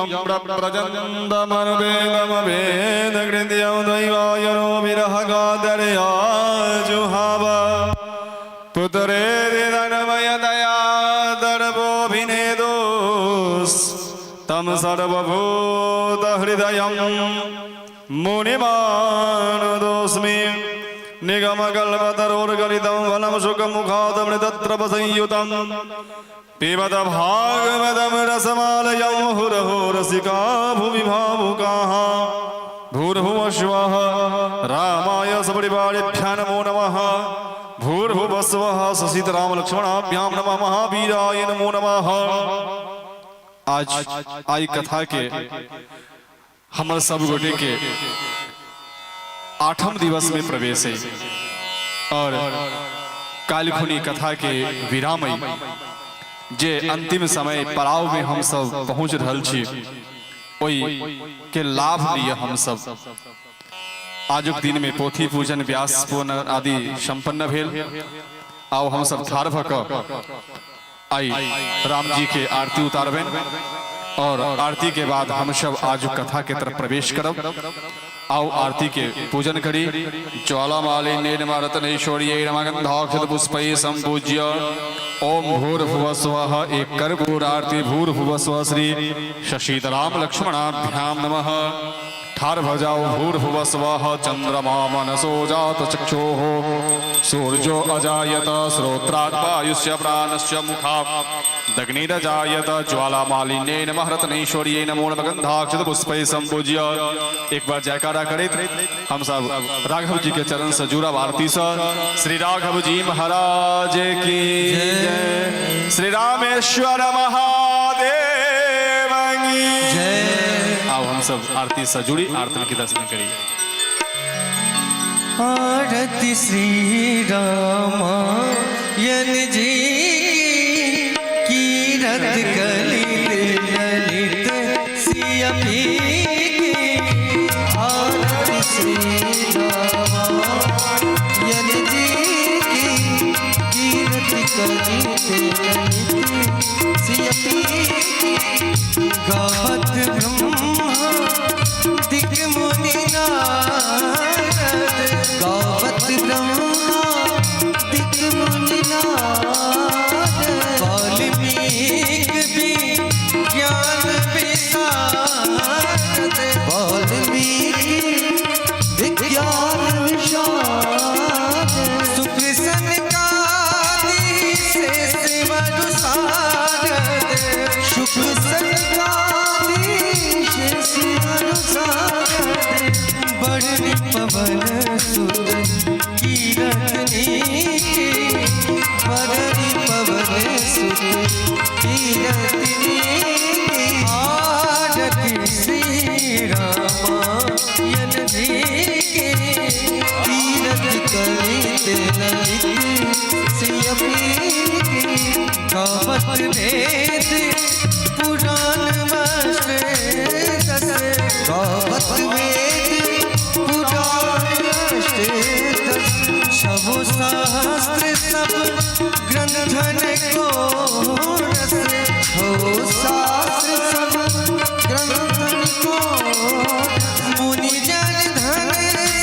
यं प्रव्रजन्तमनुवेदमवेदकृत्यं द्वैवायनो विरहगादरया जुहाव पुत्रेति तन्मयतया दर्भोऽभिनेदोस् तं सर्वभूतहृदयं मुनिमानदोऽस्मि। निगमकल्पतरोर्गलितं फलं सुखमुखादमृतद्रवसंयुतं पिबत भागवतं रसमालयं मुहुरहो रसिका भुवि भावुकाः। भूर्भुवः रामाय सपरिवारेभ्यः नमो नमः। भूर्भुवस्वः ससीतराम लक्ष्मणाभ्यां नमः। महावीराय नमो नमः। आज आई कथा के हमर सब गोटे के आठम दिवस में प्रवेश है और कालखुनी कथा के विराम है, जे अंतिम समय पड़ाव में हम सब पहुंच रहल छी, ओहि के लाभ लिए हम सब। आजुक दिन में पोथी पूजन, व्यास पूजन आदि संपन्न भेल। आओ हम सब ठाढ़ भऽ कऽ आई राम जी के आरती उतारबनि और आरती के बाद हम सब आजुक कथा के तरफ प्रवेश करब। आओ आरती के पूजन करी। ज्वालामालिन्यै नमः, रत्नेश्वर्यै नमः, गन्धाक्षत पुष्पैः संपूज्य ओम भूर्भुवः स्वः एक कर्पूर आरती भूर्भुवः स्वः श्री शशिधराम लक्ष्मणाभ्याम नमः। ठार भ जाओ। भूर्भुवः स्वः चंद्रमा मनसो जात चक्षुः सूर्यो अजायत श्रोत्रात् वायुश्च प्राणश्च मुखादग्निरजायत ज्वालामालिन्यै नमः, रत्नेश्वर्यै नमो नमः, गन्धाक्षत पुष्पैः संपूज्य एक बार जयकारा करैत हम सब राघव जी के चरण से जुड़ब आरती से। श्री राघव जी महाराज की जय, श्री रामेश्वर महादेव की जय। आओ हम सब आरती से जुड़ी आरती के दर्शन करिए। आरती श्री रामायण जी की, कीरत कलित ललित सिया की। आरती श्री रामायण जी की, कीरत कलित ललित सिया की। गावत ब्रह्मा दिक मुनि नारद, गावत ब्रह्मा दिक मुनि नारद, वाल्मीकि विज्ञान विशारद, वाल्मीकि विज्ञान विशारद, शुक सनकादि शेष वरु सारद, शुक सनकादि शेष वरु सारद, बरनी पवन सुत कीरत नीकी, बरनी पवन सुत कीरत नीकी। आरती श्री रामायण जी की, कीरत कलित ललित सिया की। गावत वेद पुराण अष्ट दस, गावत वेद पुराण अष्ट दस, छवो शास्त्र सब ग्रंथन को रस, छो शास्त्र सब ग्रंथन को, मुनि जन धन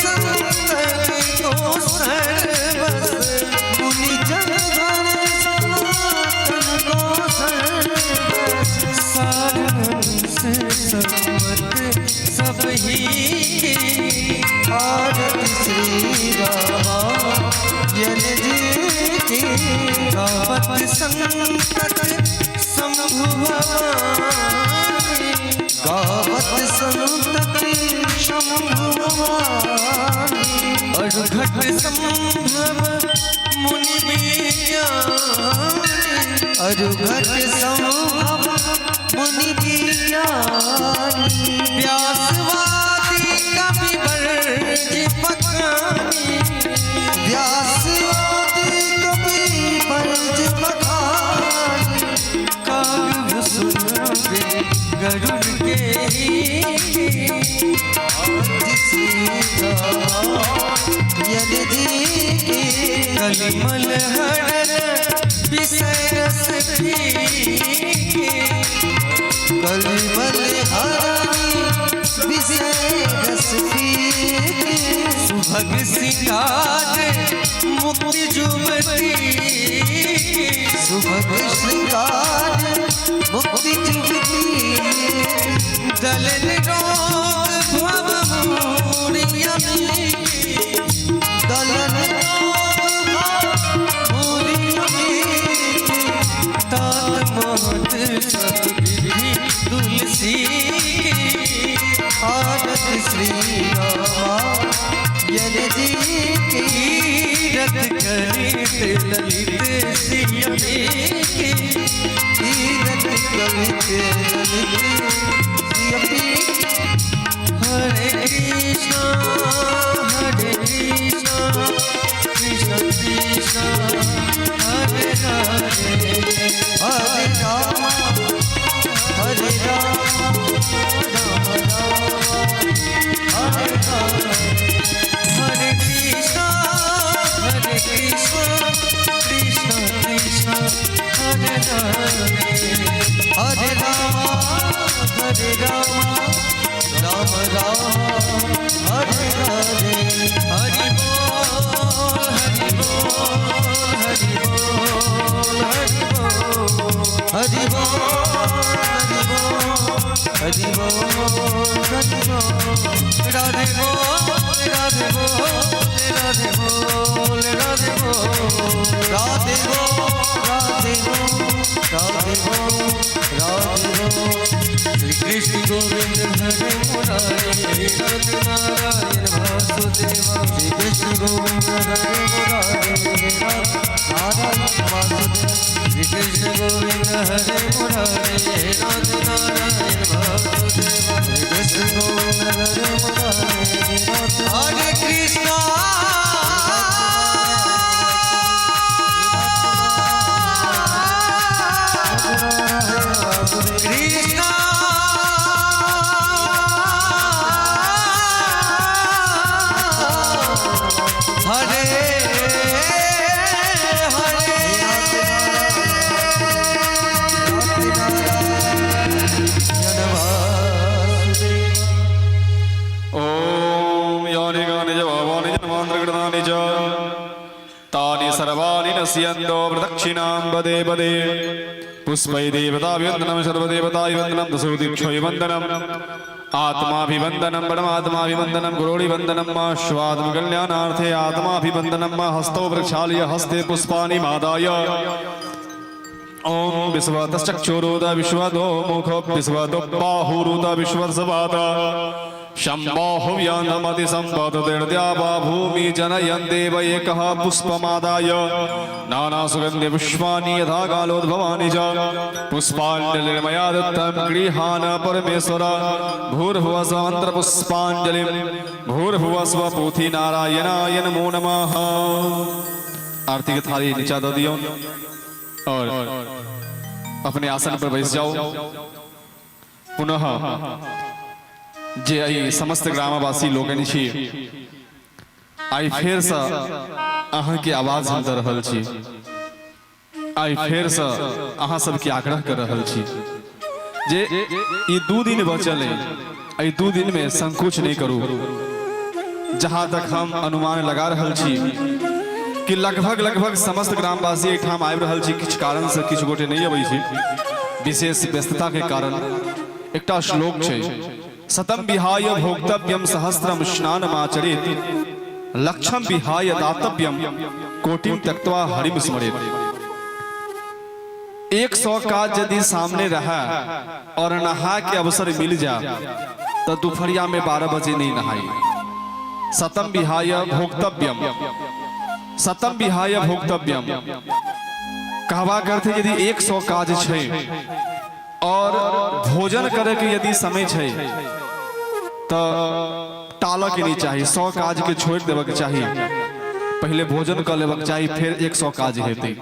संतन को सर्वस, मुनि जन धन संतन को सर्वस, सारहंस सम्मत सब ही की। आरती श्री रामायण जी की, गावत संतत शंभु भवानी, गावत संतत शंभु भवानी, अरुघट संभव मुनि विज्ञानी, अरुघट संभव मुनि विज्ञानी, व्यासवादी कवि बरज बखानी, व्यासवादी कवि बरज बखानी, काग गरुड़ के ही। श्री रामायण जी की, कलिमल हरण विषय रस फीके, कलिमल श्रृंगार मुक्ति जुवती। सुभग श्रृंगार मुक्ति जुगती। दलन रोग भव मोरिया में। दलन रोग भव मोरिया में। तात महत सब विधि तुलसी की। आरत श्री रामायण जी की। तीरथ करित ललित सियमी की। तीरथ कवित ललित सियपी। हरे कृष्णा हरे कृष्णा कृष्ण कृष्ण हरे हरे। हरे राम हरे राम राम राम हरे हरे। हरे कृष्णा हरे कृष्णा कृष्ण कृष्ण हरे हरे। हरे राम हरे राम राम राम हरे हरे। हरि बोल हरि बोल हरि बोल हरि बोल। हरि बोल हरि बोल हरि बोल हरि बोल। राधे बोल राधे बोल राधे बोल राधे बोल। राधे बोल राधे बोल राधे बोल राधे बोल। श्री कृष्ण गोविंद हरे मुरारे नाथ नारायण वासुदेवा। श्री कृष्ण गोविंद हरे मुरारे नाथ नारायण वासुदेव। श्री कृष्ण गोविंद हरे मुरारे नाथ नारायण वासुदेवा। श्री कृष्ण गोविंद हरे मुरारे नाथ। हरे कृष्णा कृष्णा हरे हरे। ॐ यानि कानि च भावानि जन्मान्तरकृतानि च तानि सर्वाणि नश्यन्तो प्रदक्षिणां पदे पदे। पुष्पै देवताभिवन्दनं सर्वदेवताभिवन्दनं दशोदीक्षोभिवन्दनम् आत्माभिवन्दनं परमात्माभिवन्दनं गुरोभिवन्दनं मा स्वात्मकल्याणार्थे आत्माभिवन्दनं मा हस्तौ प्रक्षाल्य हस्ते पुष्पाणि मादाय। ॐ विश्वतश्चक्षुरुद विश्वतो मुखो विश्वतो बाहुरुद विश्वसवात शम्भोऽव्यानमति सम्पदतिर्द्या वा भूमि जनयन् देव एकः पुष्पमादाय नानासुगन्धि पुष्पाणि यथा कालोद्भवानि च पुष्पाञ्जलिर्मया दत्तं गृहाण परमेश्वर। भूर्भुवः स्व मन्त्रपुष्पाञ्जलिं भूर्भुवः स्व पोथी नारायणाय नमो नमः। आरती के थाली नीचा दऽ दियौ और अपने आसन पर बैस जाओ। पुनः जे एहि समस्त ग्रामवासी लोकनि छी, आइ फेरसँ अहाँके आवाज हम दऽ रहल छी, आइ फेरसँ अहाँ सबके आग्रह कर रहल छी जे ई 2 दिन बचल अइ, एहि 2 दिन में संकोच नहीं करू। जहाँ तक हम अनुमान लगा रहल छी कि लगभग लगभग समस्त ग्रामवासी एहिठाम आबि रहल छी, किछु कारणसँ किछु गोटे नहि अबै छी, विशेष व्यस्तता के कारण। एकटा श्लोक छै, शतम विहाय भोक्तव्यम सहस्रम स्नानमाचरेत लक्षम विहाय दातव्यम कोटिम त्यक्त्वा हरिम स्मरेत। 100 काज यदि सामने रहा और नहा के अवसर मिल जा तो दोपहरिया में 12 बजे नहीं नहाई। शतम विहाय भोक्तव्यम, शतम विहाय भोक्तव्यम कहवा करते यदि 100 काज छै और भोजन करे के यदि समय छै तो टालऽ के नहीं चाही, 100 काज के छोड़ देबऽ के चाही, पहले भोजन कर लेबऽ के चाही, फिर 100 काज हेतै।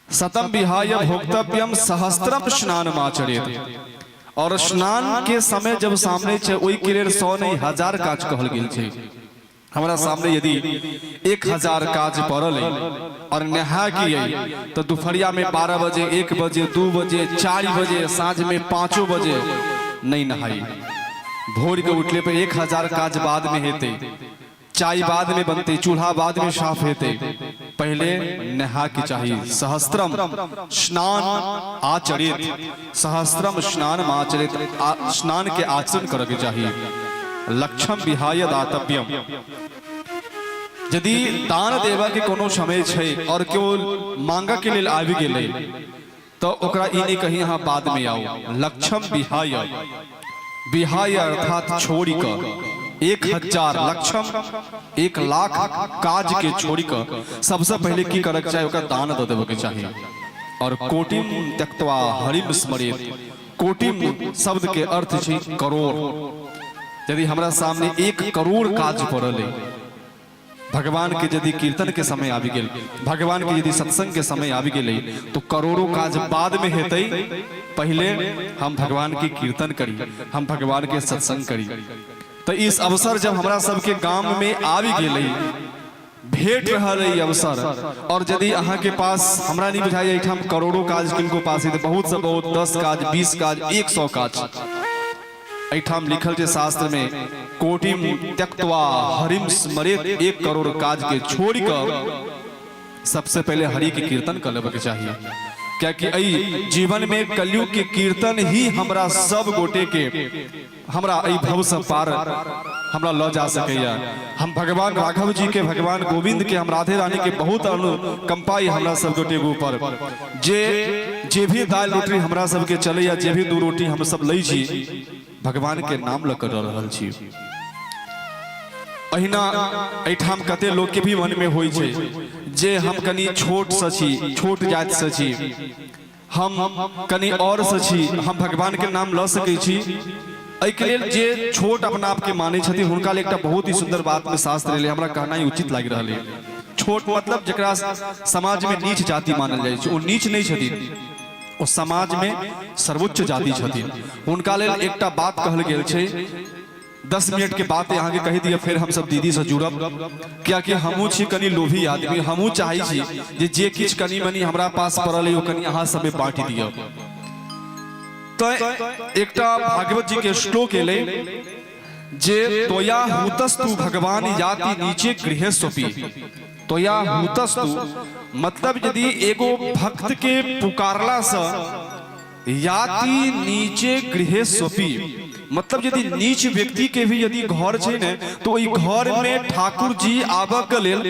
शतम विहाय भोक्तव्यम सहस्त्रम स्नानमाचरेत। और स्नान के समय जब सामने छै ओहि के लेल 100 नहीं 1000 काज कहल गेल छै। हमारा सामने यदि 1000 काज पड़ल है और नहा के आई तो दोपहरिया में 12 बजे, 1 बजे, 2 बजे, 4 बजे, साँझ में 5 बजे नहीं नहाई। भोर के उठले पे 1000 काज बाद में हेतै। चाय बाद में बनते, चूल्हा बाद में साफ हेतै, पहले नहा के चाही। सहस्त्रम स्नान आचरित, सहस्त्रम स्नान आचरित, स्नान के आचरण करे के चाही। लक्षम विहाय दातव्यम, यदि दान देवा के कोनो समय छै और केओ मांगऽ के लेल आबि गेलै तो ओकरा ई नहीं कही अहाँ बाद में आओ। लक्षम विहाय, विहाय अर्थात छोड़ि कऽ, 1000 लक्षम 1 लाख काज के छोड़ि कऽ सबसे पहले की करक चाही, ओकरा दान दऽ देबऽ के चाही। और कोटिम त्यक्त्वा हरिम स्मरेत, कोटिम शब्द के अर्थ छै करोड़। यदि हमरा सामने 1 करोड़ काज पड़ल है, भगवान के यदि कीर्तन के समय आबि गेल, भगवान के यदि सत्संग के समय आबि गेलै, तो करोड़ों काज बाद में हेतै, पहले हम भगवान के कीर्तन करी, हम भगवान के सत्संग करी। तो इस अवसर जब हमरा सबके गाम में आबि गेलै, भेट रहल है अवसर, और यदि अहाँ के पास, हमरा नहीं बुझाइए एहिठाम करोड़ों काज किनको पास है, बहुत से बहुत 10 काज, 20 काज, 100 काज। एहिठाम लिखल छै शास्त्र में, कोटिम त्यक्त्वा हरिम स्मरेत, 1 करोड़ काज के छोड़ कऽ सबसे पहले हरि के कीर्तन कर लेबे के चाहिए। कियाकि एहि जीवन में कलयुग के कीर्तन ही हमरा सब गोटे के, हमरा एहि भव से पार हमरा लऽ जा सकैया। हम भगवान राघव जी के, भगवान गोविंद के, हम राधे रानी के बहुत अनुकंपा हमरा सब गोटे के ऊपर, जे जे भी दाल रोटी हमरा सबके चलैया, जे भी 2 रोटी हम सब लै छी, भगवान के नाम लऽ कऽ रहल छी। अहिना एहिठाम कते लोग के भी मन में होइ छै जे हम कनि छोट से छी, छोट जाति से छी, हम कनि और से छी, हम भगवान के नाम लऽ सकै छी। एहिके लेल जे छोट अपना आपके मानै छथिन हुनका लेल एकटा बहुत ही सुंदर बात में शास्त्र एलै, हमरा कहना ही उचित लागि रहल है। छोट मतलब जकरा समाज में नीच जाति मानल जाइ छै, ओ नीच नहि छथिन, ओ समाज में सर्वोच्च जाति छथिन। हुनका लेल एकटा बात कहल गेल छै, 10 मिनट के बात यहाँ के कहि दिअ, फिर हम सब दीदी से जुड़ब, कियाकि हमहूँ छी कनि लोभी आदमी, हमहूँ चाहै छी जे जे किछु कनि मनि हमरा पास पड़ल है ओ कनि अहाँ सबमे बाँटि दिअ। तो एकटा भागवत जी के श्लोक एलै जे तोया हुतस्तु भगवान याति नीचे गृहे स्वपी। तोया हुतस्तु मतलब यदि एगो भक्त के पुकारला से याति नीचे गृहे स्वपी, मतलब यदि नीच व्यक्ति के भी यदि घर छै ने, तो ओहि घर में ठाकुर जी आबऽ के लेल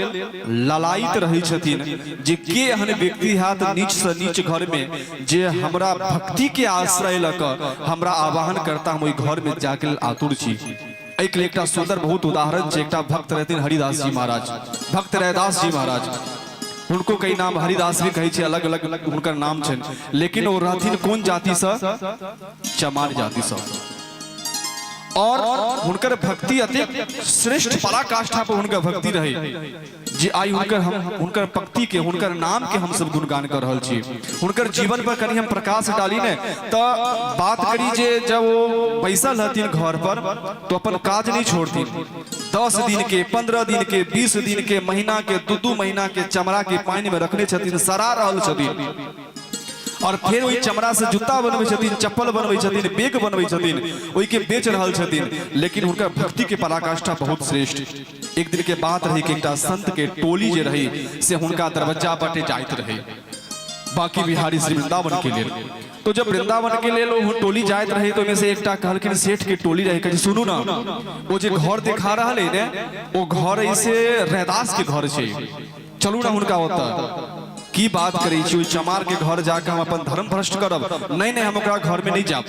ललायित रहै छथिन जे के एहन व्यक्ति हैत नीच से नीच घर में जे हमरा भक्ति के आश्रय लऽ कऽ हमरा आवाहन करता, हम ओहि घर में जाके लेल आतुर छी। एहिके लेल एकटा सुंदर बहुत उदाहरण छै। एकटा भक्त रहथिन हरिदास जी महाराज, भक्त रैदास जी महाराज, हुनको कई नाम हरिदास भी कहै छै, अलग अलग हुनकर नाम छनि, लेकिन ओ रहथिन कोन जातिसँ? चमार जातिसँ। और हुनकर भक्ति अतेक श्रेष्ठ पराकाष्ठा पर हुनकर भक्ति रहे जे आइ हुनकर हम हुनकर भक्ति के, हुनकर नाम के हम सब गुणगान कर रहल छी। हुनकर जीवन पर कनि हम प्रकाश डाली ने तो बात करी जे जब वो बैसल हथिन घर पर तो अपन काज नहीं छोड़थिन, 10 दिन के, 15 दिन के, 20 दिन के, महीना के, 2-2 महीना के चमड़ा के पानि में रखने छथिन, सड़ा रहल छथिन, और फिर ओहि चमड़ा से जूता बनबै छथिन, चप्पल बनबै छथिन, बैग बनबै छथिन, ओहि के बेच रहल छथिन, लेकिन हुनकर भक्ति के पराकाष्ठा बहुत श्रेष्ठ। एक दिन के बात रही कि एकटा संत के टोली जे रही से हुनका दरवाजा बाटे जाइत रही बाकी बिहारी श्री वृंदावन के लेल। तो जब वृंदावन के लेल ओ टोली जाइत रहे तो ओहिमे से एकटा कहलखिन, सेठ के टोली रहे, कहै सुनू ना, ओ जे घर देखा रहल है ने, ओ घर ऐसे रैदास के घर छै, चलू ना हुनका ओतऽ। की बात करै छी, ओहि चमार के घर जाके हम अपन धर्म भ्रष्ट करब? नहीं नहीं, हम ओकरा घर में नहीं जाब।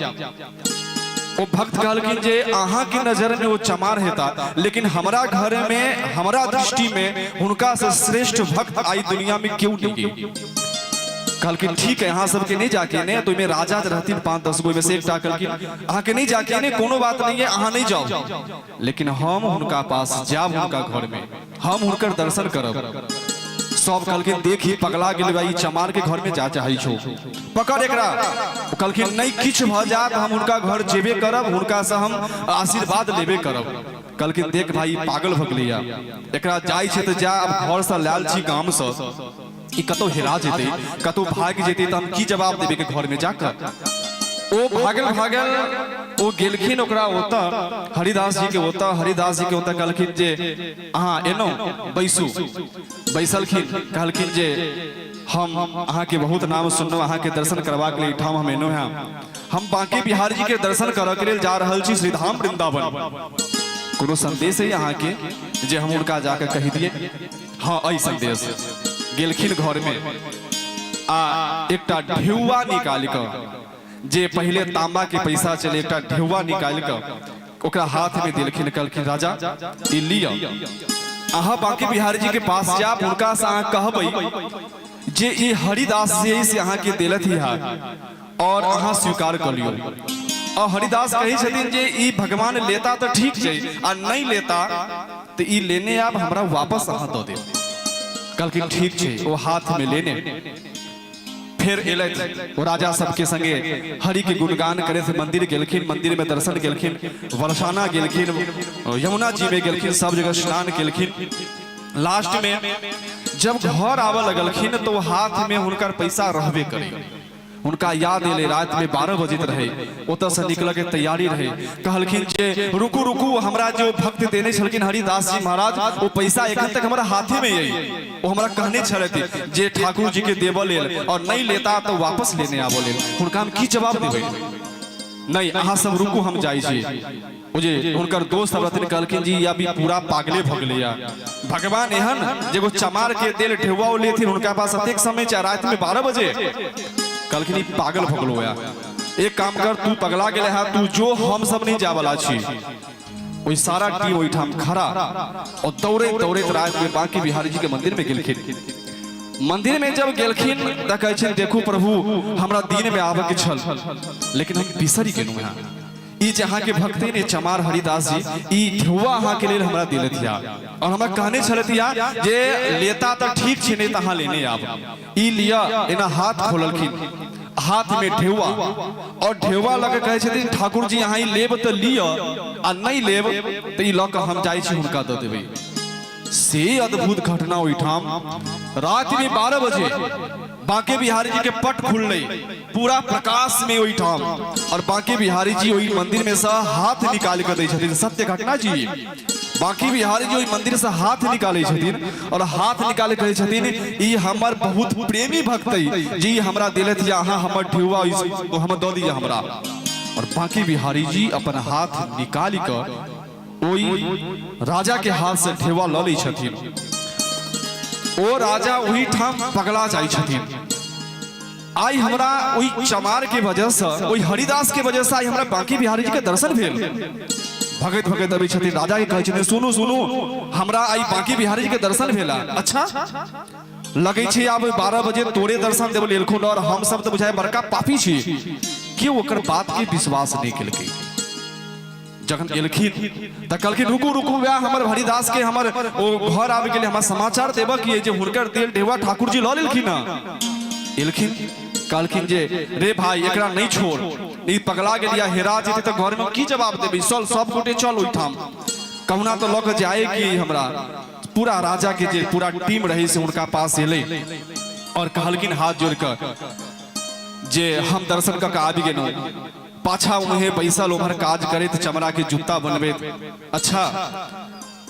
ओ भक्त कहलखिन जे अहाँ के नजर में वो चमार हेता, लेकिन हमरा घर में, हमरा दृष्टि में हुनका से श्रेष्ठ भक्त आई दुनिया में क्यों नहीं। कहलखिन ठीक है, अहाँ सबके नहीं जाके ने, तो ओहिमे राजा रहथिन 5-10 गो, ओहिमे से एकटा कहलखिन अहाँके नहीं जाके ने, कोनो बात नहीं है, अहाँ नहीं जाओ, लेकिन हम हुनका पास जाब, हुनका घर में हम हुनकर दर्शन करब। सब कहलखिन देखी पगला गेल भाई, चमार के घर में जा चाहै छौ, पकड़ एकरा। ओ कहलखिन नहीं, किछु भऽ जात हम हुनका घर जेबे करब, हुनका से हम आशीर्वाद लेबे करब। कहलखिन देख भाई पागल भऽ गेलैया, एकरा जाइ छै तऽ जा, अब घर से लायल छी गाम से, ई कतौ हेरा जेतै, कतौ भागि जेतै तऽ हम की जवाब देबै के घर में जाकर। ओ भागल भागल ओ गेलखिन ओकरा ओतऽ, हरिदास जी के ओतऽ। हरिदास जी के ओतऽ कहलखिन जे अहाँ एलहुँ, बैसू। बैसलखिन, कहलखिन जे हम अहाँके बहुत नाम सुनलहुँ, अहाँके दर्शन करबाक लेल एहिठाम हम एलहुँ हेँ। हम बांके बिहारी जी के दर्शन करऽ के लेल जा रहल छी श्रीधाम वृंदावन। कोनो संदेश है अहाँके जे हम हुनका जाके कहि दिए? हाँ, अइ संदेश। गेलखिन घर में आ एकटा ढेउआ निकालि कऽ, जे पहिले तांबा के पैसा चले, एकटा ढेउआ निकालि कऽ ओकरा हाथ में देलखिन। कहलखिन, राजा, ई लिअ, अहाँ बांके बिहारी जी के पास जाब, हुनका से अहाँ कहबै जे ई हरिदास जे से अहाँके देलथि है और अहाँ स्वीकार कऽ लियौ। और हरिदास कहै छथिन जे ई भगवान लेता तऽ ठीक छै आ नहि लेता तऽ ई लेने आब हमरा वापस अहाँ दऽ देब। कहलखिन ठीक छै। ओ हाथ में लेने फेर एलथि। ओ राजा सबके संगे हरि के गुणगान करैत मंदिर गेलखिन, मंदिर में दर्शन गेलखिन, वर्षाना गेलखिन, यमुना जी में गेलखिन, सब जगह स्नान केलखिन। लास्ट में जब घर आबऽ लगलखिन तो हाथ में हुनकर पैसा रहबे करे। हुनका याद एलै, रातिमे 12 बजैत रहै, ओतऽसँ निकलऽके तैयारी रहै। कहलखिन जे रुकू रुकू, हमरा जे भक्त देने छलखिन हरिदास जी महाराज, ओ पैसा एखन तक हमरा हाथेमे अइ। ओ हमरा कहने छलथि जे ठाकुर जी के देबऽ लेल और नहि लेता तऽ वापस लेने आबऽ लेल। हुनका हम की जवाब देबै? नहि, अहाँ सब रुकू, हम जाइ छी। ओ जे हुनकर दोस्त सब रहथिन, कहलखिन जी अभी पूरा पागले भऽ गेलैया। भगवान एहन जे एगो चमार के देल ढेउआ ओ लेथिन, हुनका पास अतेक समय छै रातिमे 12 बजे। कहलखिन ई पागल भऽ गेलो या, एक काम कर, तू पगला गेले है, तू जो, हम सब नहीं जावला छी। ओहि सारा टीम ओहिठाम खड़ा और दौड़ैत दौड़ैत राति में बांके बिहारी जी के मंदिर में गेलखिन। मंदिर में जब गेलखिन तऽ कहै छथिन, देखू प्रभु, हमरा दिन में आबऽ के छल लेकिन हम बिसरि गेलहुँ हैं। ई जे अहाँके भक्ति ने चमार हरिदास जी ई ढेउआ अहाँके लेल हमरा देलथि या और हमरा कहने छलथि या जे लेता तऽ ठीक छै, नहि तऽ अहाँ लेने आब, ई लिअ। एना हाथ खोललखिन, हाथ में ढेउआ और ढेउआ लऽ के कहै छथिन, ठाकुर जी, अहाँ ई लेब तऽ लिअ आ नहि लेब तऽ ई लऽ कऽ हम जाइ छी, हुनका दऽ देबै। से अद्भुत घटना ओहिठाम राति में 12 बजे बांके बिहारी जी के पट खुललै, पूरा प्रकाश में ओहिठाम, और बांके बिहारी जी ओहि मंदिर में से हाथ निकाल के दै छथिन। सत्य घटना जी। बांके बिहारी जी ओहि मंदिर से हाथ निकालै छथिन और हाथ निकाल कहै छथिन, ई हमर बहुत प्रेमी भक्त अइ जी हमरा देलथि या अहाँ हमर ढेउआ हमर दऽ दिअ हमरा। और बांके बिहारी जी अपन हाथ निकालि कऽ ओहि राजा के हाथ से ढेउआ लऽ लै छथिन। ओ राजा ओहिठाम पगला जाइ छथिन। आइ हमरा ओहि चमार के वजह से, ओहि हरिदास के वजह से आइ हमरा बांकी बिहारी जी के दर्शन भेल। भगैत भगैत अबै छथिन, राजा के कहै छथिन, सुनू सुनू, हमरा आइ बांकी बिहारी जी के दर्शन भेला। अच्छा, लगै छै आब 12 बजे तोरे दर्शन देबऽ एलखुन और हम सब तऽ बुझाय बड़का पापी छी। केओ ओकर बात के विश्वास नहि केलकै। जखन एलखिन तऽ कहलखिन, रुकू रुकू, वएह हमर हरिदास के हमर ओ घर आबि गेलै, हमरा समाचार देबऽ की जे हुनकर तेल ढेवा ठाकुर जी लऽ लेलखिन हँ। एलखिन, कहलखिन जे रे भाई, एकरा नहि छोड़, ई पगला गेलिया, हेरा जेतै तऽ घरमे की जवाब देबै? चल सब गोटे चल ओहिठाम, कहुना तऽ लऽ कऽ जाए की हमरा। पूरा राजा के जे पूरा टीम रही से हुनका पास एलै और कहलखिन हाथ जोड़ कऽ जे हम दर्शन कऽ के आबि गेलहुँ। पाछा उन्हें बैसल उम्हर काज करैत, चमड़ा के जूता बनबैत। अच्छा,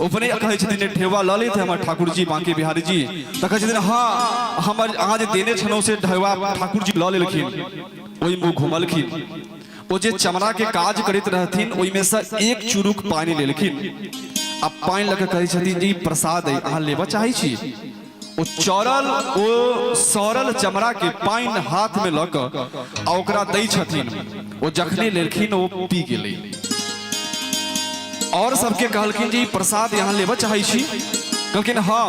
अपने कहै छथिन ढेवा लऽ लेते हमर ठाकुर जी बांके बिहारी जी? तऽ कहै छथिन, हाँ, हमर अहाँ जे देने छलहुँ से ढेवा ठाकुर जी लऽ लेलखिन। ओहि मुँह घुमलखिन, ओ जे चमड़ा के काज करैत रहथिन ओहिमे से एक चुरुक पानि लेलखिन आ पानि लऽ कऽ कहै छथिन जे ई प्रसाद अइ, अहाँ लेबऽ चाहै छी? ओ चौरल, ओ सड़ल चमड़ा के पानि हाथ में लऽ कऽ आ ओकरा दै छथिन। ओ जखने लेलखिन, ओ पी गेलै और सबके कहलखिन जे ई प्रसाद यहाँ लेबऽ चाहै छी? कहलखिन हाँ।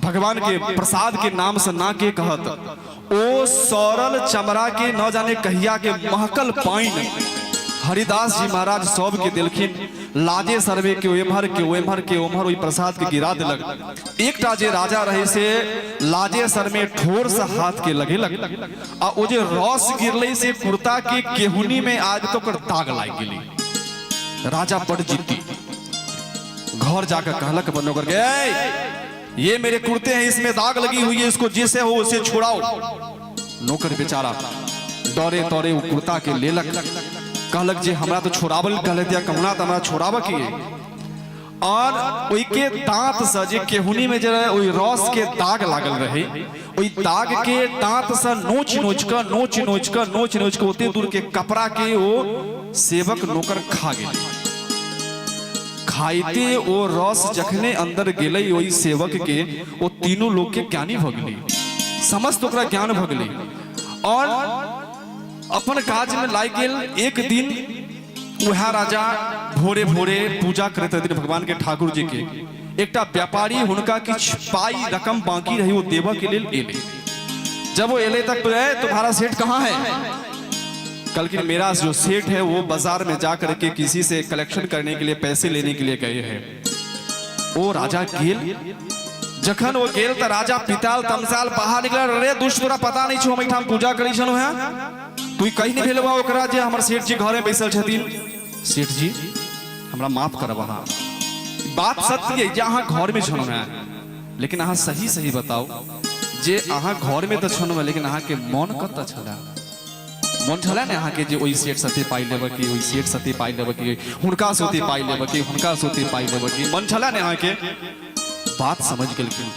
भगवान के प्रसाद के नाम से ना के कहत? ओ सड़ल चमड़ा के न जाने कहिया के महकल पानि हरिदास जी महाराज सबके देलखिन। लाजे सर्वे के एम्हर के ओम्हर के ओम्हर ओहि प्रसाद के गिरा देलक। एकटा जे राजा रहे से लाजे शर्मे ठोर से हाथ के लगेलक आ ओ जे रस गिरलै से कुर्ता के केहुनी में आबि के ओकर दाग लागि गेलै। राजा बड़ जिद्दी, घर जाकर कहलक अपन नौकर के, "ए, ये मेरे कुर्ते हैं, इसमें दाग लगी हुई है, इसको जिसे हो उसे छुड़ाओ।" नौकर बेचारा डरे तरे ओ कुर्ता के लेलक, कहलक जे हमरा तो छोड़ाबल कहलथि या कहुना तऽ हमरा छोड़ाबऽ के। और ओहिके दांत से जे केहुनी में जे रहे ओहि रस के दाग लागल रहे, ओहि दाग के दांत से नोच नोच कऽ नोच नोच कऽ नोच नोच कऽ ओते दूर के कपड़ा के ओ सेवक नौकर खा गेल। खाइते ओ रस जखने अंदर गेलै ओहि सेवक के, ओ तीनू लोग के ज्ञानी भऽ गेलै, समस्त ओकरा ज्ञान भऽ गेलै और अपन काज में लागि गेल। एक दिन वएह राजा भोरे भोरे पूजा करैत रहथिन भगवान के, ठाकुर जी के। एकटा व्यापारी हुनका किछु पाई रकम बाकी रही, वो देबऽ के लेल एलै। जब वो एलै तक तुम्हारा सेठ कहाँ है? कहलखिन मेरा जो सेठ है वो बाजार में जा करके किसी से कलेक्शन करने के लिए, पैसे लेने के लिए गए हैं। ओ राजा गेल। जखन ओ गेल तऽ राजा पिताल तमसाल बाहर निकलल, रे दुष्ट, तोरा पता नहीं छौ हम एहिठाम पूजा करै छलहुँ हेँ, तू कहि नहि भेल ओकरा जे हमर सेठ जी घरे बैसल छथिन। सेठ जी हमरा माफ करब, अहाँ बात सत्य है जे अहाँ घर में छलहुँ हेँ, लेकिन अहाँ सही सही बताउ जे अहाँ घर में तऽ छलहुँ हेँ, लेकिन अहाँके मन कतऽ छलए? मन छलै ने अहाँके जे ओहि सेठ सते पाइ लेबऽ के, ओहि सेठ सते पाइ लेबऽ के, हुनका से ओते पाइ लेबऽ के, हुनका से ओते पाइ लेबऽ के, मन छलै ने अहाँके? बात समझ गेलखिन,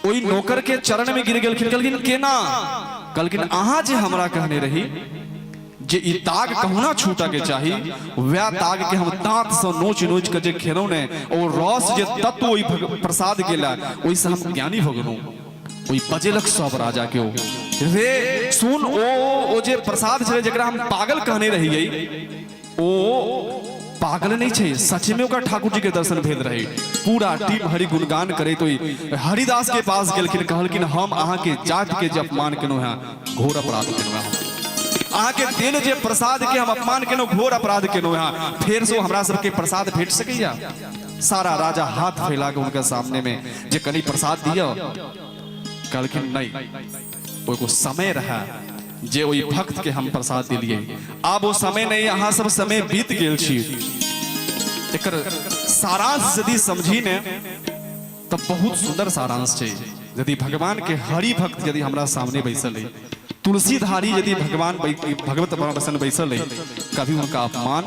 ओहि नौकर के चरण में गिर गेलखिन। कहलखिन केना? कहलखिन अहाँ जे हमरा कहने रही जे ई दाग कहुना छूटऽ के चाही, वएह दाग के हम दांत से नोच नोच के जे खेलहुँ ने, ओ रस जे तत्व ओहि प्रसाद गेला, ओहिसँ हम ज्ञानी भऽ गेलहुँ। ओहि बजेलक सब राजा के, ओ रे सुन, ओ ओ जे प्रसाद छलै जकरा हम पागल कहने रहियै, ओ पागल नहीं छै, सच में ओकरा ठाकुर जी के दर्शन भेल रहे। पूरा टीम हरि गुणगान करैत ओहि हरिदास के पास गेलखिन। कहलखिन हम अहाँ के जात के जे अपमान केलहुँ हेँ, घोर अपराध केलहुँ हेँ। अहाँ के देल जे प्रसाद के हम अपमान केलहुँ, घोर अपराध केलहुँ हेँ। फेर से हमरा सबके प्रसाद भेट सकैया? सारा राजा हाथ फैला के हुनका सामने में जे कनी प्रसाद दिअ। कहलखिन नहीं, ओ एगो समय रहा जे ओहि भक्त के हम प्रसाद दिलियै, आब ओ समय नहीं, अहाँ सब समय बीत गेल छी। एकर सारांश यदि समझी ने तऽ बहुत सुंदर सारांश छै। यदि भगवान के हरि भक्त यदि हमरा सामने बैसल है, तुलसीधारी यदि भगवान भगवत बसन बैसल है, कभी हुनका अपमान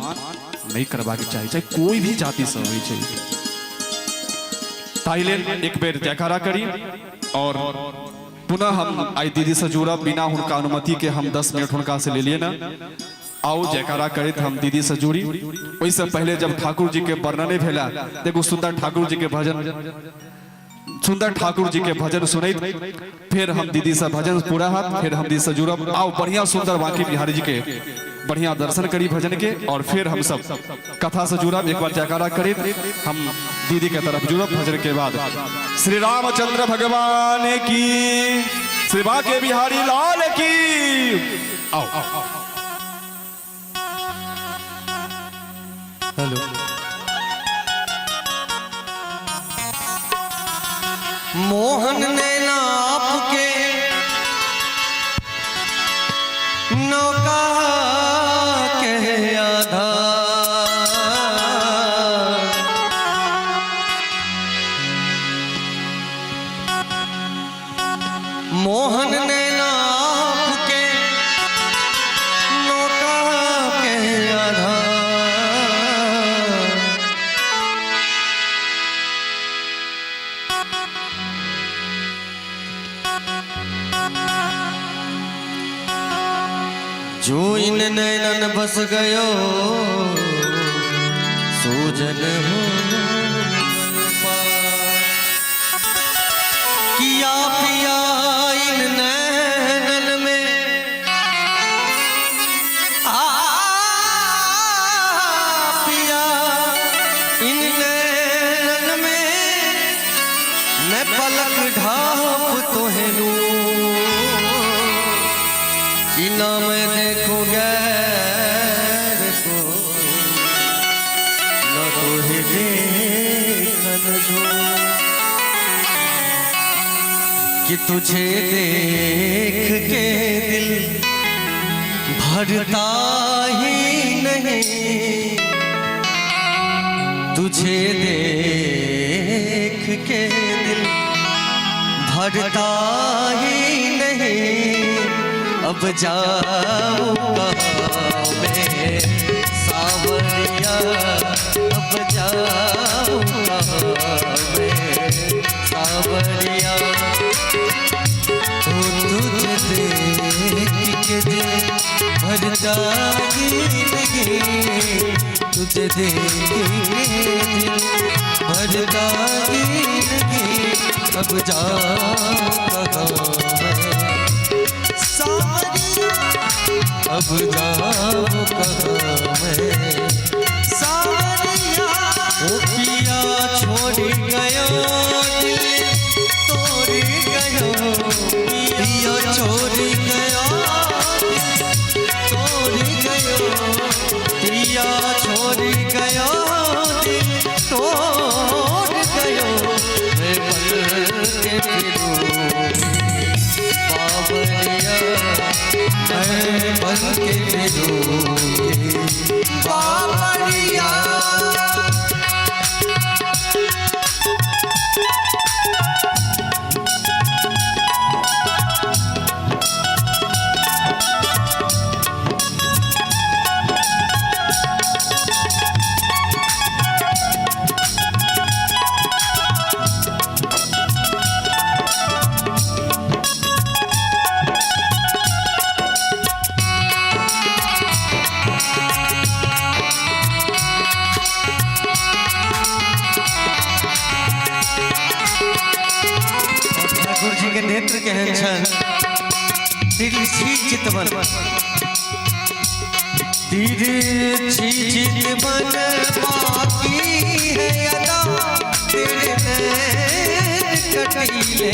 नहीं करबाक चाही, चाहे कोई भी जाति से होइ छै। ताहि लेल एक बेर जयकारा करी और पुनः हम आई दीदी से जुड़ब। बिना हुनका अनुमति के हम 10 मिनट हुनका से ले लिए ना। आओ जयकारा करैत हम दीदी से जुड़ी। ओहिसँ पहले जब ठाकुर जी के वर्णने भेला, देखो सुंदर ठाकुर जी के भजन, सुंदर ठाकुर जी के भजन सुनैत फिर हम दीदी से भजन पूरा हाथ फिर हम दीदी से जुड़ब। आओ बढ़िया सुंदर बांकी बिहारी जी के बढ़िया दर्शन करी भजन के और फिर हम सब कथा से जुड़ब। एक बार जयकारा करी हम दीदी के तरफ जुड़ब भजन के बाद। श्री रामचंद्र भगवान की, श्री बांके बिहारी लाल की। आओ हेलो। मोहन ने आपके नौका के आधार, मोहन ने आपके नौका के आधार, जो इन नैनन बस गयो सूजन हो किया पिया इन नैनन में आ पिया इन नैनन में मैं पलक ढाप तो है कि ना मैं देखूं गैर को न तोहे देखन दूं, कि तुझे देख के दिल भरता ही नहीं, तुझे देख के दिल भरता ही नहीं, अब जाऊं कहाँ मैं सावरिया, अब जाऊं कहाँ मैं सावरिया। ओ तुझे देख के दिल भरता ही नहीं, तुझे देख के दिल भरता ही नहीं, अब जाऊं कहाँ मैं सावरिया, अब जाऊं कहाँ मैं सावरिया। ओ पिया छोड़ गयो दिल तोड़ गयो, पिया छोड़ गयो तोड़ गयो, पिया छोड़ गयो दिल तोड़ गयो। मैं बन के फिरूं बावरिया, मैं बन के फिरूंगी बावरिया। ठाकुर जी के नेत्र केहन छनि, तिरछी चितवन, तिरछी चितवन बाकी है अदा, तेरे नैन कटीले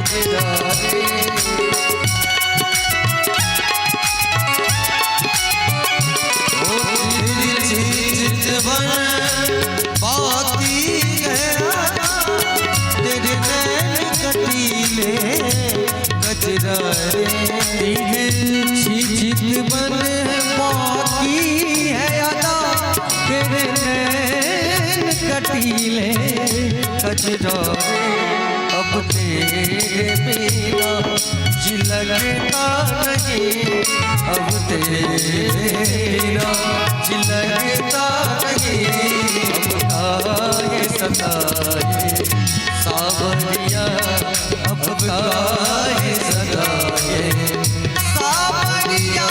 कजरारे। ओ तिरछी चितवन बाकी है अदा, तेरे नैन कटीले कजरारे। तिरछी चितवन बाकी है अदा, तेरे नैन कटीले कजरारे। अब तेरे बिना जी लगता नहीं, अब तेरे बिना जी लगता नहीं, अब काहे सताए सावरिया, अब काहे सताए सावरिया।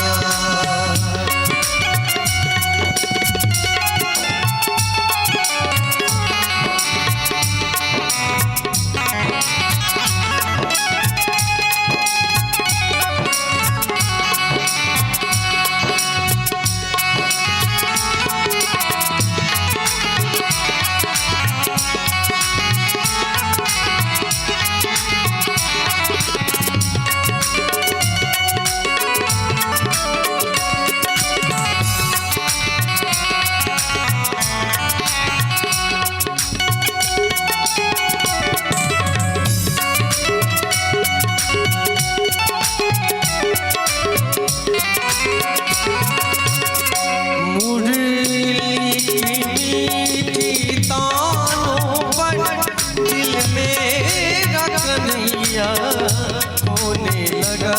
मुरली की मीठी तानों पर दिल मेरा कन्हैया होने लगा।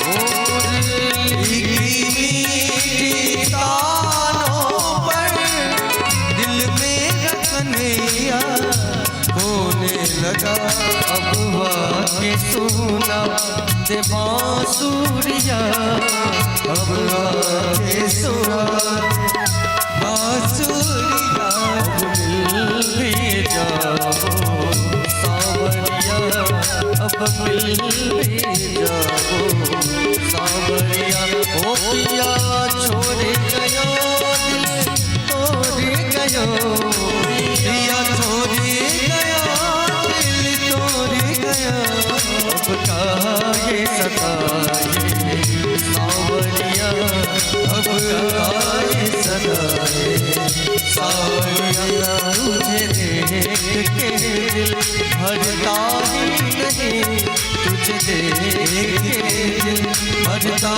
मुरली की मीठी तानों पर दिल मेरा कन्हैया होने लगा। अब आके सुना दे बांसुरिया, अब आके सुना बांसुरिया। मिल भी जाओ सावरिया, अब मिल भी जाओ सावरिया। ओ पिया छोड़ गयो दिल तोड़ गयो, पिया छोड़ गयो दिल तोड़ गयो, अब काहे सताए सावरिया, अब काहे सताए सावरिया। तुझे देख के दिल भरता ही नहीं, तुझे देख के दिल भरता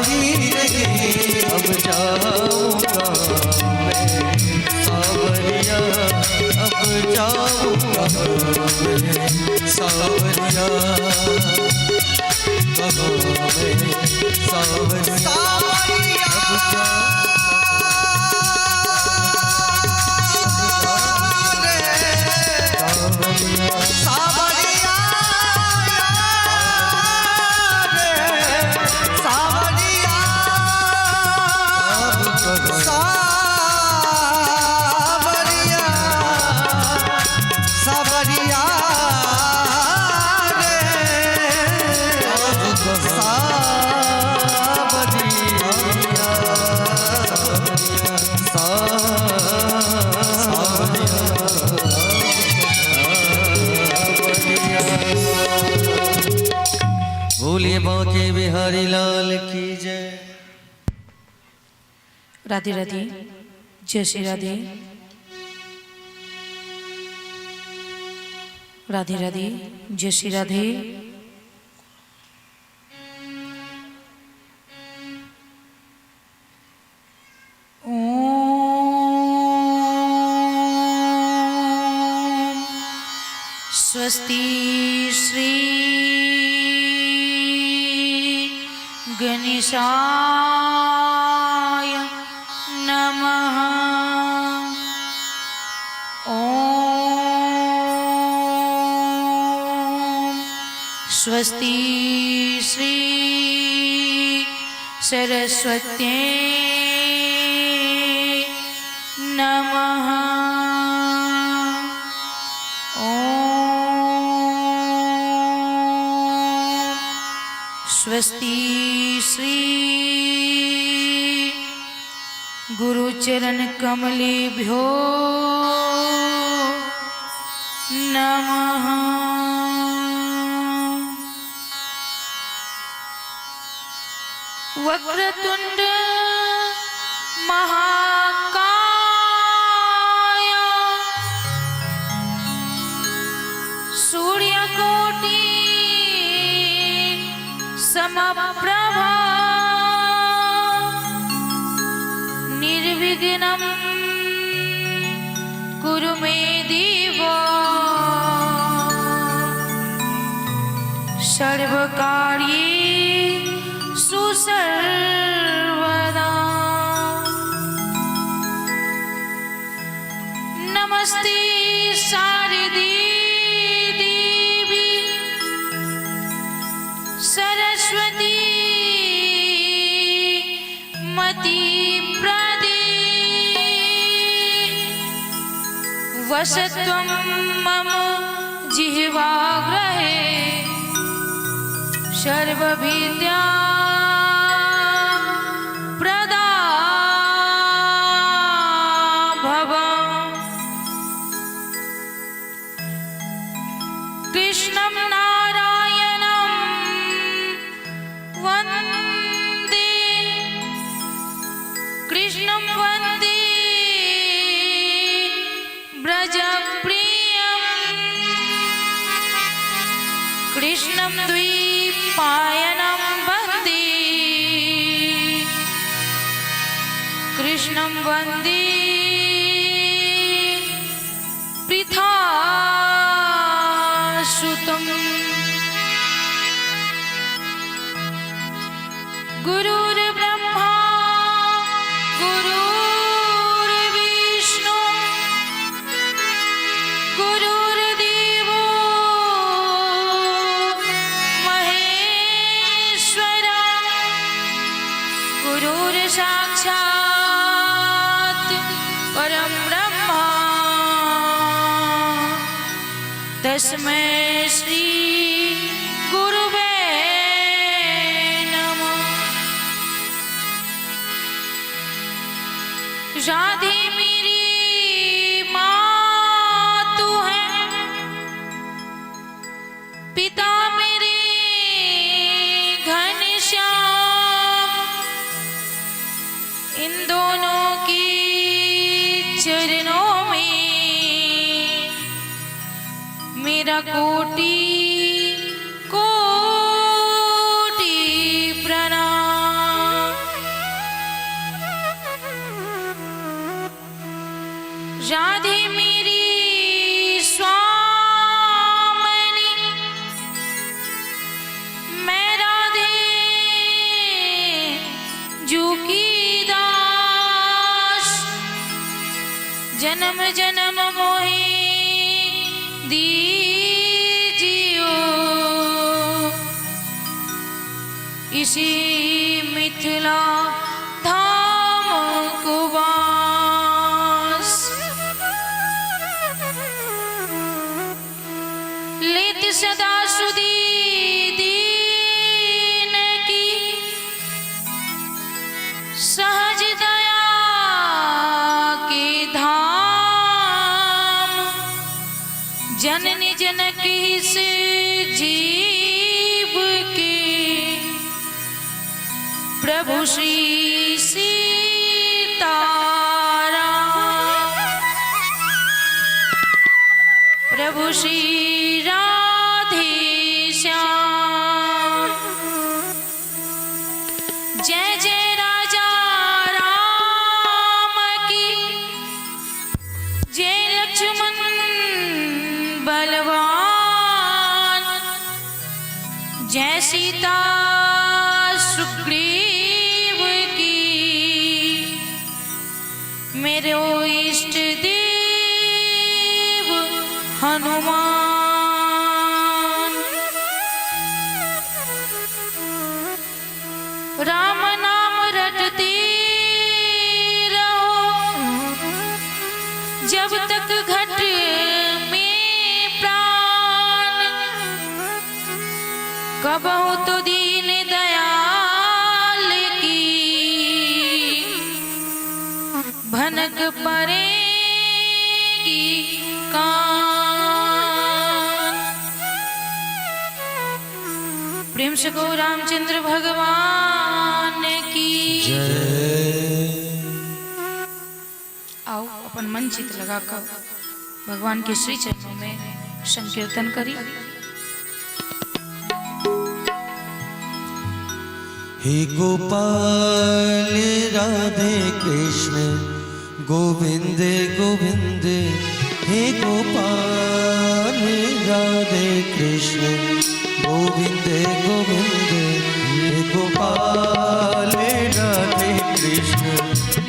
ही नहीं, अब जाऊंगा मैं सावरिया, अब जाऊंगा मैं। राधे राधे, जय श्री राधे। राधे राधे, जय श्री राधे। ॐ स्वस्ति श्री गणेशाय नमः। ॐ स्वस्ति श्री सरस्वत्यै नमः। ॐ स्वस्ति श्री गुरुचरणकमलेभ्यो नमः। वक्रतुण्ड महाकाय सूर्यकोटि समप्रभा निर्विघ्नं कुरु मे देव सर्वकार्येषु सर्वदा। नमस्ते शारदे देवी सरस्वती मति प्रदे वसत्वं मम जिह्वाग्रहे सर्वविद्या प्रदा भव। कृष्णं नारायणं वन्दे, कृष्णं वन्दे व्रजप्रियम्, कृष्णं द्वीपायनं वन्दे, कृष्णं वन्दे पृथासुतम्। गुरुर्ब्रह्मा गुरुर्विष्णु गुरुर्देवो महेश्वर गुरुर्साक्षात् परं ब्रह्म तस्मै श्री गुरुवे नमः। राधे मेरी माँ तू है, पिता मेरे घनश्याम, इन दोनों की चरणों में मेरा कोटि कोटि प्रणाम। राधे मेरी स्वामिनी, मैं राधे जू की दास, जन्म जन्म मोहे दीजियो इसी मिथिला धाम को वास। लेत सदा सुधी दीन की सहज दया के धाम, जननी जनक इस जीव के प्रभु श्री सीताराम। सीता सुग्रीव की, मेरे इष्ट देव हनुमान। राम नाम रटते रहो जब तक घट में प्राण, कबहु तो दीन दयाल की भनक पड़ेगी कान। प्रेम से कहो रामचंद्र भगवान की। आओ अपन मन चित लगाकर भगवान के श्री चरणों में संकीर्तन करी। हे गोपाल राधे कृष्ण गोविंद गोविंद, हे गोपाल राधे कृष्ण गोविंद गोविंद, हे गोपाल राधे कृष्ण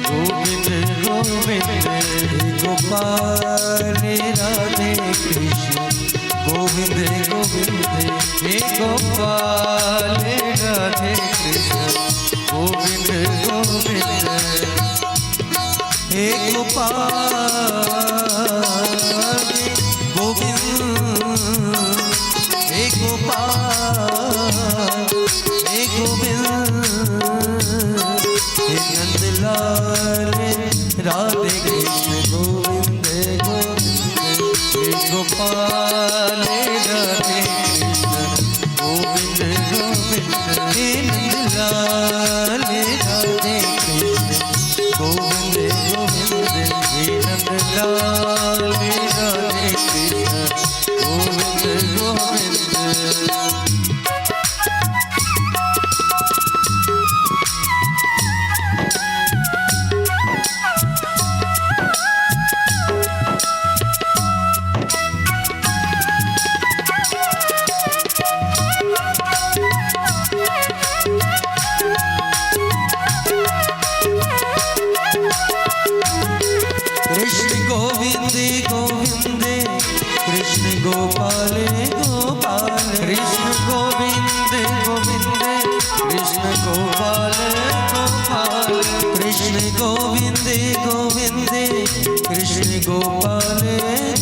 गोविंद गोविंद, हे गोपाल राधे कृष्ण गोविंद गोविंद, हे गोपाल राधे कृष्ण गोविंद गोविंद, हे गोपाल गोविंद, हे गोपाल हे गोविंद, हे नंदलाल राधे कृष्ण गोविंद गोविंद, हे गोपाल राधे कृष्ण गोविंद गोविंद, हे नंदलाल राधे कृष्ण गोविंद गोविंद, हे नंदलाल राधे कृष्ण गोविंद गोविंद। कृष्ण गोविंद गोविंद, कृष्ण गोपाल गोपाल, कृष्ण गोविंद गोविंद, कृष्ण गोपाल गोपाल, कृष्ण गोविंद गोविंद, कृष्ण गोपाल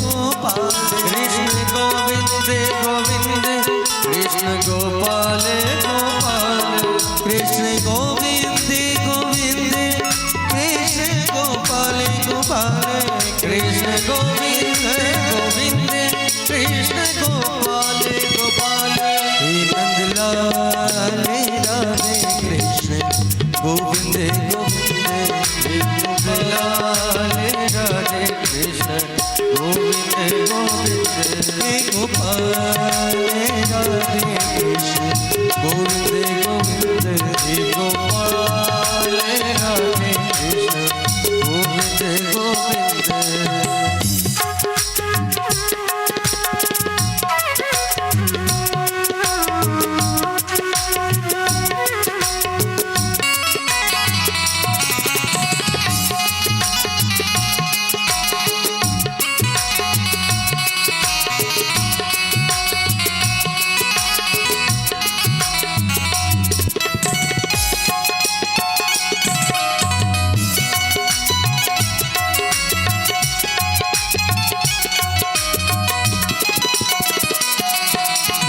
गोपाल, कृष्ण गोविंद गोविंद, कृष्ण गोपाल गोपाल, कृष्ण गोविंद गोविंद, कृष्ण गोपाल गोपाल, कृष्ण गोविंद गोविंद, कृष्ण गोपाल गोपाल, हे नंदलाल राधे कृष्ण गोविंद गोविंद, हे नंदलाल राधे कृष्ण गोविंद गोविंद, हे गोपाल राधे कृष्ण गोविंद गोविंद, हे गोपाल राधे कृष्ण गोविंद गोविंद।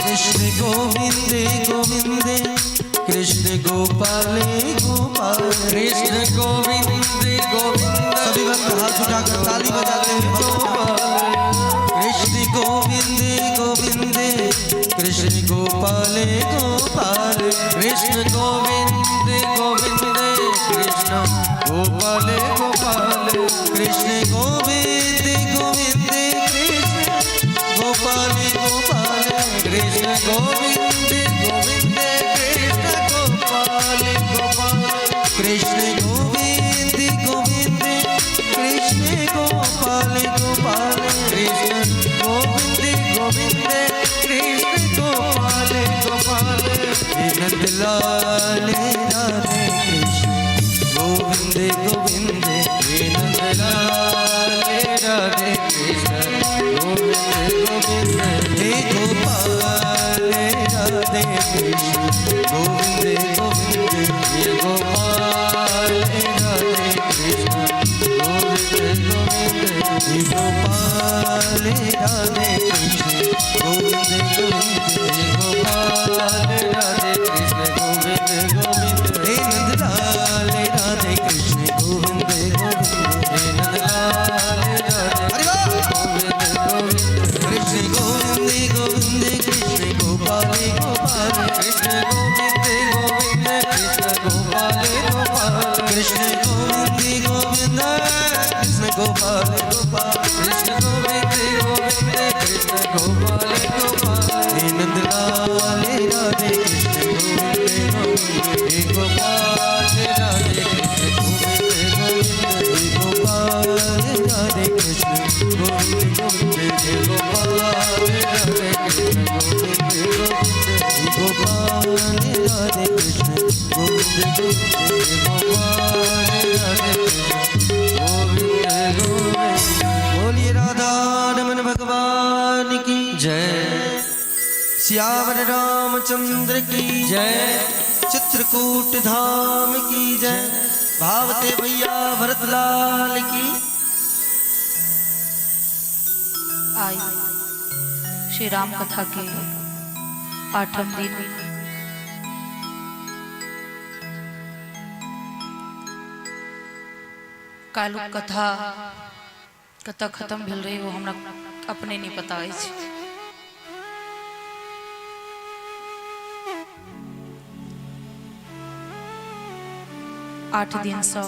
कृष्ण गोविंद गोविंद, कृष्ण गोपाल गोपाल, कृष्ण गोविंद गोविंद, सभी भक्त हाथ उठाकर ताली बजाते हुए गोपाल, कृष्ण गोविंद गोविंद, कृष्ण गोपाल गोपाल, कृष्ण गोविंद गोविंद, कृष्ण गोपाल गोपाल, कृष्ण गोविंद गोविंद, कृष्ण गोपाल गोपाल, कृष्ण गोविंद गोविंद, कृष्ण गोपाल गोपाल, कृष्ण गोविंद गोविंद, कृष्ण गोपाल गोपाल, कृष्ण गोविंद गोविंद, कृष्ण गोपाल गोपाल, गोविंद गोविंद हे नंदलाल राधे कृष्ण गोविंद गोविंद हे गोपाल राधे कृष्ण गोविंद गोविंद हे गोपाल राधे कृष्ण गोविंद गोविंद हे गोपाल राधे कृष्ण गोविंद गोविंद हे गोपाल राधे कृष्ण गोविंद गोविंद हे नंदलाल राधे कृष्ण गोविंद गोविंद हे नंदलाल राधे गोविंद गोविंद कृष्ण गोविंद गोविंद कृष्ण गोपाल गोपाल कृष्ण गोविंद गोविंद कृष्ण गोपाल गोपाल कृष्ण गोविंद गोविंद कृष्ण गोपाल गोपाल कृष्ण गोविंद गोविंद कृष्ण गोपाल गोपाल हे नंदलाल राधे कृष्ण गोविंद गोविंद हे गोपाल राधे कृष्ण गोविंद गोविंद हे गोपाल राधे कृष्ण गोविंद गोविंद हे गोपाल राधे कृष्ण गोविंद गोविंद हे गोपाल राधे कृष्ण गोविंद गोविंद हे गोपाल राधे कृष्ण गोविंद गोविंद। बोलिए राधा रमन भगवान की जय। सियावर रामचंद्र की जय। चित्रकूट धाम की जय। भावते भैया भरतलाल की। आई श्री राम कथा के आठम दिन काल्हुक कथा कतऽ खत्म भेल रहै ओ हमरा अपने नहि पता अछि। आठ दिनसँ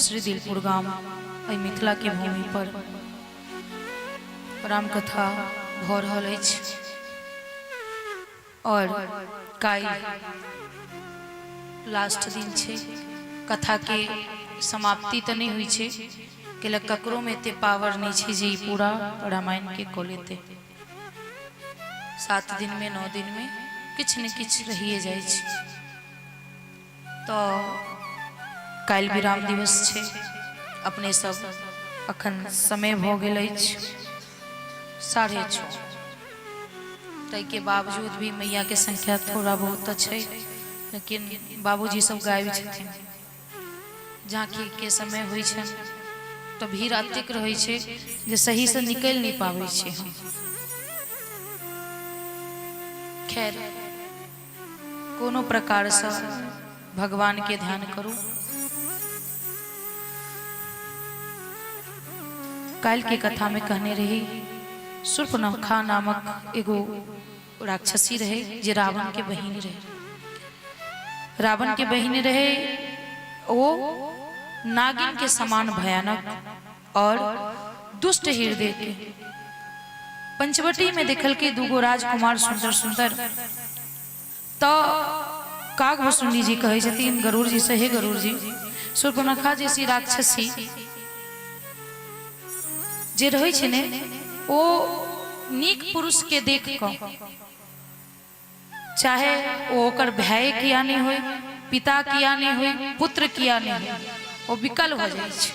श्री दिलपुर गाम एहि मिथिलाके भूमि पर रामकथा भऽ रहल अछि आओर काल्हि लास्ट दिन छै। कथाके समाप्ति तऽ नहि होइ छै, कैला ककरोमे एते पावर नहि छै जे ई पूरा रामायणके कऽ लेतै। 7 दिनमे 9 दिनमे किछु ने किछु रहिए जाइ छै। तऽ काल्हि विराम दिवस छै। अपने सब अखन समय भऽ गेल अछि 6:30, ताहिके बावजूद भी मैयाके संख्या थोड़ा बहुत तऽ छै, लेकिन बाबूजी सब गायब छथिन। झाँकीके समय होइ छनि तऽ भीड़ एतेक रहै छै जे सहीसँ निकलि नहि पाबै छी हम। खैर, कोनो प्रकारसँ भगवानके ध्यान करू। काल्हिके कथामे कहने रही शूर्पणखा नामक एगो राक्षसी रहे जे रावणके बहिन रहे। रावणके बहिन रहे, ओ नागिन के समान भयानक और दुष्ट हृदय के। पंचवटी में देखल के दूगो राजकुमार सुंदर सुंदर, तो कागभूषणी जी कहै छथिन गरुड़ जी से, हे गरुड़ जी, शूर्पणखा जैसी राक्षसी जे रहै छै ने, ओ नीक पुरुष के देख कऽ, चाहे ओ ओकर भाय किया नहीं होय, पिता किया नहीं होय, पुत्र किया नहीं होय, ओ विकल हो जाइ छै।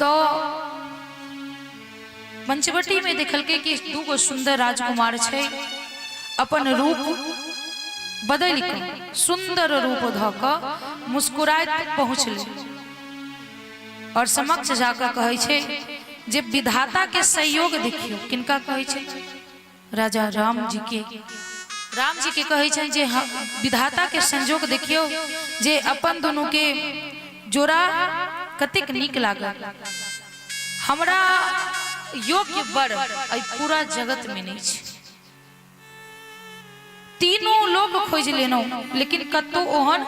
तो पंचवटी में देखलकै कि दूगो सुंदर राजकुमार छै, अपन रूप बदलि कऽ सुंदर रूप धऽ कऽ मुस्कुराइत पहुँचलै और समक्ष जाकऽ कहै छै जे विधाता के सहयोग देखियौ। किनका कहै छै? राजा राम जी के। राम जी के कहै छनि जे विधाता के संजोग देखियौ जे अपन दुनू के जोड़ा कतेक नीक लागल। हमरा योग्य वर एहि पूरा जगत में नहीं छै। तीनों लोग खोजि लेलहुँ लेकिन कतौ ओहन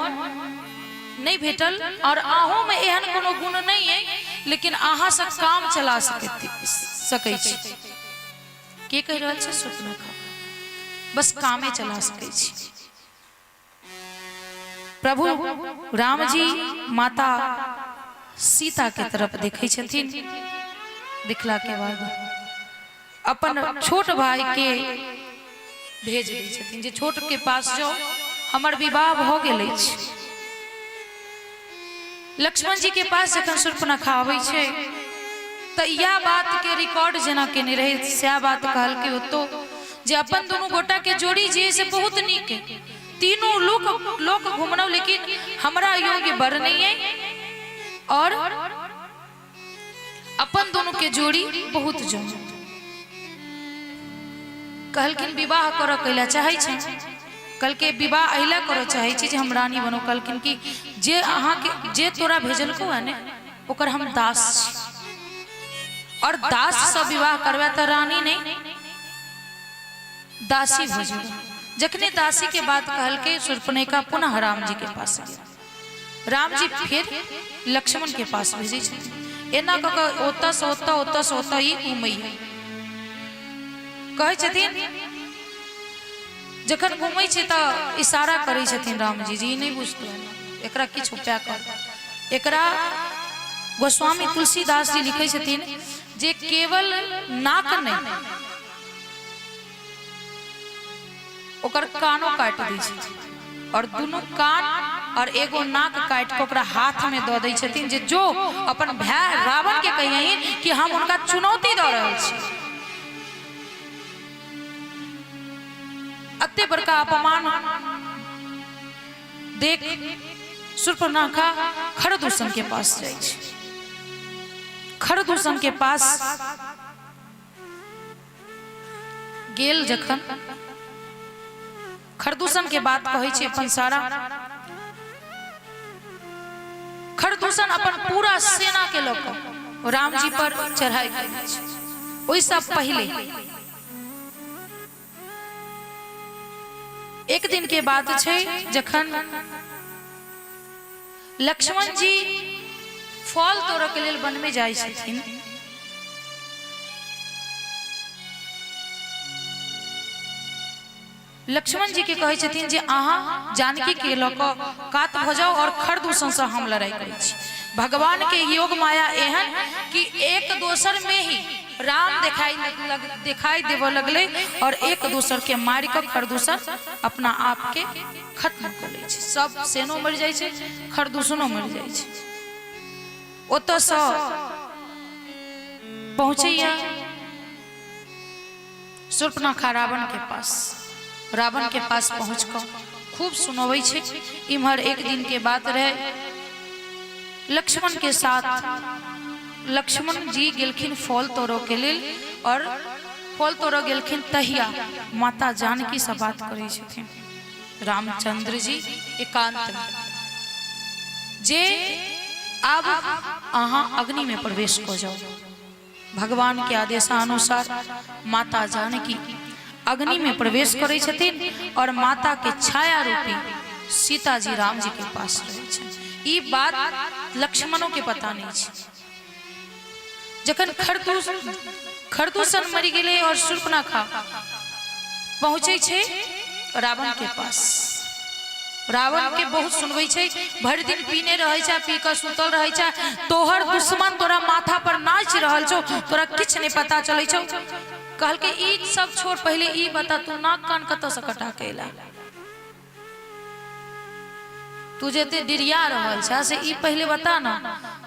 नहीं भेटल, और अहूँ में एहन कोनो गुण नहीं है, लेकिन अहाँ से काम चला सकै छी। के कहि रहल छै? शूर्पणखा। बस कामे चला सकै छी। प्रभु राम जी माता सीता के तरफ देखै छथिन। देखला के बाद अपन छोट भाई के भेज दै छथिन जे छोट के पास जाओ, हमर विवाह भऽ गेल अछि। लक्ष्मण जी के पास जखन शूर्पणखा आबै छै तऽ इएह बात के रिकॉर्ड जेना केने रहै, सएह बात कहलकै ओतौ जे अपन दुनू गोटा के जोड़ी जे से बहुत नीक है। तीनू लोक लोक घुमनौ, लेकिन हमरा योग्य बर नहीं है और अपन दोनों के जोड़ी बहुत जम। कहलखिन विवाह करऽ कैला चाहै छै? कहलकै विवाह अहिला करऽ चाहै छी जे हम रानी बनू। कहलखिन कि जे अहाँके जे तोरा भेजलकौ है ने ओकर हम दास छी, और दास से विवाह करबै तऽ रानी नहीं दासी भऽ जेबै। जखने दासी के बात कहलकै शूर्पणखा पुनः राम जी के पास गेल। राम जी फिर लक्ष्मण के पास भेजै छथिन। एना कऽ कऽ ओतऽ से ओतऽ, ओतऽ से ओतऽ ई घुमैया। कहै छथिन जखन घुमै छै तऽ इशारा करै छथिन रामजी जी, ई नहि बुझतौ, एकरा किछु उपाय कर। एकरा गोस्वामी तुलसीदास जी लिखै छथिन जे केवल नाक नहि ओकर कानो काटि दै छथिन, और दुनू कान और एगो नाक काटि कऽ ओकरा हाथ में दऽ दै छथिन जे जो अपन भाय रावण के कहियहिन कि हम हुनका चुनौती दऽ रहल छी। अते बड़का अपमान देख शूर्पणखा खरदूषण के पास जाइ छै। खरदूषण के पास गेल जखन खरदूषण के बात कहै छै अपन सारा, खरदूषण अपन पूरा सेना के लऽ कऽ रामजी पर चढ़ाई करै छै। ओहिसँ पहिले एक दिन के बात छै जखन लक्ष्मण जी फल तोड़ऽ के लेल वन में जाइ छथिन, लक्ष्मण जी के कहै छथिन जे अहाँ जानकी के लऽ कऽ कात भऽ जाउ और खरदूषण से हम लड़ाई करै छी। भगवान के योग माया एहन कि एक दोसर में ही राम दिखाई देबऽ लगलै और एक दोसर के मारि कऽ खरदूषण अपना आप के खत्म कऽ लै छै। सब सेनो मरि जाइ छै, खरदूषणो मरि जाइ छै। ओतऽसँ पहुँचैया शूर्पणखा रावण के पास। रावण के पास पहुँच कऽ खूब सुनबै छै। इम्हर एक दिन के बात रहे, लक्ष्मण के साथ लक्ष्मण जी गेलखिन फल तोड़ऽ के लेल और फल तोड़ऽ गेलखिन तहिया माता जानकी से बात करै छथिन रामचंद्र जी एकांत में जे आब अहाँ अग्नि में प्रवेश कऽ जाउ। भगवान के आदेशानुसार माता जानकी अग्नि में प्रवेश करै छथिन और माता के छाया रूपी सीता जी राम जी के पास रहै छथिन। ई बात लक्ष्मणों के पता नहीं छै। जखन खरदूषण मरि गेलै और शूर्पणखा पहुँचै छै रावण के पास, रावण के बहुत सुनबै छै, भरि दिन पीने रहै छै, पी कऽ सुतल रहै छै, तोहर दुश्मन तोरा माथा पर नाचि रहल छौ, तोरा किछु नहि पता चलै छौ। कहलकै ई सब छोड़, पहिले ई बता तू नाक कान कतऽ से कटा के एला, तू जे एते डिरिया रहल छ से ई पहिले बता ना,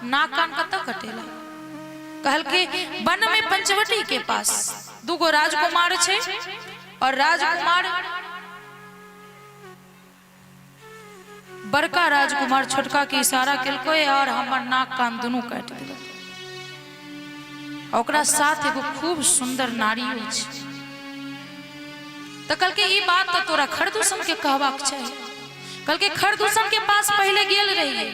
नाक कान कतऽ कटेला। कहलकै वन में पंचवटी के पास दूगो राजकुमार छै और राजकुमार बड़का राजकुमार छोटका के इशारा केलकै और हमर नाक कान दुनू काटि देलक। ओकरा साथ एगो खूब सुंदर नारियो छै। तऽ कहलकै ई बात तऽ तोरा खरदूषण के कहबाक चाही। कहलकै खरदूषण के पास पहिले गेल रहियै,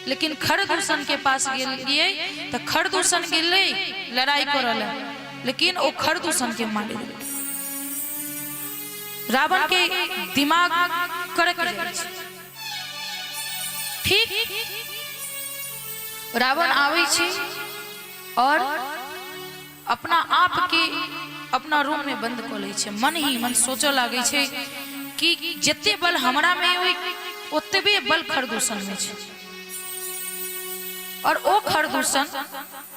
लेकिन खरदूषण के पास गेलियै तऽ खरदूषण गेलै लड़ाई करऽ लए, लेकिन ओ खरदूषण के मारि देलकै। रावण के दिमाग कड़क जाइ छै। ठीक रावण आबै छै और अपना आप के अपना रूम में बंद कऽ लै छै। मन ही मन सोचऽ लागै छै कि जते बल हमरा में ओहि ओतबे बल खरदूषण में छै, और ओ खरदूषण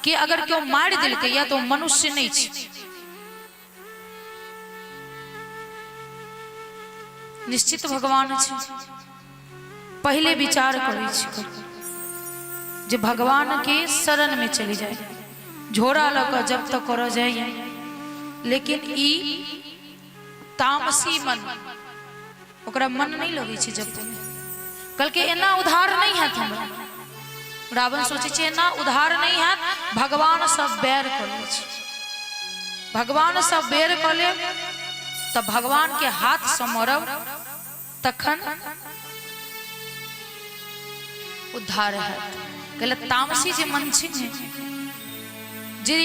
के अगर केओ मारि देलकै या तो मनुष्य नहीं छै। निश्चित भगवान छै। पहिले विचार करै छै जे भगवान के शरण में चली जाए, झोरा लऽ कऽ जब तक करऽ जाइए। लेकिन ई तामसी मन, ओकरा मन नहि लगै छै जब तक। कहलकै एना उधार नहि हैत हमरा। रावण सोचै छै एना उधार नहि हैत, भगवान सब बैर कऽ लै छै, भगवान सब बैर कऽ लेब तऽ भगवान के हाथ से मरब तखन उद्धार हैत। कहले तामसी जे मन छै ने, जे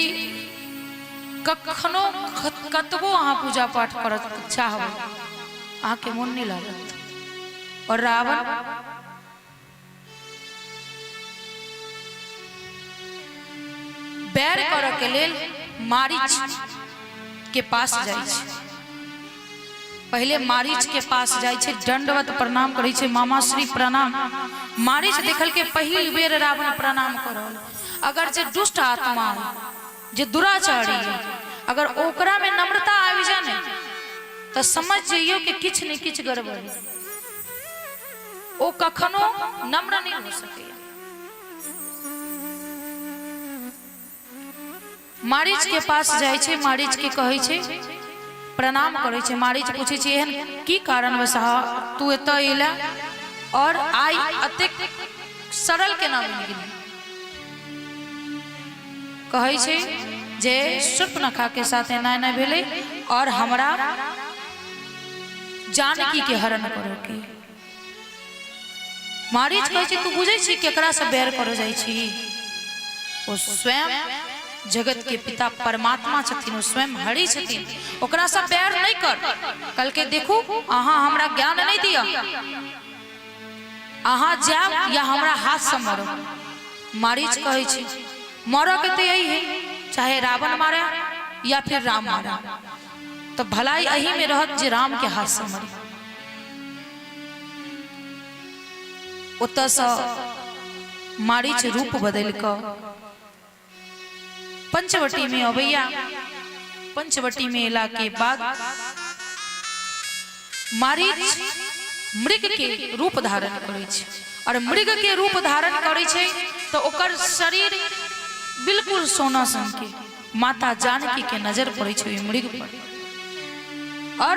कखनो कतबो अहाँ पूजा पाठ करत चाहबै, अहाँके मोन नहि लागत। और रावण बैर करऽ के लेल मारीच के पास जाइ छै। पहिले मारीच के पास जाइ छै, दंडवत प्रणाम करै छै, मामा श्री प्रणाम। मारीच देखल के पहिल बेर रावण प्रणाम करल। अगर जे दुष्ट आत्मा है, जे दुराचारी है, अगर ओकरा में नम्रता आबि जाए ने, तऽ समझ जइयो कि किछु ने किछु गड़बड़ है। ओ कखनो नम्र नहीं हो सकैया। मारीच के पास जाइ छै, मारीच के कहै छै, प्रणाम करै छै। मारीच पूछै छै एहन की कारणवश तू एतऽ एला और आइ एतेक सरल केना बनि गेली? कहै छै जे शूर्पणखा के साथ एना एना भेलै और हमरा जानकी के हरण करऽ के। मारीच कहै छै तू बुझै छी केकरा से बैर करऽ जाइ छी? ओ स्वयं जगत के पिता परमात्मा छथिन, ओ स्वयं हरि छथिन, ओकरा से बैर नहि कर। कहलकै देखू अहाँ हमरा ज्ञान नहि दिअ, अहाँ जायब या हमरा हाथ से मरब। मारीच कहै छै मरऽ के तऽ यही है, चाहे रावण मारे या फिर राम मारे, तऽ भलाई एही में रहत जे राम के हाथ से मरी। ओतऽसँ मारीच रूप बदलि कऽ पंचवटी में अबैया। पंचवटी में एला के बाद मारीच मृग के रूप धारण करै छै, और मृग के रूप धारण करै छै तऽ ओकर शरीर बिल्कुल सोना सन के। माता जानकी के नजर पड़ै छै ओहि मृग पर, और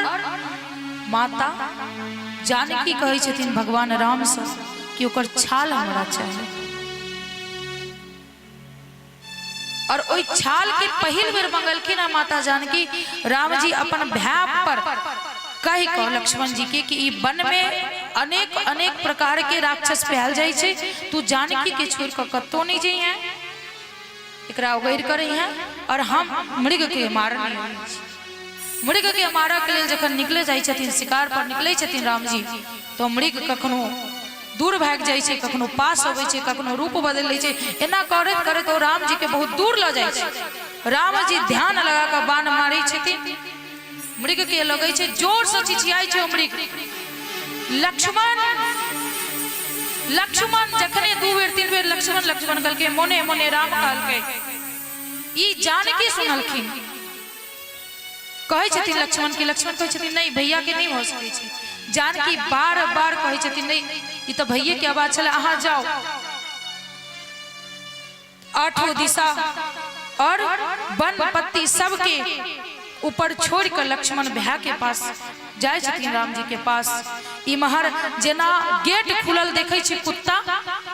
माता जानकी कहै छथिन भगवान राम से कि ओकर छाल हमरा चाही। और ओहि छाल के पहिल बेर मंगलखिन है माता जानकी। राम जी अपन भाय पर कहि कऽ लक्ष्मण जी के कि ई वन में अनेक अनेक प्रकार के राक्षस पायल जाइ छै, तू जानकी के छोड़ कऽ कतौ नहीं जइहे, एकरा उगैर करै हैं और हम मृग के मारने अबै छी। मृग के मारऽ के लेल जखन निकले जाइ छथिन, शिकार पर निकले छथिन रामजी, तऽ मृग कखनो दूर भागि जाइ छै, कखनो पास अबै छै, कखनो रूप बदलि लै छै। एना करैत करैत ओ रामजी के बहुत दूर लऽ जाइ छै। रामजी ध्यान लगा कऽ बाण मारै छथिन, मृग के लगै छै, जोर से चिचियाइ छै ओ मृग, लक्ष्मण लक्ष्मण। जखने 2 बेर 3 बेर लक्ष्मण लक्ष्मण कहलकै, मोने मोने राम कहलकै। ई जानकी सुनलखिन, कहै छथिन लक्ष्मण के, लक्ष्मण कहै छथिन नहीं भैया के नहीं भऽ सकै छै। जानकी बार बार कहै छथिन नहीं ई तऽ भैये के आवाज छलै, अहाँ जाओ। आठों दिशा और वन पत्ती सबके ऊपर छोड़ कर लक्ष्मण भैया के पास जाय छथिन, राम जी के पास। इमहर जेना गेट खुलल देखै छै कुत्ता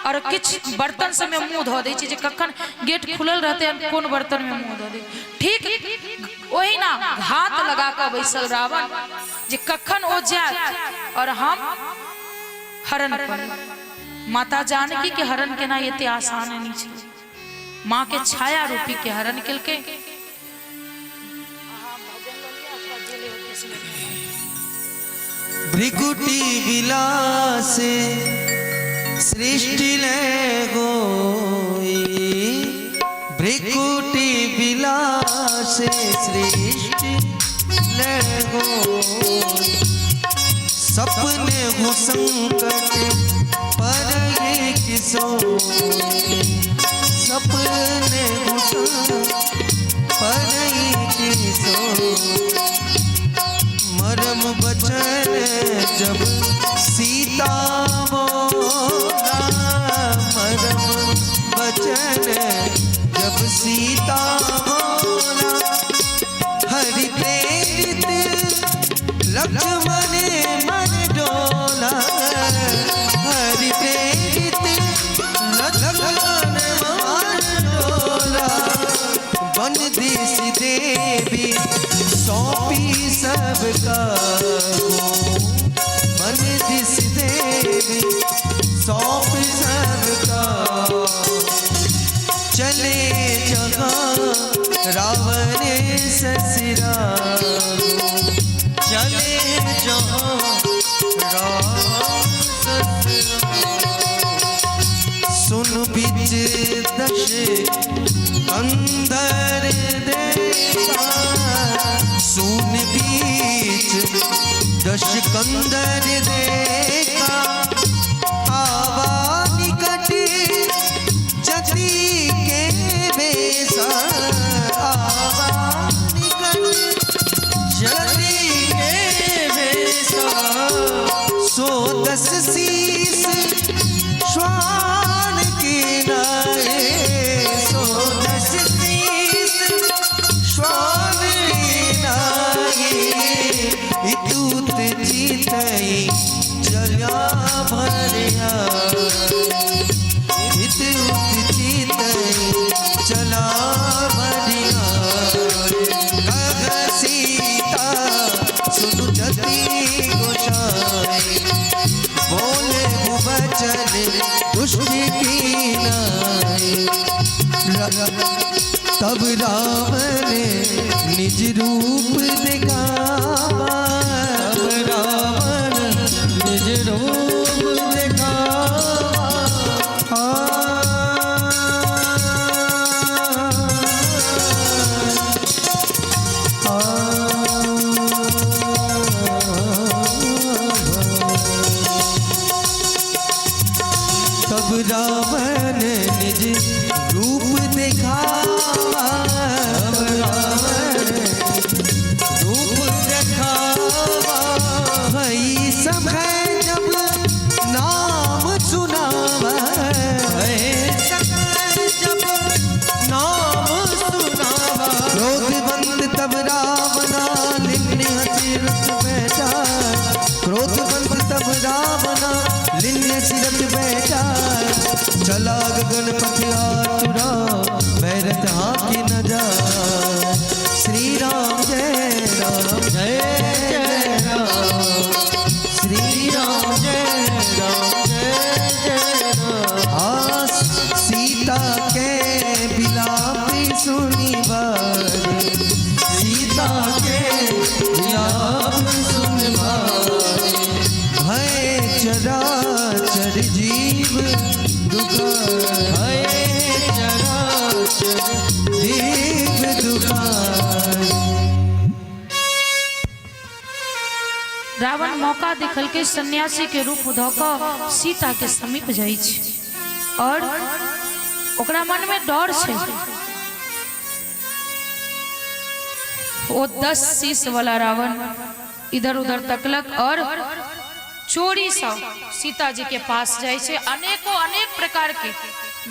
और किछु बर्तन सब में मुंह धऽ दै छै, जे कखन गेट खुलल रहतै हम कोन बर्तन में मुंह धऽ दै। ठीक ओहिना घात लगा कऽ बैसल रावण जे कखन ओ जायत और हम हरण करी। माता जानकी के हरण केना एते आसान नहीं छै, माँ के छाया रूपी के हरण केलकै। भ्रिकुटी विलासे सृष्टि ले गोई, भ्रिकुटी विलासे सृष्टि ले गोई, सपने हो संकट पर ये किसोई, सपने हो संकट पर ये किसोई, मरम बचन जब सीता बोली। सीता मोरा हरि प्रेरित लक्ष्मण मन डोला हरि प्रेरित लक्ष्मण मन डोला बन दिस देवी सौंपी सबका बन दिस देवी सौंप सबका चले जहाँ रावण ससुरा चले जहाँ रावण ससुरा सुन बिच दश अंदर देखा सुन बीच दश कंदर देखा आवा निकट जति के बेसा आवा निकट जति के बेसा सो दस शीस श्वान की नाए सो दस शीस श्वान की नाए इतूत जीतई जला भरिया इत उत जीतई चला भरिया कह सीता सुनु जति गोसाई बोले बचन दुष्ट की नाई तब राम ने निज रूप दिखावा तब रावण निज रूप दिखावा आ, तब रावण निज रूप दिखावा तब रावण रूप दिखावा भई सब है जब नाम सुनावा भई सब है जब नाम सुनावा क्रोधवंत तब रावणा लिन्ने हंसी रुत बैठा क्रोधवंत तब रावणा लिन्ने सिरत बैठा चला गगन पथ आतुरा बैरत हाथी न जा श्री राम जय राम जय जय राम श्री राम जय राम जय जय राम आ सीता के बिलाप सुनी बार सीता के बिलाप सुन बार भय चराचर जीव दुखा भय चराचर जीव दुखा रावण मौका देखलकै सन्यासी के रूप धऽ कऽ सीता के समीप जाइ छै और ओकरा मन में डर छै। ओ 10 शीश वाला रावण इधर उधर तकलक और चोरी सँ सीता जी के पास जाइ छै। अनेको अनेक प्रकार के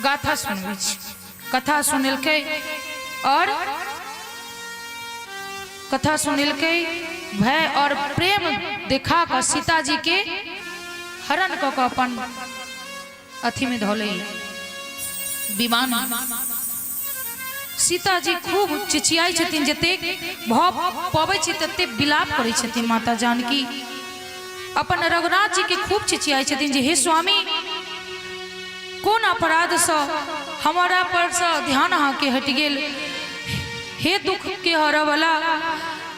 गाथा सुनबै छै, कथा सुनेलकै और कथा सुनेलकै, भय और प्रेम देखा कऽ सीता जी के हरण कऽ कऽ अपन अथी में धऽ लैया विमान। सीता जी खूब चिचियाइ छथिन, जतेक भऽ पबै छै ततेक विलाप करै छथिन। माता जानकी अपन रघुनाथ जी के खूब चिचियाइ छथिन जे हे स्वामी, कोन अपराधसँ हमारा परसँ ध्यान अहाँके हटि गेल? हे दुख के हरऽवला,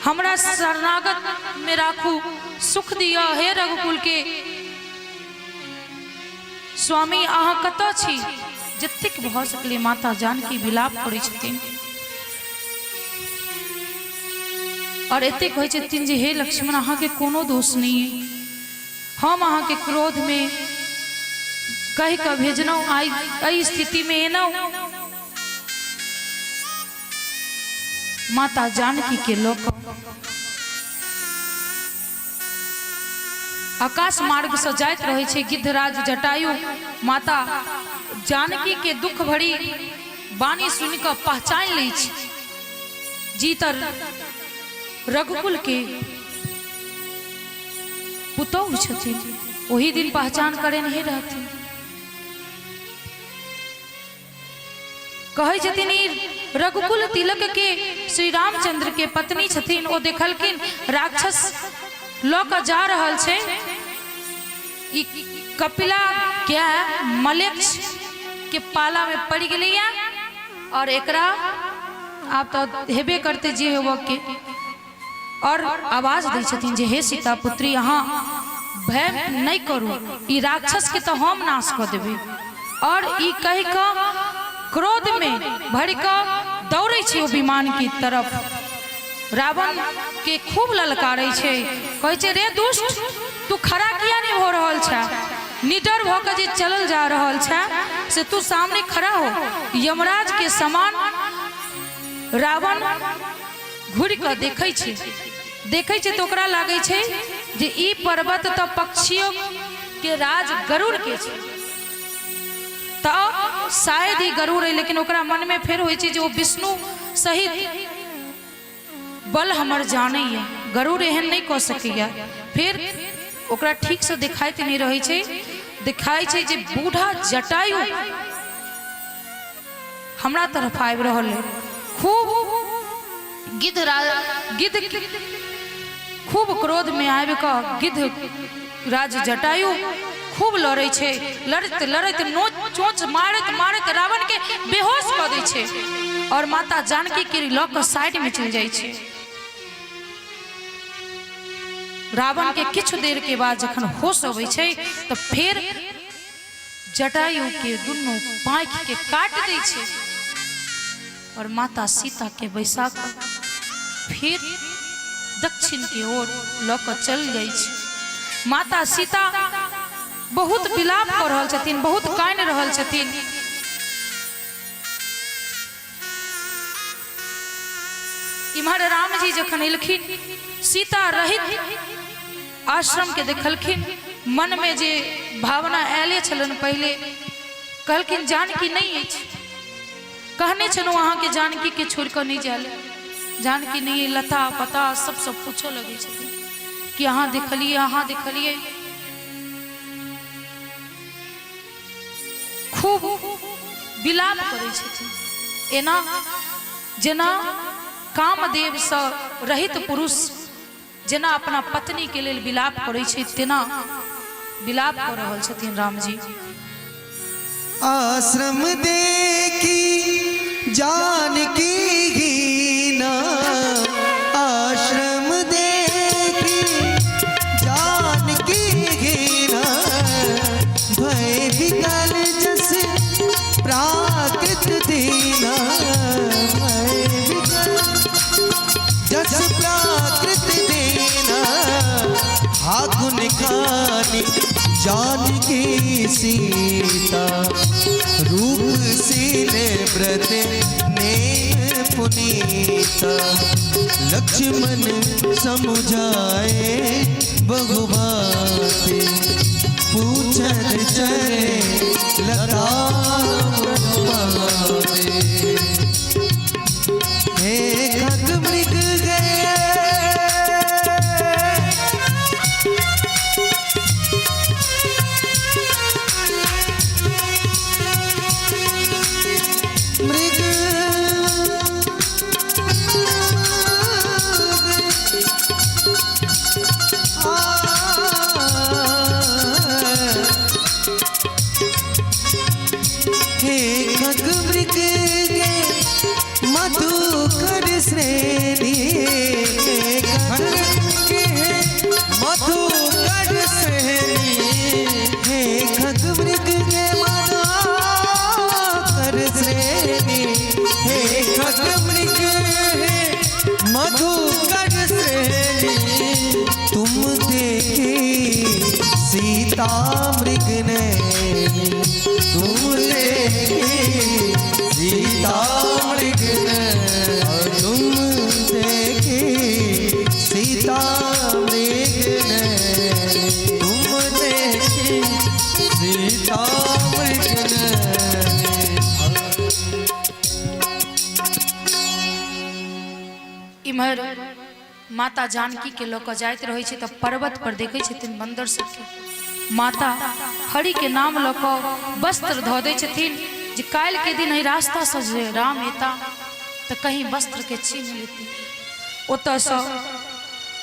हमरा शरणागत में राखू, सुख दिअ। हे रघुकुल के स्वामी, अहाँ कतऽ छी? जतेक भऽ सकलै माता जानकी विलाप करै छथिन और एतेक कहै छथिन जे हे लक्ष्मण, अहाँके कोनो दोष नहि अइ, हम अहाँके क्रोध में कहि कऽ भेजलहुँ, आइ एहि स्थितिमे एलहुँ। माता जानकी के लऽ कऽ आकाश मार्ग से जाइत रहै छै गिद्धराज जटायु। माता जानकी के दुख भरी वाणी सुनि कऽ पहचानि लै छै जी तऽ रघुकुल के पुतोहु छथिन। ओही दिन पहचान करे नहीं रहथिन। कहै छथिन ई रघुकुल तिलक के श्री रामचंद्र के पत्नी छथिन। ओ देखलखिन राक्षस लऽ कऽ जा रहल छै, ई कपिला के मलेच्छ के पाला में पड़ि गेलैया और एकरा आब तऽ हेबे करतै जे हेबऽ के। और आवाज दै छथिन जे हे सीता पुत्री, अहाँ भय नहि करू, ई राक्षस के तऽ हम नाश कऽ देबै। और ई कहि कऽ क्रोध में भरि कऽ दौड़ै छै ओ विमान की तरफ। रावण के खूब ललकारै छै, कहै छै रे दुष्ट, तू खड़ा किया नहीं हो रहल छै? निडर भऽ कऽ जे चलल जा रहल छै से तू सामने खड़ा हो। यमराज के समान रावण घुरि कऽ देखै छै, देखै छै तऽ ओकरा लागै छै जे ई पर्वत तऽ पक्षियों के राज गरुड़ के छै, तऽ शायद ई गरुड़ है। लेकिन ओकरा मन में फेर होइ छै जे ओ विष्णु सहित बल हमर जानैया, गरुड़ एहन नहि कऽ सकैया। फेर ओकरा ठीकसँ देखाइत नहि रहै छै, देखाइ छै जे बूढ़ा जटायु हमरा तरफ आबि रहल है। खूब गिद्ध गिद्ध खूब क्रोध में आबि कऽ गिद्ध राज जटायु खूब लड़ै छै। लड़ैत लड़ैत नोच चोच मारैत मारैत रावण के बेहोश कऽ दै छै और माता जानकी के लऽ कऽ साइड में चलि जाइ छै। रावण के किछु देर के बाद जखन होश अबै छै तऽ फेर जटायु के दुनू पाँखि के काटि दै छै और माता सीता के बैसा कऽ फिर दक्षिण के ओर लऽ कऽ चल जाइ छै। माता सीता बहुत विलाप कऽ रहल छथिन, बहुत कानि रहल छथिन। इम्हर रामजी जखन एलखिन, सीता रहित आश्रम के देखलखिन, मन में जे भावना आयले छलनि पहिले, कहलखिन जानकी नहीं अछि, कहने छलहुँ अहाँके जानकी के छोड़ि कऽ नहि जायल, जानकी नहीं। लता पता सब सब पूछऽ लगै छथिन कि अहाँ देखलियै, अहाँ देखलियै। खूब विलाप करै छथिन एना जेना कामदेवसँ रहित पुरुष जेना अपना पत्नी के लेल विलाप करै छै तेना विलाप कऽ रहल छथिन रामजी। आश्रम देखी जानकी हीना, आश्रम देखी जानकी हीना, भय विकल जस प्राकृत दीना, भय विकल जस प्राकृत दीना, हाकुन खानी जानकी सीता, रूप सीले व्रत नेम पुनीता, लक्ष्मण समुझाए बहुबाते, पूछत चले लता पाते। हे खग मृग गए मृग हे खग मृग गे मधुकर श्रेणी, हे खग मृग मधुकर श्रेणी, हे खग मृग गे मधुकर श्रेणी, हे खग मृग मधुकर श्रेणी, तुम देखे सीता मृग नैनी, तुम देखे सीता मृग नैनी, तुम देखे सीता मृग नैनी, तुम देखे सीता मृग नैनी। इम्हर माता जानकी के लऽ कऽ जाइत रहै छै तऽ पर्वत पर देखै छथिन बन्दर सबके। माता हरि के नाम लऽ कऽ वस्त्र धऽ दै छथिन जे काल्हि के दिन एहि रास्तासँ जे राम एता तऽ कहीं वस्त्र के छीन लेती। ओतऽसँ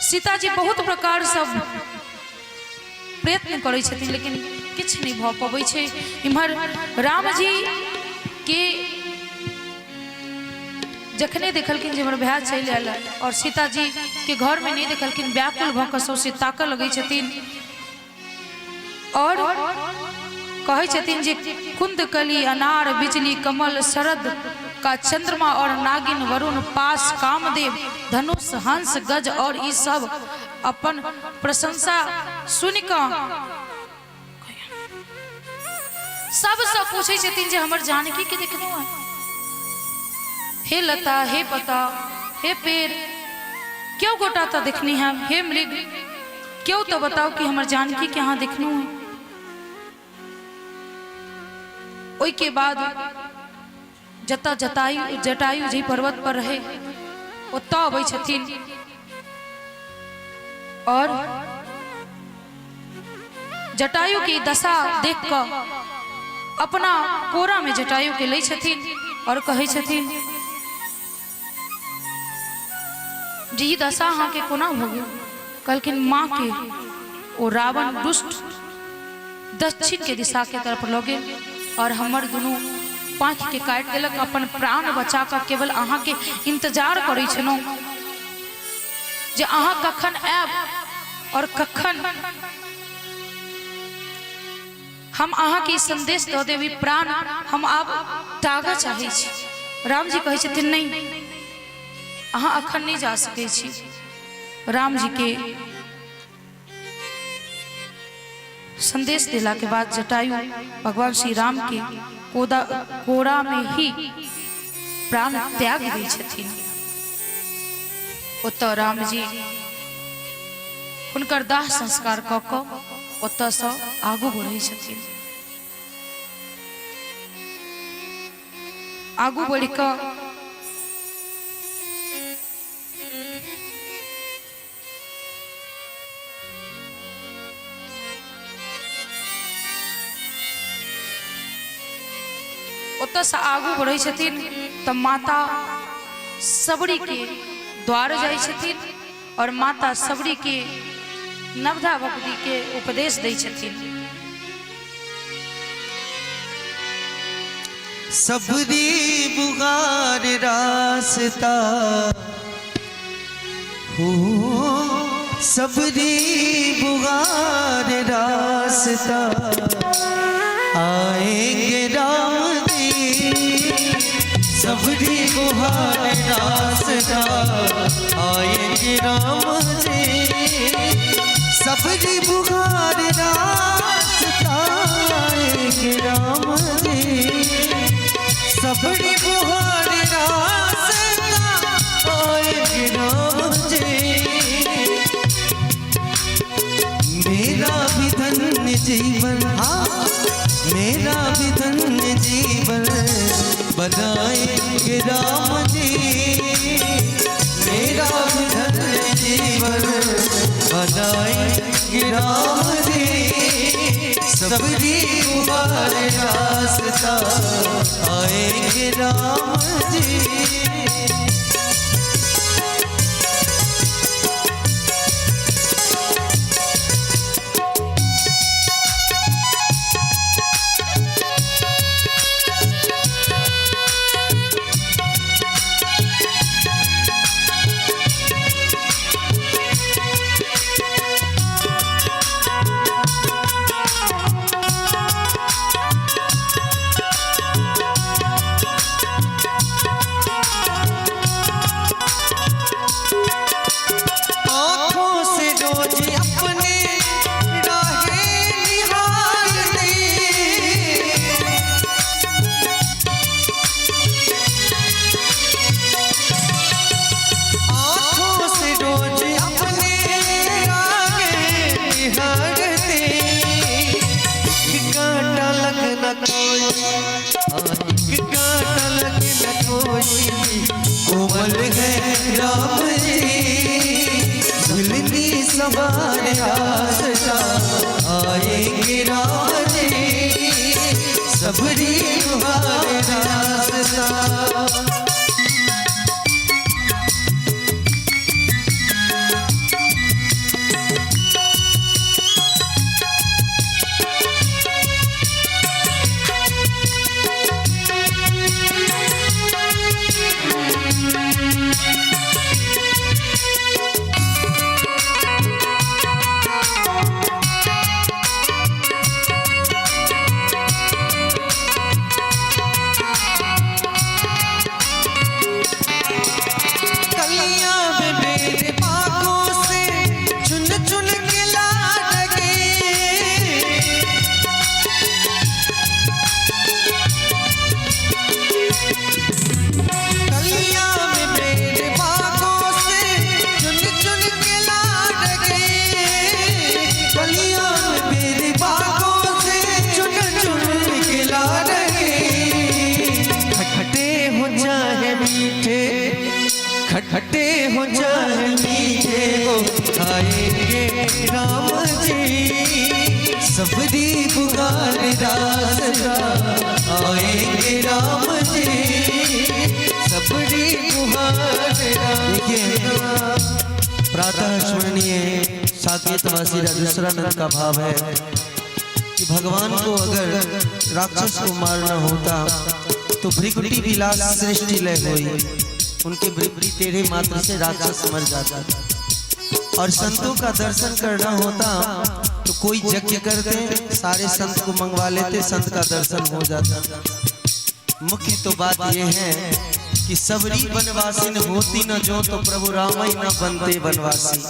सीताजी बहुत प्रकारसँ प्रयत्न करै छथिन लेकिन किछु नहि भऽ पबै छै। इम्हर रामजी के जखने देखलखिन जे हमर भाय चलि आयल और सीताजी के घर में नहीं देखलखिन, व्याकुल भऽ कऽ सौंसे ताकऽ लगै छथिन और कहै छथिन जे कुंद कली अनार बिजली कमल शरद का चंद्रमा और नागिन वरुण पास कामदेव धनुष हंस गज और ई सब अपन प्रशंसा सुनि कऽ सबसँ पूछै छथिन जे हमर जानकी के देखलहुँ हँ? हे लता, हे पता, हे पेड़, क्यों गोटा तो देखनी है, हे मृग, क्यों तो बताओ कि हमर जानकी के अहाँ देखलहुँ हँ? ओहि के बाद जतऽ जतायु जटायु जी पर्वत पर रहे ओतऽ अबै छथिन और जटायु के दशा देख कऽ अपना कोरा में जटायु के लै छथिन और कहै छथिन जे ई दशा अहाँके कोना भऽ गेल? कहलखिन माँ के ओ रावण दुष्ट दक्षिण के दिशा के तरफ लऽ गेल और हमर दुनू पाँखि के काटि देलक। अपन प्राण बचा कऽ केवल अहाँके इंतजार करै छलहुँ जे अहाँ कखन आयब और कखन हम अहाँके ई संदेश दऽ देब, ई प्राण हम आब त्यागऽ चाहै छी। रामजी कहै छथिन नहि, अहाँ अखन नहि जा सकै छी। रामजी के संदेश देला के बाद जटायु भगवान श्री राम के कोदा कोरा में ही प्राण त्याग दै छथिन। ओतऽ रामजी हुनकर दाह संस्कार कऽ कऽ ओतऽसँ आगू बढ़ै छथिन। आगू बढ़ि कऽ ओतऽसँ आगू बढ़ै छथिन तऽ माता सबरीके द्वार जाइ छथिन और माता सबरीके नवधा भक्तिके उपदेश दै छथिन। सबरी बुगार रास्ता हो, सबरी बुगार रास्ता आएंगे राम जी, सबरी बुहार रास्ता आएंगे राम जी, सबरी बुहार रास्ता आएंगे राम जी, सबरी बुहार रास्ता आएंगे राम जी। मेरा भी धन्य जीवन, हाँ मेरा भी धन्य जीवन बनाएंगे राम जी, मेरा भी धन्य जीवन बनाएंगे राम जी, सबरी बुहार रास्ता आएंगे राम जी। आँखों से रोज अपने राहें निहारते, आँखों से रोज अपने राहें निहारते, एक कांटा लगना कोई, एक कांटा लगना कोई, कोमल है राम जी, सबरी गुहार रास्ता। कलियां में मेरे बागों से चुन चुन के ला लगे, कलियां में मेरे बागों से चुन चुन के ला लगे, कलियां में मेरे बागों से चुन चुन के ला लगे। खटखटे हो चाहे मीठे, खटखटे हो चाहे मीठे हो खाएंगे राम जी, सबरी पुकार रास्ता आएंगे राम जी, सबरी पुकार। देखिए प्रातः स्मरणीय साकेतवासी राजेश्वरानंद का भाव है कि भगवान को अगर राक्षस को मारना होता तो भृकुटी विलास सृष्टि लय हुई, उनके भृकुटी टेढ़े मात्र से राक्षस मर जाता। और संतों का दर्शन करना होता तो कोई यज्ञ करते, सारे संत को मंगवा लेते, संत का दर्शन हो जाता। मुख्य तो बात यह है कि सबरी वनवासिन होती न जो तो प्रभु राम ही न बनते वनवासी।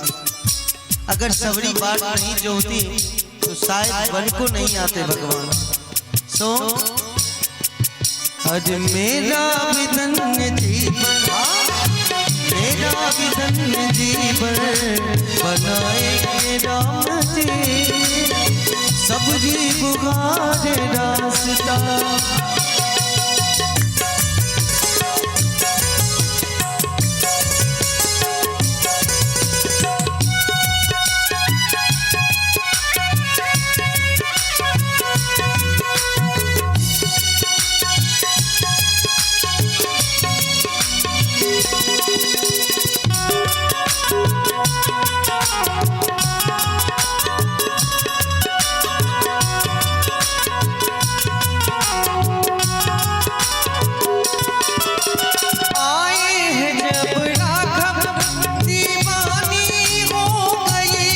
अगर सबरी बाट नहीं जो होती तो शायद वन को नहीं आते भगवान। सो हर मेरा भी धन्य जीवन, मेरा भी धन्य जीवन बनाएंगे राम जी, सबरी बुगार रास्ता। आए हैं जब राघव दीवानी हो गई,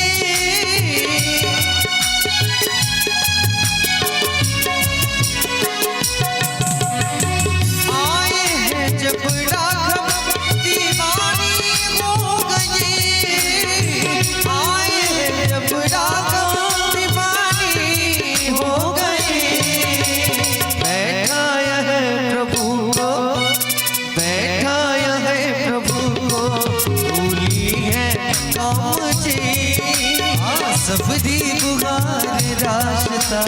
आए हैं जब राघव दीवानी हो गई, आए हैं जब राघव दीवानी हो गई। बैठाया है प्रभु को, बैठाया है प्रभु को, भूली है कौन जी, सबरी बुगार रास्ता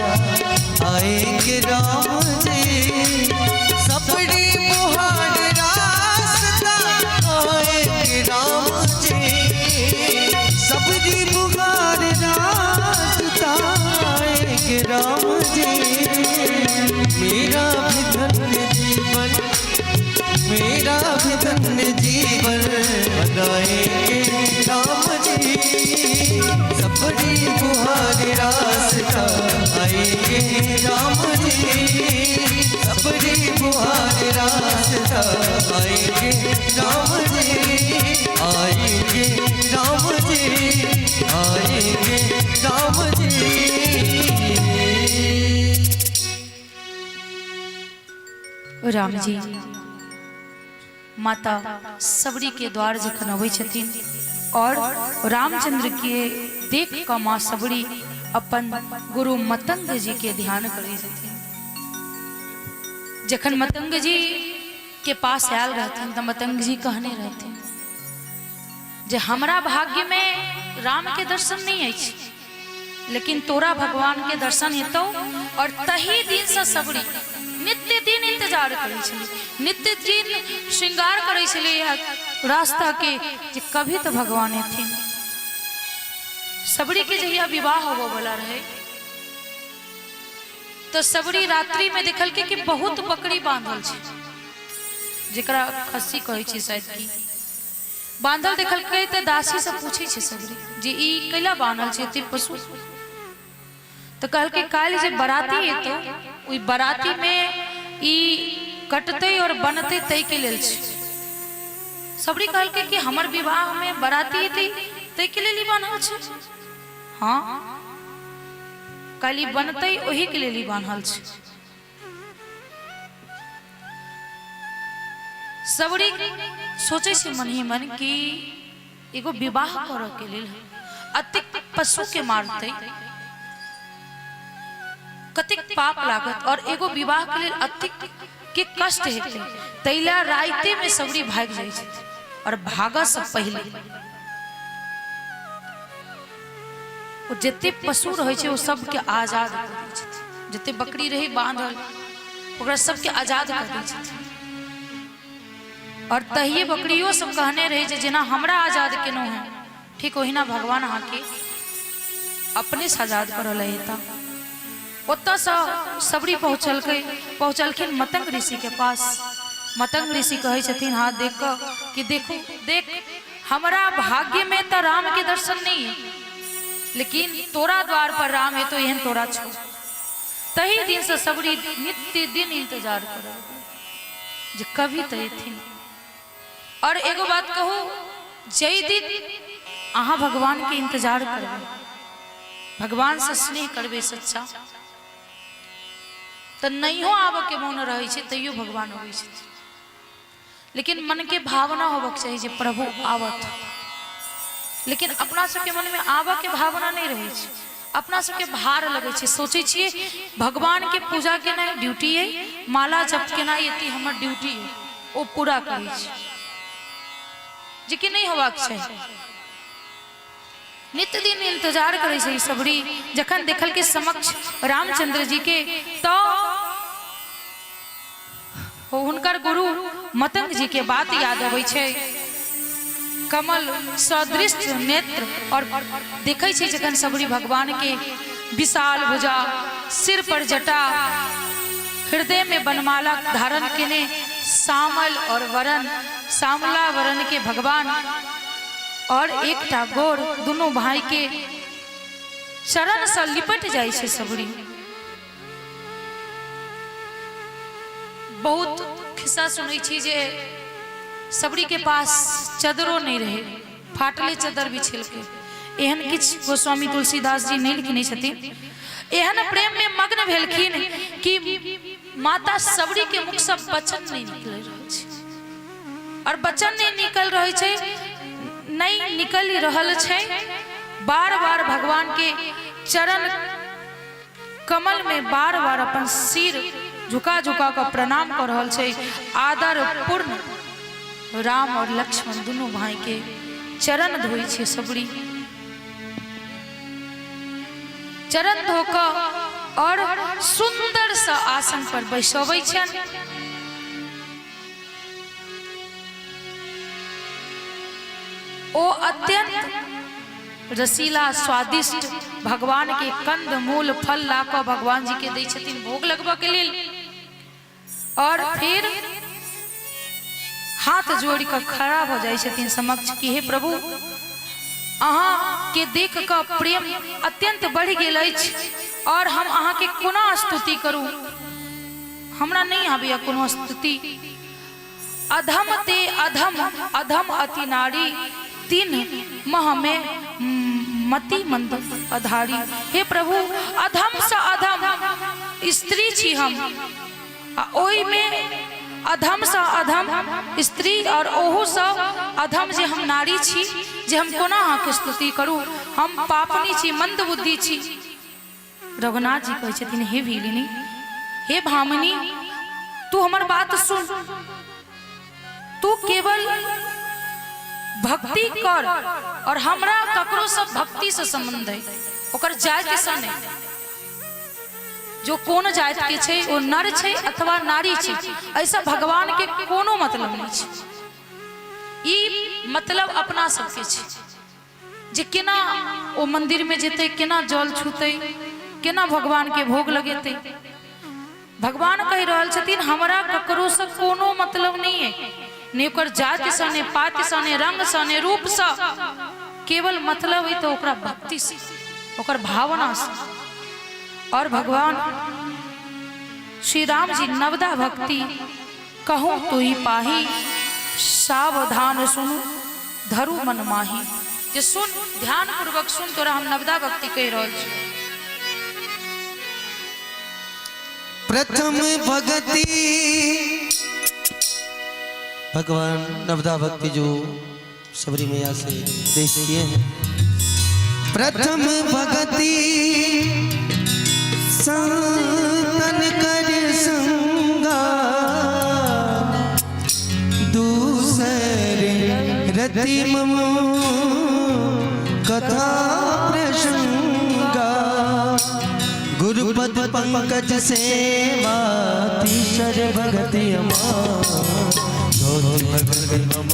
आएंगे राम जी, सबरी बुहार रास्ता आएंगे राम जी, सबरी बुहार रास्ता आएंगे राम जी। मेरा भी धन्य जीवन, मेरा भी धन्य जीवन बनाएंगे राम जी, सबरी बुहार रास्ता आएंगे राम जी, सबरी बुहार रास्ता आएंगे राम जी, आएंगे राम जी, आएंगे राम जी। राम जी माता सबरी के द्वार जखन अबै छथिन और रामचंद्र के देख कऽ माँ सबरी अपन गुरु मतंग जी के ध्यान करै छथिन। जखन मतंग जी के पास आयल रहथिन तऽ मतंग जी कहने रहथिन जे हमरा भाग्य में राम के दर्शन नहीं अछि, लेकिन तोरा भगवान के दर्शन हेतौ। और तही दिन से सबरी नित्य दिन इंतजार करै छली, नित्य दिन श्रृंगार करै छली रास्ता के जे कभी तो भगवान एथिन। सबरी के जहिया विवाह होबो वाला रहे तऽ सबरी रात्रि में देखलकै कि बहुत बकरी बांधल छै, जेकरा खस्सी कहै छै शायद, की बांधल देखलकै। तऽ दासी से पूछै छै सबरी जे ई कैला बान्हल छै एते पशु? तऽ कहलकै काल्हि जे बराती एतौ, ओहि बराती में ई कटतै और बनतै, ताहि के लेल छै। सबरी कहलकै कि हमर विवाह में बराती एतै, ताहि के लेल ई बान्हल छै? हाँ, काल्हि बनतै, ओहि के लेल ई बान्हल छै। सबरी सोचै छै मन ही मन कि एगो विवाह करऽ के लेल अतेक पशु के मारतै, कतेक पाप लागत, और एगो विवाह के लेल अतेक के कष्ट हेतै। तैला राइते में सबरी भागि जाइ छथिन, और भागऽ से पहिले ओ जते पशु रहै छै, ओ सबके आजाद कऽ दै छथिन। जते बकरी रहै बांधल, ओकरा सबके आजाद कऽ दै छथिन। और तहिए बकरियो सब कहने रहै जे जेना हमरा आजाद केलहुँ हेँ, ठीक ओहिना भगवान अहाँके अपने से आजाद करऽ लए हेता। ओतऽसँ सबरी पहुँचलकै, पहुँचलखिन मतंग ऋषि के पास। मतंग ऋषि कहै छथिन हाथ देख कऽ कि देखू, देख, हमरा भाग्य में तऽ राम के दर्शन नहीं है, लेकिन तोरा द्वार पर राम है तो एहन तोरा छो। तही दिन से सबरी नित्य दिन इंतजार कर जे कभी तो एथिन। और एगो बात कहू, जै दिन अहाँ भगवान के इंतजार करबै, भगवान से स्नेह करबै सच्चा, तऽ नहियो आबऽ के मोन रहै छै, तैयो भगवान अबै छथिन। लेकिन मन के भावना होबक चाही जे प्रभु आवत। लेकिन अपना सबके मन में आबऽ के भावना नहीं रहै छै। अपना सबके भार लगै छै, सोचै छियै भगवान के पूजा केनाइ ड्यूटी अइ, माला जप केनाइ एते हमर ड्यूटी अइ, ओ पूरा करै छी, जेकि नहि होबाक चाही। नित्य दिन इंतजार करै छै सबरी। जखन देखलकै समक्ष रामचंद्र जी के, तऽ हुनकर गुरु मतंग जी के बात याद अबै छै। कमल सदृश नेत्र, और देखै छै जखन सबरी भगवान के विशाल भुजा, सिर पर जटा, हृदय में बनमाला धारण केने, सामल और वरण, सामला वरण के भगवान, और एकटा गोर दुनू भाई के चरण से लिपट जाइ छै सबरी। बहुत खिस्सा सुनै छी जे सबरी के पास चदरो नहीं रहे, फाटले चदर बिछेलकै। एहन किछु गोस्वामी तुलसीदास जी नहीं लिखने छथिन। एहन प्रेम में मग्न भेलखिन कि माता सबरी के मुख से वचन नहीं निकल रहल छै, और वचन नहीं निकल रहल छै, नहीं निकल रहल छै। बार बार भगवान के चरण कमल में बार बार अपन सिर झुका झुका कऽ प्रणाम कऽ रहल छै। आदर पूर्ण राम और लक्ष्मण दुनू भाई के चरण धोइ छै सबरी। चरण धो कऽ और सुंदर सा आसन पर बैसबै छनि। ओ अत्यंत रसीला स्वादिष्ट भगवान के कंद मूल फल ला कऽ भगवान जी के दै छथिन भोग लगबऽ के लेल, और फिर हाथ जोड़ि कऽ खड़ा भऽ जाइ छथिन समक्ष कि हे प्रभु, अहाँ के देख कऽ प्रेम अत्यंत बढ़ि गेल अछि, और हम अहाँ के कोना स्तुति करू? हमरा नहि आबैया कोनो स्तुति। अधम ते अधम अधम अति नारी, तीन मह में मति मंद अधारी। हे प्रभु, अधम से अधम स्त्री छी हम, आ ओहि में अधम से अधम स्त्री, और ओहू से अधम जे हम नारी छी, जे हम कोना अहाँके स्तुति करू? हम पापनी छी, मंद बुद्धि छी। रघुनाथ जी कहै छथिन, हे भीलिनी, हे भामिनी, तू हमर बात सुन। तू केवल भक्ति कर, और हमरा ककरो से भक्ति से संबंध है, ओकर जाति से नहीं। जो कोन जाति के छै, ओ नर छै अथवा नारी छै, ऐसा भगवान के कोनो मतलब नहीं छै। ई मतलब अपना सबके छै जे केना ओ मंदिर में जेतै, केना जल छूतै, केना भगवान के भोग लगेतै। भगवान कहि रहल छथिन हमरा ककरो से कोनो मतलब नहीं है, ने ओकर जाति से, ने पाति से, ने रंग से, ने रूप से, केवल मतलब है तो ओकरा भक्ति से, ओकर भावना से। और भगवान श्री राम जी नवदा भक्ति कहूँ तो ही पाही, सावधान सुनु धरु मन माही। जे सुन, ध्यान पूर्वक सुन, तोरा हम नवदा भक्ति कहि रहल छी। प्रथम भक्ति भगवान नवदा भक्ति जो सबरी मैया से देश किए हैं। प्रथम भक्ति संतन कर संगा, दूसरे रति मम कथा प्रसंगा, गुरुपद पंकज सेवा तीसर भगति भगति मम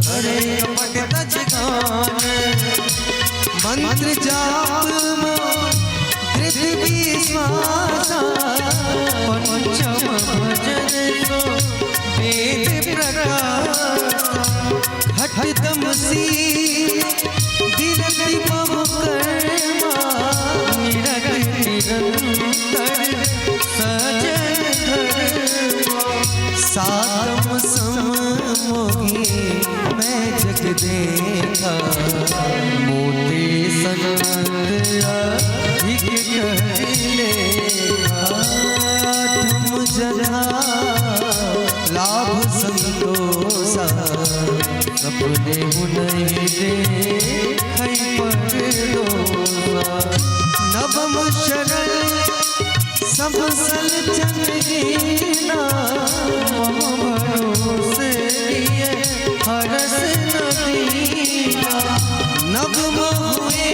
हरे कपट तज गान, मंत्र जाप धृत विश्वासा, पंचम भजन सो वेद प्रकाश, हट तमसी विरति बहु कर्मा, निरत निरंतर सजन धर्मा, सातम सम मोही मैं जग देखा, मोटे संत अधिक कहले, आठम जथा लाभ संतोषा, सपने हुनहि देखै पर दोषा, नवम शरण सब सल चल दीना, मम भरोसे दिए हरस न दीना, नवम हुए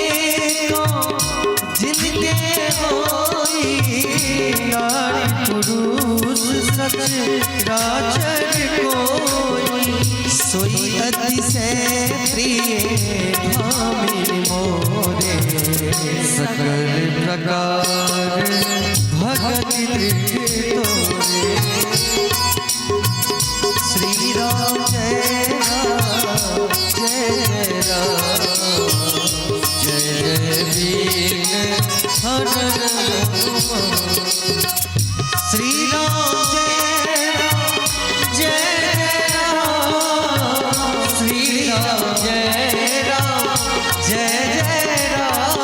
को जिनके होई, नारी पुरुष सच राचर कोई, सोई अतिशय प्रिय भामिनी मोरे, सकल प्रकार भगति तोरे। श्री राम जय राम जय जय राम, जय जय वीर हर हनुमान। श्री राम जय राम जय राम, श्री राम जय राम जय जय राम,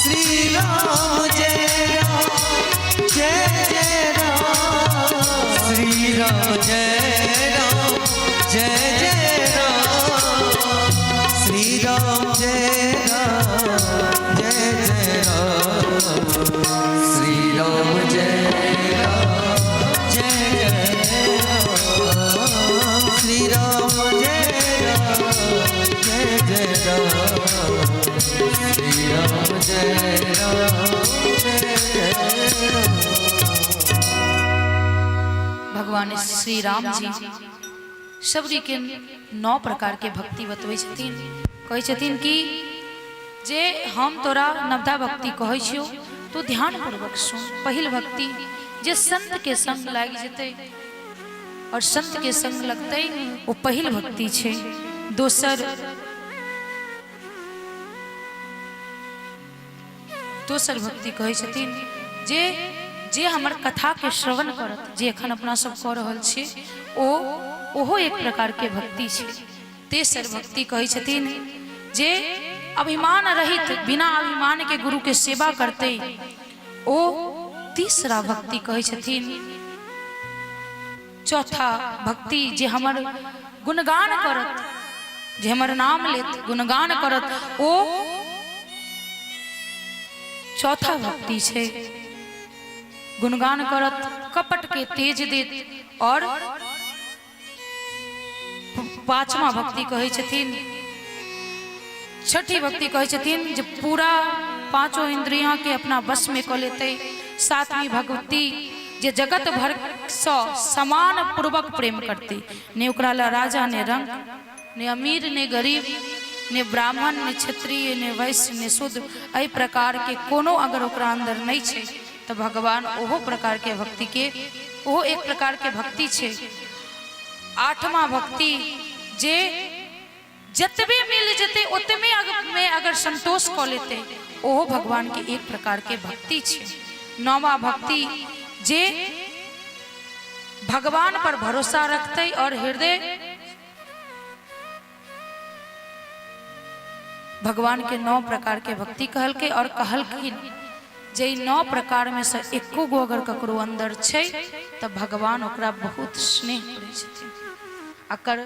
श्री राम जय राम जय जय राम, श्री राम जय राम जय जय राम, श्री राम जय राम जय जय राम, श्री राम जय राम जय जय राम, श्री राम जय राम जय जय राम, श्री राम जय राम जय जय राम। भगवान श्री राम जी सबरी के 9 प्रकार के भक्ति बतबै छथिन। कहै छथिन कि जे हम तोरा नवधा भक्ति कहै छियौ तो ध्यान पूर्वक सुन। पहिल भक्ति जे संत के संग लागि जेतै और संत के संग लगतै ओ पहिल भक्ति छै। दोसर दोसर भक्ति कहै छथिन जे जे हमर कथा के श्रवण करत, जे एखन अपना सब कऽ रहल छी ओ ओहो एक प्रकार के भक्ति छै। तेसर भक्ति कहै छथिन जे अभिमान रहित बिना अभिमान के गुरु के सेवा करते ओ तीसरा भक्ति कहै छथिन। चौथा भक्ति जे हमर गुणगान करत, जे हमर नाम लेत गुणगान करत ओ चौथा भक्ति छै। गुणगान करत, कपट के तेज देत। और पांचवा भक्ति कहै छथिन, छठी भक्ति कहै छथिन जे पूरा पांचों इंद्रिया के अपना वश में कऽ लेतै। सातवीं भक्ति जे जगत भर सँ समान पूर्वक प्रेम करतै, ने ओकरा ला राजा ने रंग, ने अमीर ने गरीब, ने ब्राह्मण ने क्षत्रिय ने वैश्य ने शूद्र, एहि प्रकार के कोनो अगर ओकरा अंदर नहीं छै तऽ भगवान ओहो प्रकार के भक्ति के, ओहो एक प्रकार के भक्ति छै। आठवां भक्ति जे जतबे मिल जेतै ओतबे में अगर संतोष कऽ लेतै, ओहो भगवान के एक प्रकार के भक्ति छै। नौवां भक्ति जे भगवान पर भरोसा रखतै और हृदय भगवान के 9 प्रकार के भक्ति कहलकै और कहलखिन जे ई 9 प्रकार में से एको गो अगर ककरो अंदर छै तऽ भगवान ओकरा बहुत स्नेह करै छथिन। अगर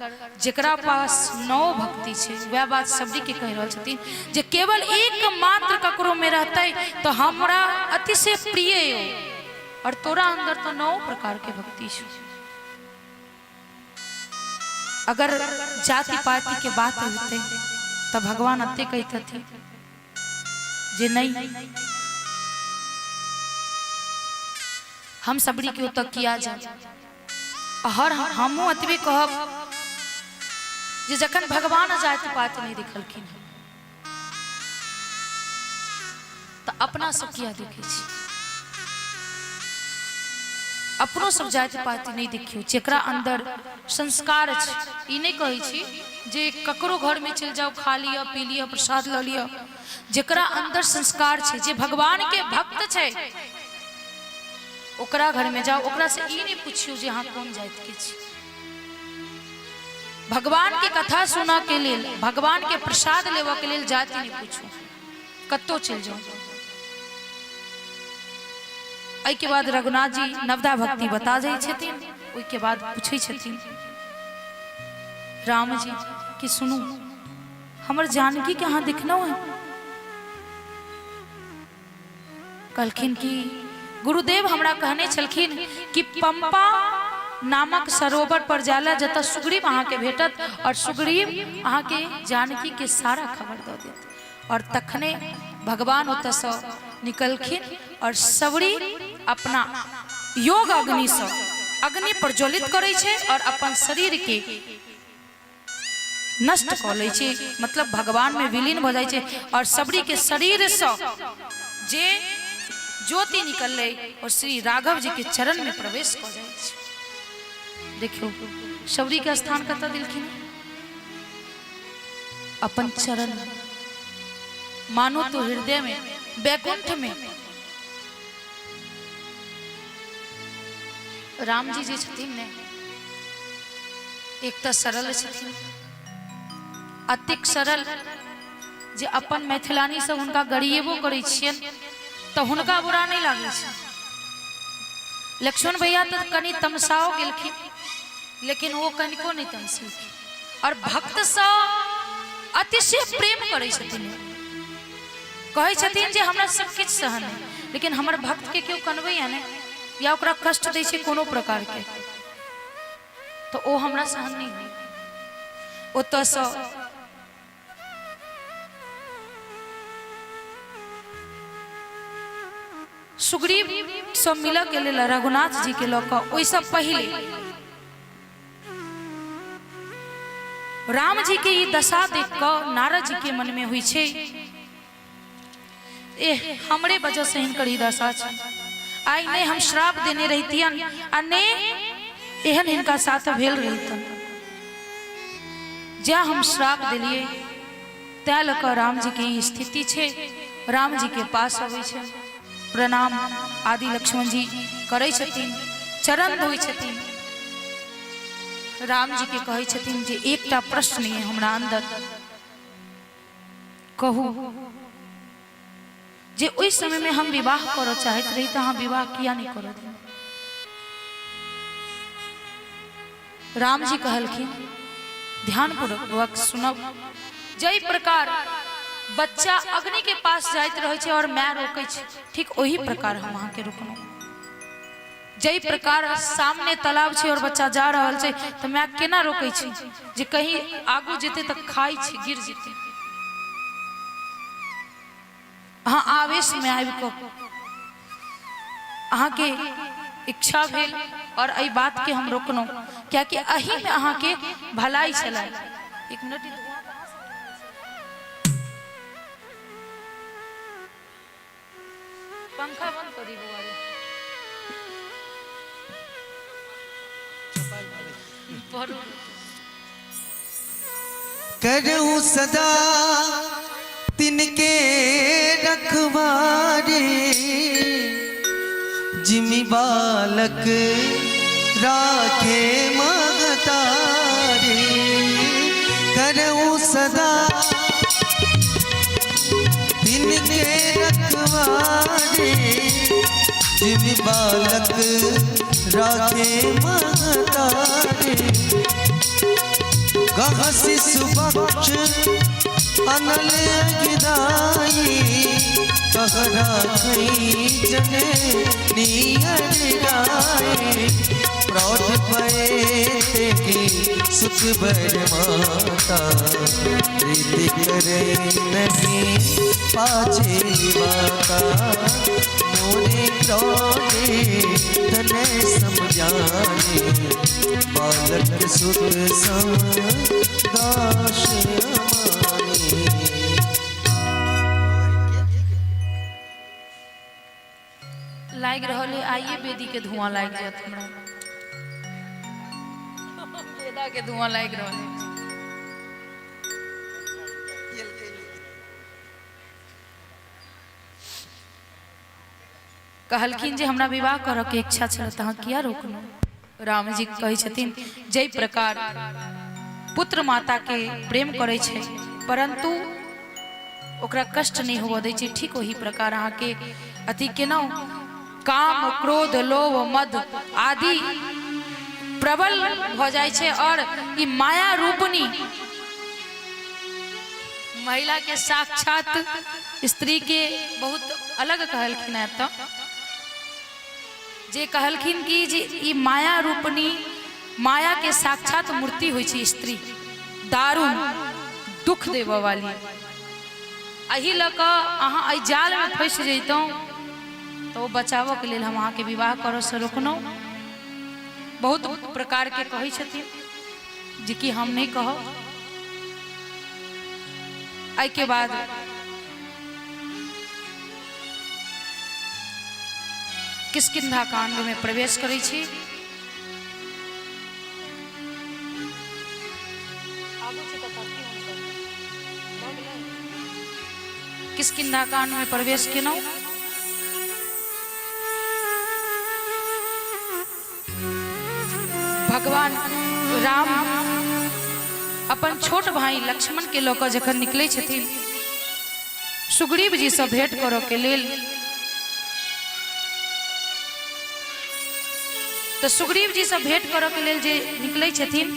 जेकरा पास 9 भक्ति छै, वएह बात सबरी के कहि रहल छथिन जे केवल एक मात्र ककरो में रहतै तऽ हमरा अतिशय प्रिय हो, और तोरा अंदर तो 9 प्रकार के भक्ति छै। अगर जाति पाति के बात होते तो भगवान अते कहते जे नहीं हम सबरी के ओतऽ किया जाए। हर हमहूँ अतबे कहब जे जखन भगवान जाति पाति नहीं देखलखिन तऽ अपना सब किया देखै छी? अपनो सब जाति पाति नहीं देखियौ। जेकरा अंदर संस्कार छै, ई नहीं कहै छी जे ककरो घर में चलि जाओ, खा लिअ, पी लिअ, प्रसाद लऽ लिअ। जेकरा अंदर संस्कार छै, जे भगवान के भक्त छै, ओकरा घर में जाओ, ओकरा से ई नहीं पूछियौ जे अहाँ कोन जाति के छी। भगवान के कथा सुनऽ के लेल, भगवान के प्रसाद लेबऽ के लेल जाति नहीं पूछू, कतौ चलि जाओ। एहिके बाद रघुनाथ जी नवधा भक्ति बता दै छथिन। ओहिके बाद पूछै छथिन राम जी कि सुनू, हमर जानकी के अहाँ देखलहुँ है? कहलखिन कि गुरुदेव हमरा कहने छलखिन कि पंपा नामक सरोवर पर जाला जतऽ सुग्रीव अहाँके भेटत और सुग्रीव अहाँके जानकी के सारा खबर दऽ देत। और तखने भगवान ओतऽसँ निकलखिन और सबरी अपना योग अग्निसँ अग्नि प्रज्वलित करै छै और अपन शरीर के नष्ट कऽ लै छै, मतलब भगवान में विलीन भऽ जाइ छै। और सबरी के शरीरसँ जे ज्योति निकललै और श्री राघव जी के चरण में प्रवेश कऽ जाइ छै। देखियौ सबरी के स्थान कतऽ देलखिन? अपन चरण, मानो तो हृदय में, वैकुंठ में राम जी जे छथिन ने, एक तऽ सरल छथिन, अतिक सरल जे अपन मैथिलानी सब हुनका गरिएबो करै छियनि तऽ हुनका बुरा नहि लागै छै। लक्ष्मण भैया तऽ कनि तमसाओ गेलखिन, लेकिन ओ कनिको नहि तमसेलखिन और भक्तसँ अतिशय प्रेम करै छथिन। कहै छथिन जे हमरा सब किछु सहन है, लेकिन हमर भक्त के केओ कनबैया नहि या ओकरा कष्ट दै छै कोनो प्रकार के, तऽ ओ हमरा सहन नहि होइया। ओतऽसँ सुग्रीव सँ मिलऽ के लेल रघुनाथ जी के लऽ कऽ ओहिसँ पहिले राम जी के ई दशा देख कऽ नारद जी के मन में होइ छै, एह हमरे वजह से हिनकर ई दशा छै, आइ नहि हम श्राप देने रहितियन आ नहि एहन हिनका साथ भेल रहितन। जै हम श्राप देलियै तै लऽ कऽ राम जी के ई स्थिति छै। राम जी के पास अबै छै, प्रणाम आदि लक्ष्मण जी करै छथिन, चरण धोइ छथिन। राम जी के कहै छथिन जे एकटा प्रश्न यऽ हमरा अंदर, कहू जे ओहि समय में हम विवाह करऽ चाहैत रही तऽ अहाँ विवाह किया नहि करऽ देलहुँ? राम जी कहलखिन ध्यानपूर्वक सुनब, जाहि प्रकार बच्चा अग्नि के पास जाइत रहै छै और माय रोकै छै, ठीक ओही प्रकार हम अहाँके रोकलहुँ। जाहि प्रकार सामने तालाब छै और बच्चा जा रहल छै तऽ माय केना रोकै छै जे कहीं आगू जेतै तऽ खाइ छै, गिर जेतै। अहाँ आवेश में आबि कऽ अहाँके इच्छा भेल और एहि बात के हम रोकलहुँ, कियाकि एहि में अहाँके भलाई छलै। एक मिनट, पंखा बंद करी बौआ रे। पढ़ू। करऊं सदा तिनके रखवारी, जिमि बालक राखे महतारी। करऊं सदा तिनके रखवारी, जिमि बालक राखे महतारी। गह शिशु बक्ष अनल अगिदाई, कह राखई जने नियर गाय। प्रौढ़ पए ते सुख बर माता, प्रीति करे नहीं पाछे माता। मोरे प्रौढ़े तने समझाने, बालक सुत सम दास माने। लागि रहल है आइए बेदी के धुआं लागि जात हमरा, बेदा के धुआं लागि रहल है। कहलखिन जे हमरा विवाह करऽ के इच्छा छल तऽ अहाँ किया रोकलहुँ? राम जी कहै छथिन जाहि प्रकार पुत्र माता के प्रेम करै छै परंतु ओकरा कष्ट नहीं होबऽ दै छै, ठीक ओही प्रकार अहाँके अथी केलहुँ। काम क्रोध लोभ मद आदि प्रबल भऽ जाइ छै और ई माया रूपनी महिला के साक्षात स्त्री के बहुत अलग कहलखिन है। तऽ जे कहलखिन कि जे ई माया रूपनी माया के साक्षात मूर्ति होइ छै स्त्री, दारुण दुख देबऽ वाली। एहि लऽ कऽ अहाँ एहि जालमे फँसि जैतहुँ तऽ ओ बचाबऽ के लेल हम अहाँके विवाह करऽसँ रोकलहुँ। बहुत प्रकार के कहै छथिन जे कि हम नहि कहब। एहिके बाद किष्किंधा कांड में प्रवेश करै छी। किष्किंधा कांड में प्रवेश केलहुँ। भगवान राम अपन छोट भाई लक्ष्मण के लऽ कऽ जखन निकलै छथिन सुग्रीव जी से भेंट करऽ के लेल, तऽ सुग्रीव जी से भेंट करऽ के लेल जे निकलै छथिन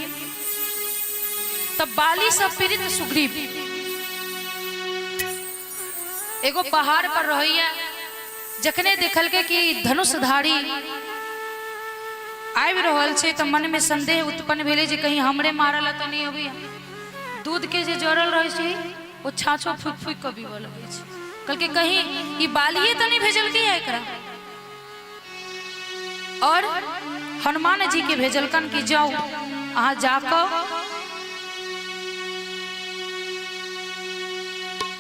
तऽ बाली से पीड़ित सुग्रीव एगो पहाड़ पर रहैया। जखने देखलकै कि धनुषधारी आबि रहल छै तऽ मन में संदेह उत्पन्न भेलै जे कहीं हमरे मारल तऽ नहि अबैया। दूध के जे जरल रहै छै ओ छाछो फूकि फूकि कऽ पीबऽ लगै छै। कहलकै कहीं ई बालिए तऽ नहि भेजलकै है एकरा। और हनुमान जी के भेजलकन कि जाओ अहाँ जाकऽ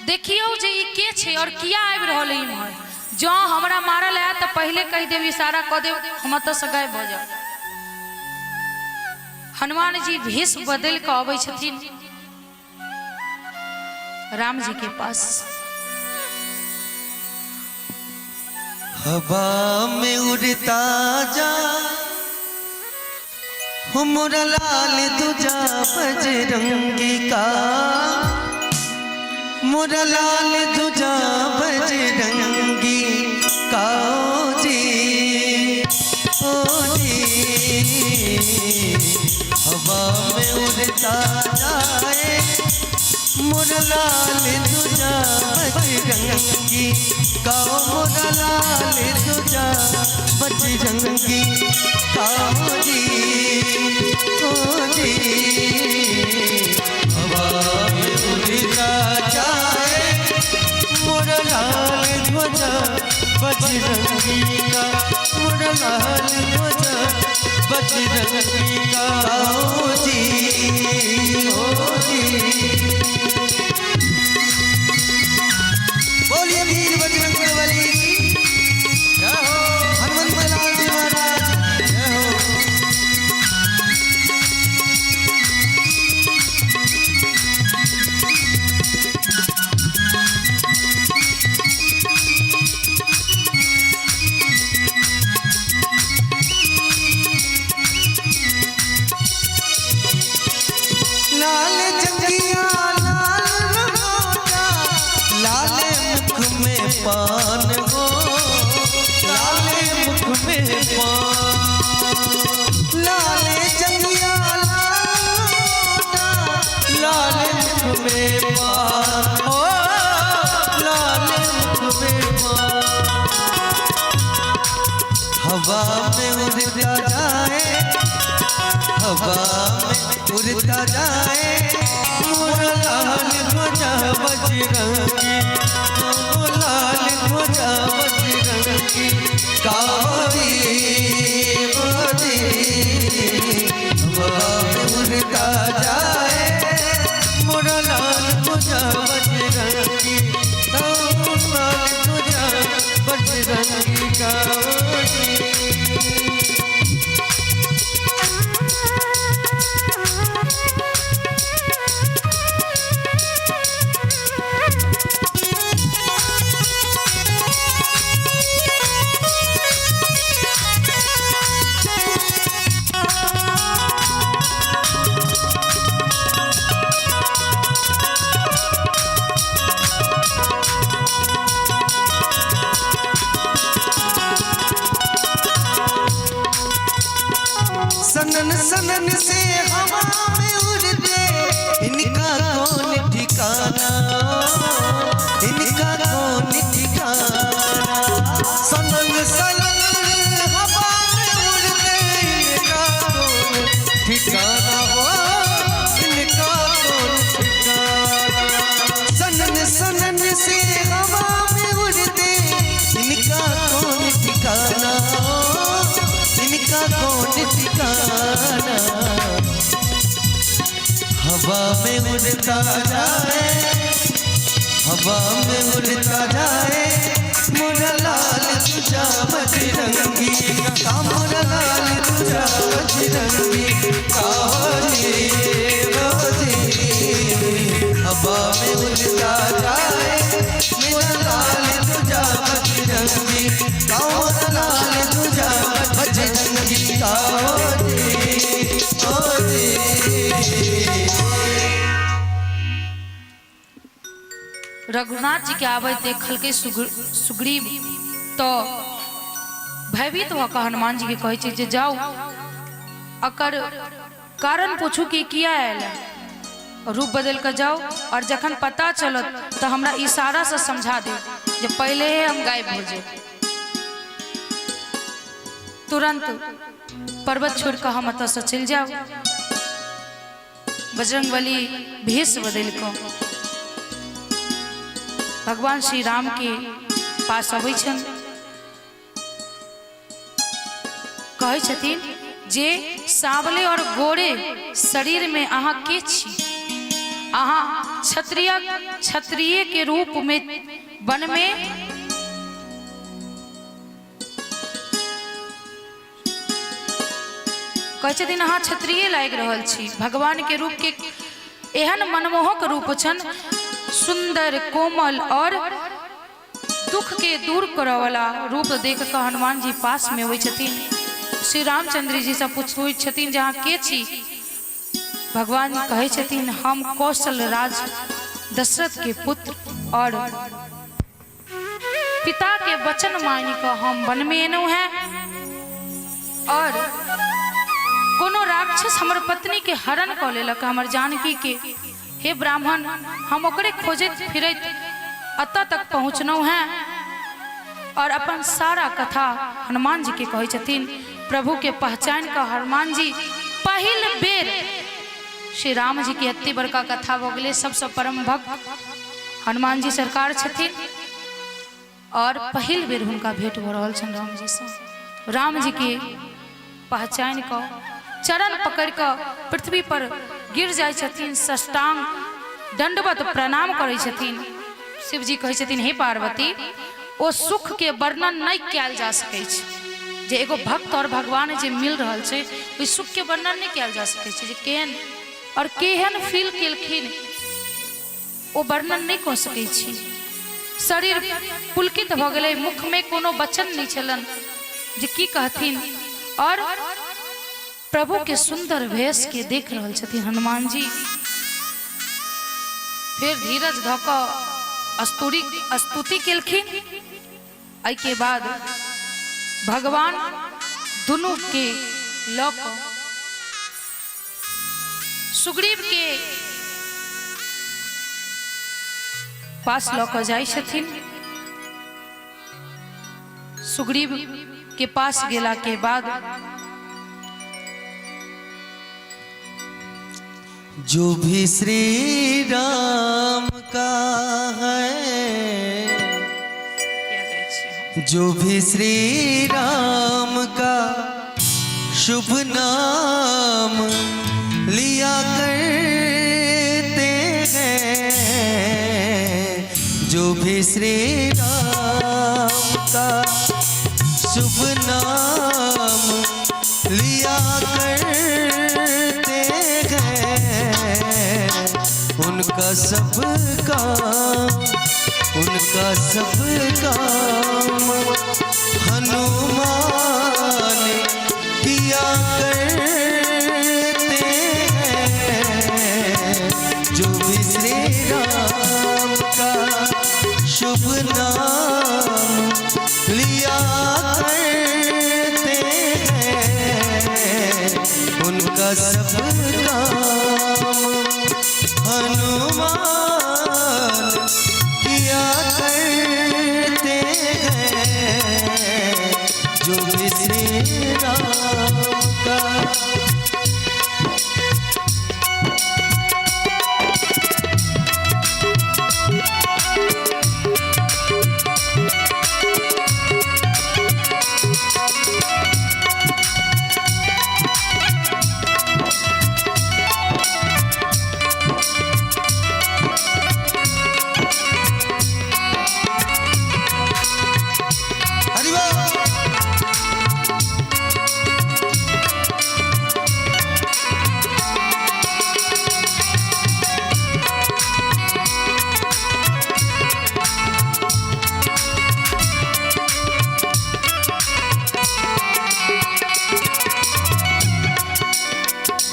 देखियौ जे ई के छै और किया आबि रहल है इम्हर। जँ हमरा मारल आयत तऽ पहिले कहि देब, इशारा कऽ देब, हम एतऽसँ गायब भऽ जायब। हनुमान जी भेष बदलि कऽ अबै छथिन राम जी के पास। हवा में उड़ता जा हो मोरा लाल तुझा बजरंगी का, मोरा लाल तुझा बजरंगी का। ओ जी ओ जी, हवा में उड़ता जाए मोरा लाल तुझा बजरंगी का, मोरा लाल तुझा बजरंगी का। ओ जी ओ जी, हवा में उड़ता जाए मोरा लाल ध्वजा बजरंगी का, मोरा लाल ध्वजा बजरंगी का। ओ जी ओ जी, बोलिए वीर बजरंग बली की जय हो, हनुमंत लाल जी महाराज जय हो। में पान। लाल जंगिया लाल लाल मुख में पान, ओ लाल मुख में पान। हवा में उड़ता जाए, हवा में उड़ता जाए मोरा लाल ध्वजा बजरंगी, ओ लाल ध्वजा बजरंगी। कावड़ी मोदी हवा में उड़ता जाए मोरा लाल ध्वजा बजरंगी, ओ लाल ध्वजा बजरंगी। कावड़ी सनन सनन से हवा में उड़ दे, इनका कौन ठिकाना, इनका कौन ठिकाना। सनन सनन हवा में उड़ दे, इनका कौन ठिकाना, हो इनका कौन ठिकाना। सनन सनन से हवा में उड़ दे, इनका कौन ठिकाना, इनका कौन ठिकाना। हवा में उड़ता जाए, हवा में उड़ता जाए मोरा लाल तुझा बजरंगी, का मोरा लाल तुझा बजरंगी। कावड़ी रोजी हवा में उड़ता जाए मोरा लाल तुझा बजरंगी, का मोरा लाल तुझा बजरंगी। कावड़ी रोजी। रघुनाथ जी के आबैत देखलकै सुग्रीव तो भयभीत भऽ कऽ हनुमान जी के कहै छै जे जाउ अकर कारण पूछू कि किया आयल है, रूप बदल कऽ जाउ और जखन पता चलत तऽ हमरा इशारा से समझा देब जे पहले ही हम गायब हो जाए। तुरंत पर्वत छोड़ कऽ हम एतऽ से चलि जाउ। बजरंगबली भेष बदलि कऽ भगवान श्री राम के पास अबै छनि, कहै छथिन जे सांवले और गोरे शरीर में अहाँ के छी, अहाँ क्षत्रिय के रूप में वन में कहै छथिन अहाँ क्षत्रिय लागि रहल छी। भगवान के रूप के एहन मनमोहक रूप छनि, सुंदर कोमल और दुख के दूर करऽ वाला रूप देख कऽ हनुमान जी पास में अबै छथिन। श्री रामचंद्र जी से पूछै छथिन जे अहाँ के छी। भगवान कहै छथिन हम कौशल राज दशरथ के पुत्र और पिता के वचन मानि कऽ हम वन में एलहुँ हैं और कोनो राक्षस हमर पत्नी के हरण कऽ लेलक, हमर जानकी के। हे ब्राह्मण, हम ओकरे खोजैत फिरैत अतऽ तक पहुँचलहुँ हैं और अपन सारा कथा हनुमान जी के कहै छथिन। प्रभु के पहचान कऽ हनुमान जी पहिल बेर श्री राम जी के एते बड़का कथा भऽ गेलै। सबसँ परम भक्त हनुमान जी सरकार छथिन और पहिल बेर हुनका भेंट भऽ रहल छनि राम जी सँ। राम जी के पहचान कऽ चरण पकड़ि कऽ पृथ्वी पर गिर जाइ छथिन, साष्टांग दंडवत प्रणाम करै छथिन। शिव जी कहै छथिन हे पार्वती, ओ सुख के वर्णन नहि कयल जा सकै छै जे एगो भक्त और भगवान जे मिल रहल छै, ओहि सुख के वर्णन नहि कयल जा सकै छै जे केहन और केहन फील केलखिन, ओ वर्णन नहि कऽ सकै छी। शरीर पुलकित भऽ गेलै, मुख में कोनो वचन नहि छलनि जे की कहथिन और प्रभु के सुंदर भेष के देख रहल छथिन हनुमान जी। फिर धीरज धऽ कऽ स्तुति केलखिन। एहिके बाद भगवान दुनू के लऽ कऽ सुग्रीव के पास लऽ कऽ जाइ छथिन। सुग्रीव के पास गेला के बाद जो भी श्री राम का है, जो भी श्री राम का शुभ नाम लिया करते हैं, जो भी श्री राम का शुभ नाम लिया करते हैं, उनका सब काम, उनका सब काम हनुमान किया करते हैं। जो भी श्री राम का शुभ नाम लिया करते हैं, उनका सब काम हनुमान किया करते हैं। जो भी श्री राम का। हरि बोल।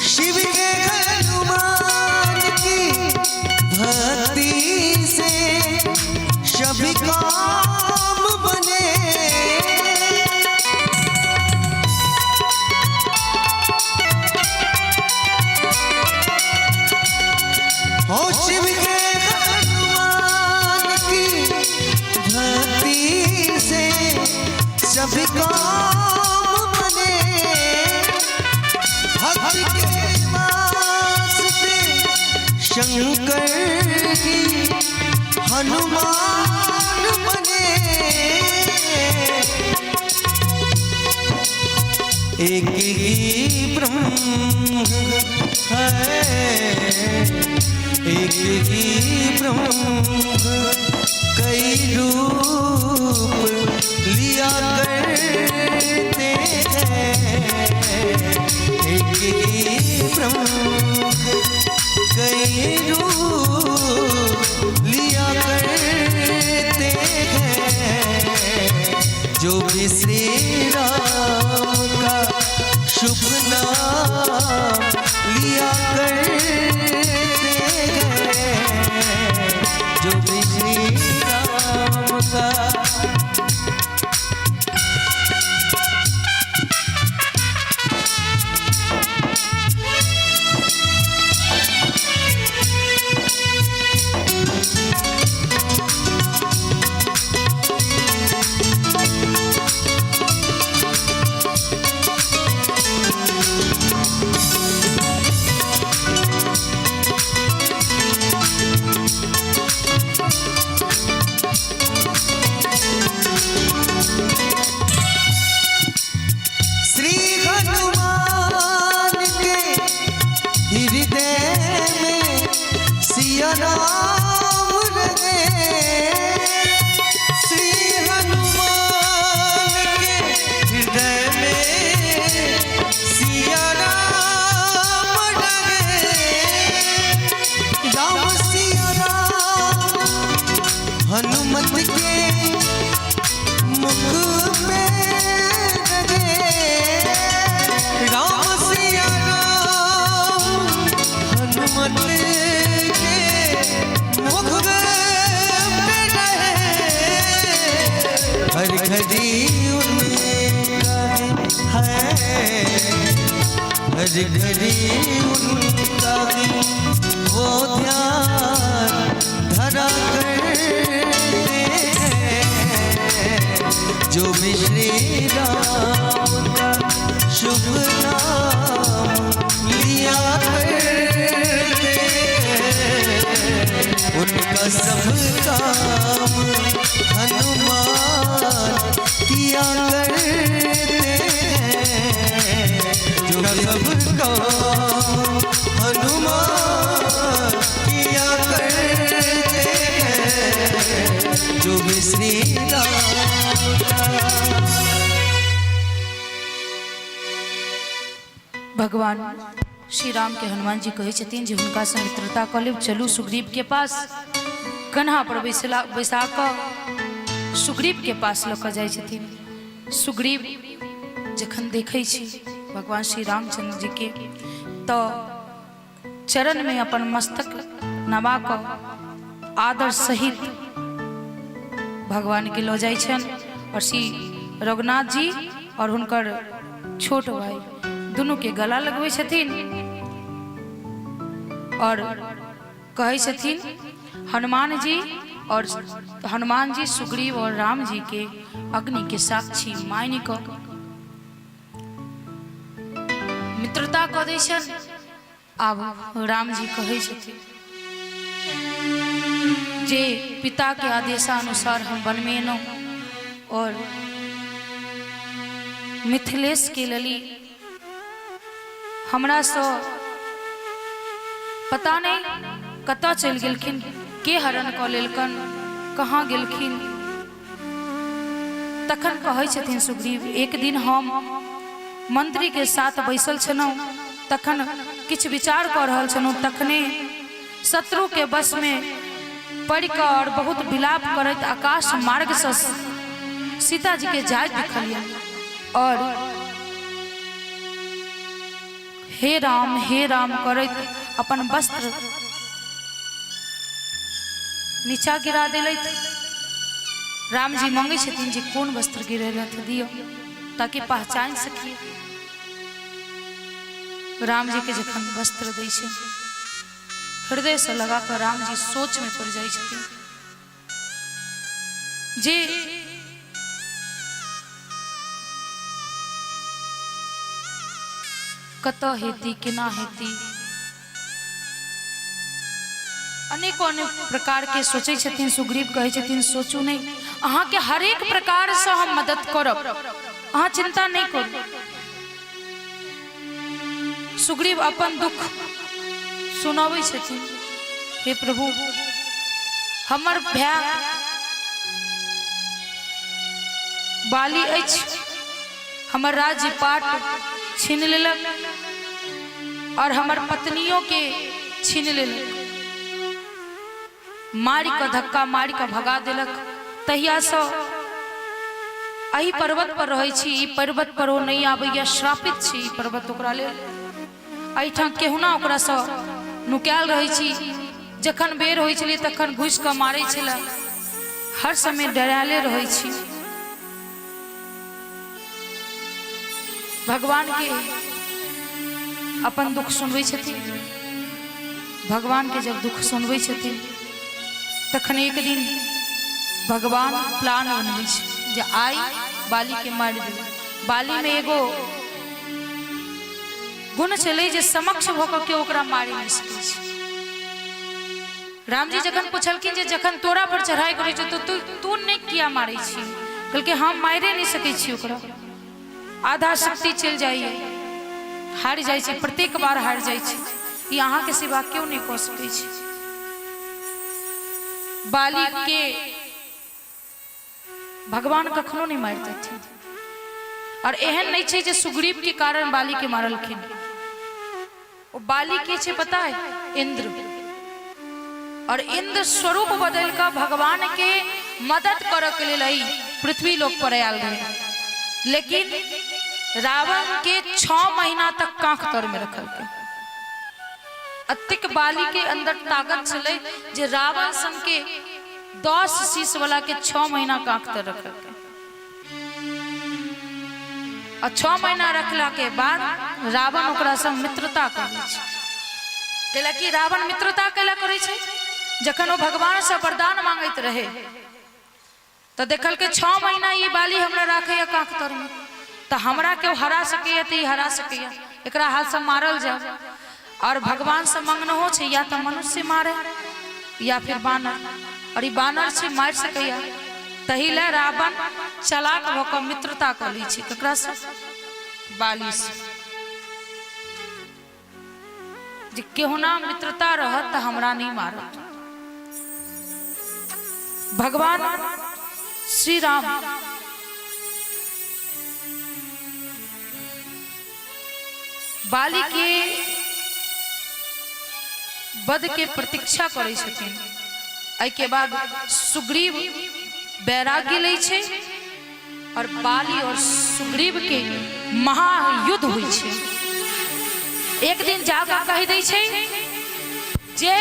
शिव के हनुमान की भक्ति से सभी काम बने, हो शिव के हनुमान की भक्ति से सभी काम बने, भक्ति के वास्ते शंकर की हनुमान बने। एक ही ब्रह्म है, एक ही ब्रह्म कई रूप लिया करते हैं, एक ही ब्रह्म कई रूप लिया करते हैं। जो भी श्री राम का शुभ नाम लिया करते हैं, जो भी श्री राम का। श्री हनुमान के हृदय में सिया राम रहे, श्री हनुमान के हृदय में सिया राम रहे, राम सिया राम हनुमत के मुख में रहे। हर घड़ी उनका ही वो ध्यान धरा करते हैं। जो भी श्री राम का शुभ नाम लिया करते हैं, उनका सब काम हनुमान किया करते हैं। जो सब काम हनुमान किया करते हैं, जो भी श्री राम का। भगवान श्री राम के हनुमान जी कहै छथिन जे हुनका से मित्रता कऽ लेब, चलू सुग्रीव के पास। कन्हा पर बैसला बैसा कऽ सुग्रीव के पास लऽ कऽ जाइ छथिन। सुग्रीव जखन देखै छी भगवान श्री रामचंद्र जी के तऽ चरण में अपन मस्तक नवा कऽ आदर सहित भगवान के लऽ जाइ छनि और श्री रघुनाथ जी और हुनकर छोट भाई दुनू के गला लगबै छथिन और कहै छथिन हनुमान जी और हनुमान जी सुग्रीव और राम जी के अग्नि के साक्षी मानि कऽ मित्रता कऽ दै छनि। आब राम जी कहै छथिन जे पिता के आदेशानुसार हम वन में एलहुँ और मिथिलेश के लली हमरासँ पता नहीं कतऽ चलि गेलखिन, के हरण कऽ लेलकन, कहाँ गेलखिन। तखन कहै छथिन सुग्रीव, एक दिन हम मंत्री के साथ बैसल छलहुँ, तखन किछु विचार कऽ रहल छलहुँ, तखने शत्रु के वश में पड़ि कऽ और बहुत विलाप करैत आकाश मार्गसँ सीता जी के जाइत देखलियनि और हे राम करैत अपन वस्त्र नीचा गिरा देलथि। राम जी मंगै छथिन जे कोन वस्त्र गिरेलथि दियौ ताकि पहचान सकिए। राम जी के जखन वस्त्र दै छै हृदय से लगा कऽ राम जी सोच में पड़ जाइ छथिन जे कतऽ हेती केना हेती, अनेको अनेक प्रकार के सोचै छथिन। सुग्रीव कहै छथिन सोचू नहीं, अहाँके हरेक प्रकार से हम मदद करब, अहाँ चिंता नहीं करू। सुग्रीव अपन दुख सुनाबै छथिन, हे प्रभु हमर भाय बाली अछि, हमर राज्य पाट छीन लेलक और हमर पत्नियों के छीन लेलक, मारि कऽ धक्का मारि कऽ भगा देलक। तहियासँ एहि पर्वत पर रहै छी, ई पर्वत पर ओ नहि आबैया, श्रापित छी ई पर्वत ओकरा लेल। एहिठाम केहुना ओकरासँ नुकायल रहै छी, जखन बेर होइ छलै तखन घुसि कऽ मारै छलै, हर समय डरायले रहै छी। भगवान के अपन दुख सुनबै छथिन। भगवान के जब दुख सुनबै छथिन तखन एक दिन भगवान प्लान बनबै छै जे आइ बाली के मारि देबै। बाली में एगो गुण छलै जे समक्ष भऽ कऽ केओ ओकरा मारि नहि सकै छै। रामजी जखन पुछलखिन जे जखन तोरा पर चढ़ाई करै छौ तऽ तू नहि किया मारै छी, कहलकै हम मारिए नहि सकै छी ओकरा, आधा शक्ति चलि जाइए, हारि जाइ छै, प्रत्येक बार हारि जाइ छै, ई अहाँके सिवा केओ नहि कऽ सकै छै। बाली के भगवान कखनो नहि मारितथिन और एहन नहि छै जे सुग्रीव के कारण बाली के मारलखिन। ओ बाली के छै पता है? इंद्र। और इंद्र स्वरूप बदलि कऽ भगवान के मदद करऽ के लेल एहि पृथ्वी लोक पर आयल रहे, लेकिन रावण के 6 महीना तक कांख तर में रखलकै। अतेक बाली के अंदर ताकत छलै जे रावण सन के 10 शीश वाला के 6 महीना कांख तर रखलकै। आ 6 महीना रखला के बाद रावण ओकरा संग मित्रता करै छै। कैला कि रावण मित्रता कैला करै छै? जखन ओ भगवान से वरदान मांगैत रहे तऽ देखलकै 6 महीना ई बाली हमरा राखैया कांख तर में, तऽ हमरा केओ हरा सकैया तऽ ई हरा सकैया, एकरा हाथ से मारल जाओ। और भगवान से मंगनहो छै या तऽ मनुष्य मारे या फिर बानर, और ई बानर छै मारि सकैया। तही ले रावण चलाक भऽ कऽ मित्रता कऽ लै छै ककरा से? बाली से। जे केहुना मित्रता रहत तऽ हमरा नहीं मारत। भगवान श्री राम बाली के वध के प्रतीक्षा करै छथिन। एहिके बाद सुग्रीव वैराग्य लै छै और बाली और सुग्रीव के महायुद्ध होइ छै। एक दिन जाकर कहि दै छै जे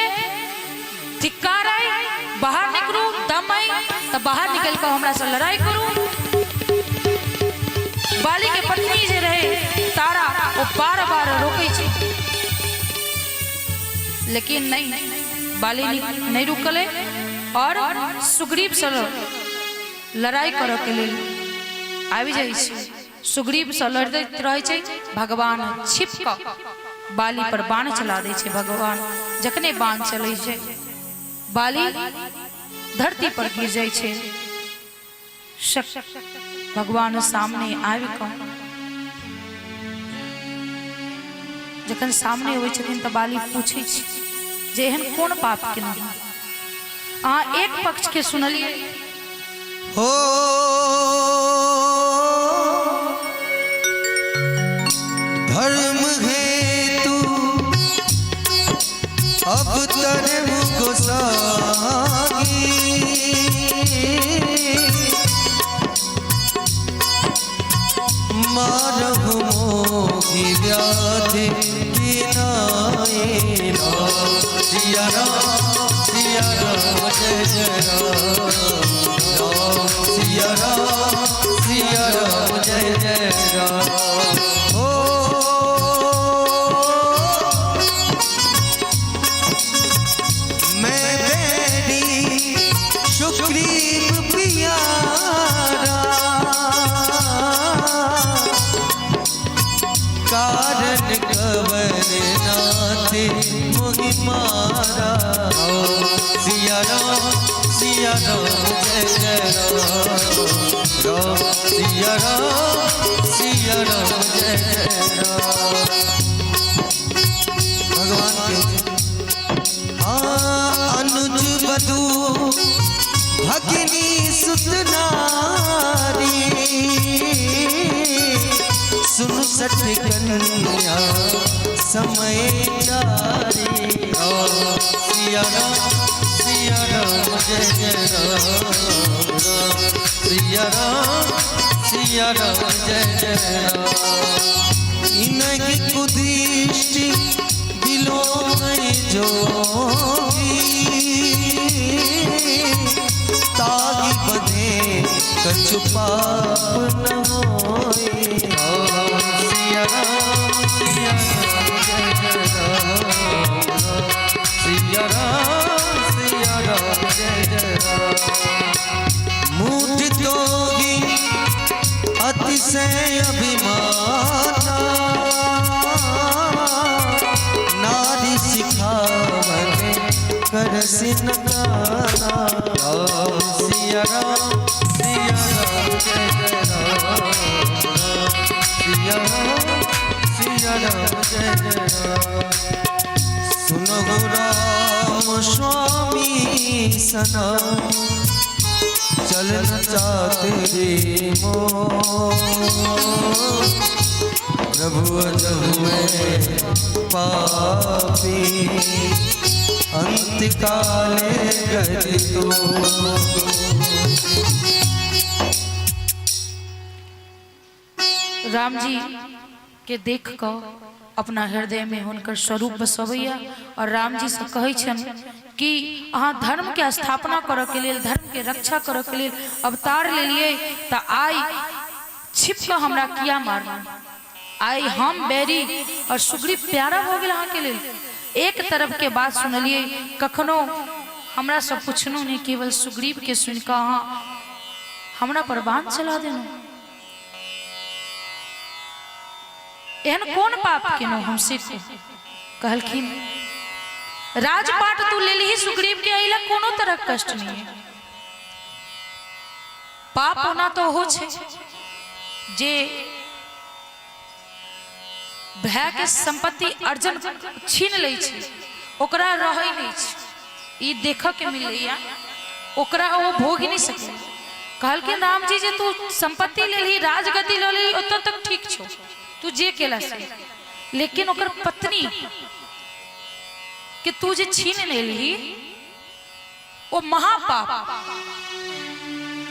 धिक्कार अइ, बाहर निकलू, दम अइ तऽ बाहर निकलि कऽ हमरा से लड़ाई करू। बाली के पत्नी जे रहे तारा, ओ बार बार रोकै छै, लेकिन नहीं, बाली नहीं रुकलै और सुग्रीव से लड़ाई करऽ के लेल आबि जाइ छै। सुग्रीव से लड़ैत रहै छै, भगवान छिप कऽ बाली पर बाण चला दै छै। भगवान जखने बाण चलै छै, बाली धरती पर गिर जाइ छै। भगवान सामने आबि कऽ जखन सामने अबै छथिन तऽ बाली पूछै छै जे एहन कोन पाप केलहुँ? अहाँ एक पक्ष के सुनलियै। हो धर्म हेतु अब धर्म गोसाई, मारहु मोहि व्याधि की नाई। राम सिया राम सिया राम जय जय राम, राम सिया राम सिया राम जय जय राम। हो मैं बैरी सुग्रीव पियारा, कारण कवर नाथ मोहि मारा। सिया राम सिया राम जय जय राम, राम सिया राम सिया राम जय जय राम। भगवान के हाँ अनुज बधू भगिनी सुत नारी, सुन सठ कन्या समय चारी। राम सिया राम सिया राम जय जय राम, राम सिया राम सिया राम जय जय राम। इनकी कुदृष्टि दिलों में जोगी, तागी बधे कछु पाप न होए। राम सिया राम सिया राम जय जय राम, राम सिया राम सिया राम जय जय राम। मूठ तोही अतिशय अभिमाना, नारी सिखावन करसि न काना। राम सिया राम सिया राम जय जय राम, राम सिया राम सिया राम जय जय राम। सुनो राम स्वामी सना, चलन चाहते मोर। प्रभु अजहु मैं पापी, अंत काले गति तो। राम जी के देख कऽ अपना हृदय में हुनकर स्वरूप बसबैया और राम जी से कहै छनि कि अहाँ धर्म के स्थापना करऽ के लेल, धर्म के रक्षा करऽ के लेल अवतार लेलियै, तऽ आइ छिप कऽ हमरा किया मारलहुँ? आइ हम बैरी और सुग्रीव प्यारा भऽ गेल अहाँके लेल। एक तरफ के बात सुनलियै, कखनो हमरा से पुछलहुँ नहि, केवल सुग्रीव के सुनि कऽ अहाँ हमरा पर बाण चला देलहुँ। एहन कोन पाप केलहुँ हम से कहू। कहलखिन राजपाट तू लेलही सुग्रीव के, एहि लए कोनो तरहक कष्ट नहि है। पाप ओना तऽ ओहो छै जे भाय के संपत्ति अर्जन छीन लै छै, ओकरा रहै नहि छै। ई देखऽ के मिलैया ओकरा ओ भोगि नहि सकै। कहलखिन रामजी जे तू संपत्ति लेलही, राजगद्दी लऽ लेलही, ओतऽ तक ठीक छौ, तू जे केला से, लेकिन ओकर पत्नी के तू जे छीन लेलही ओ महापाप।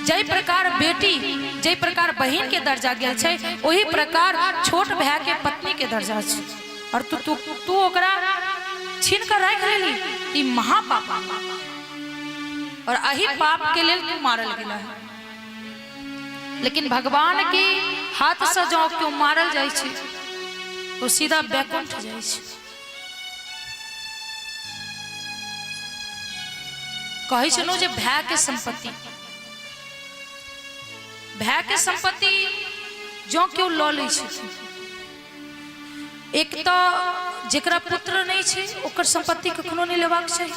जाहि प्रकार बेटी, जाहि प्रकार बहिन के दर्जा गेल छै, ओही प्रकार छोट भाय के पत्नी के दर्जा छै, और तू तू तू ओकरा छीन कर राखि लेली, ई महापाप, और एही पाप के लेल तू मारल गेला है। लेकिन भगवान के हाथ से जँ केओ मारल जाइ छै तो सीधा बैकुंठ जाइ छै। कहै छलहुँ जे भाय के संपत्ति, भाय के संपत्ति जँ केओ लऽ लै छथिन, एक तऽ जेकरा पुत्र नहि छै ओकर संपत्ति कखनो नहि लेबाक चाही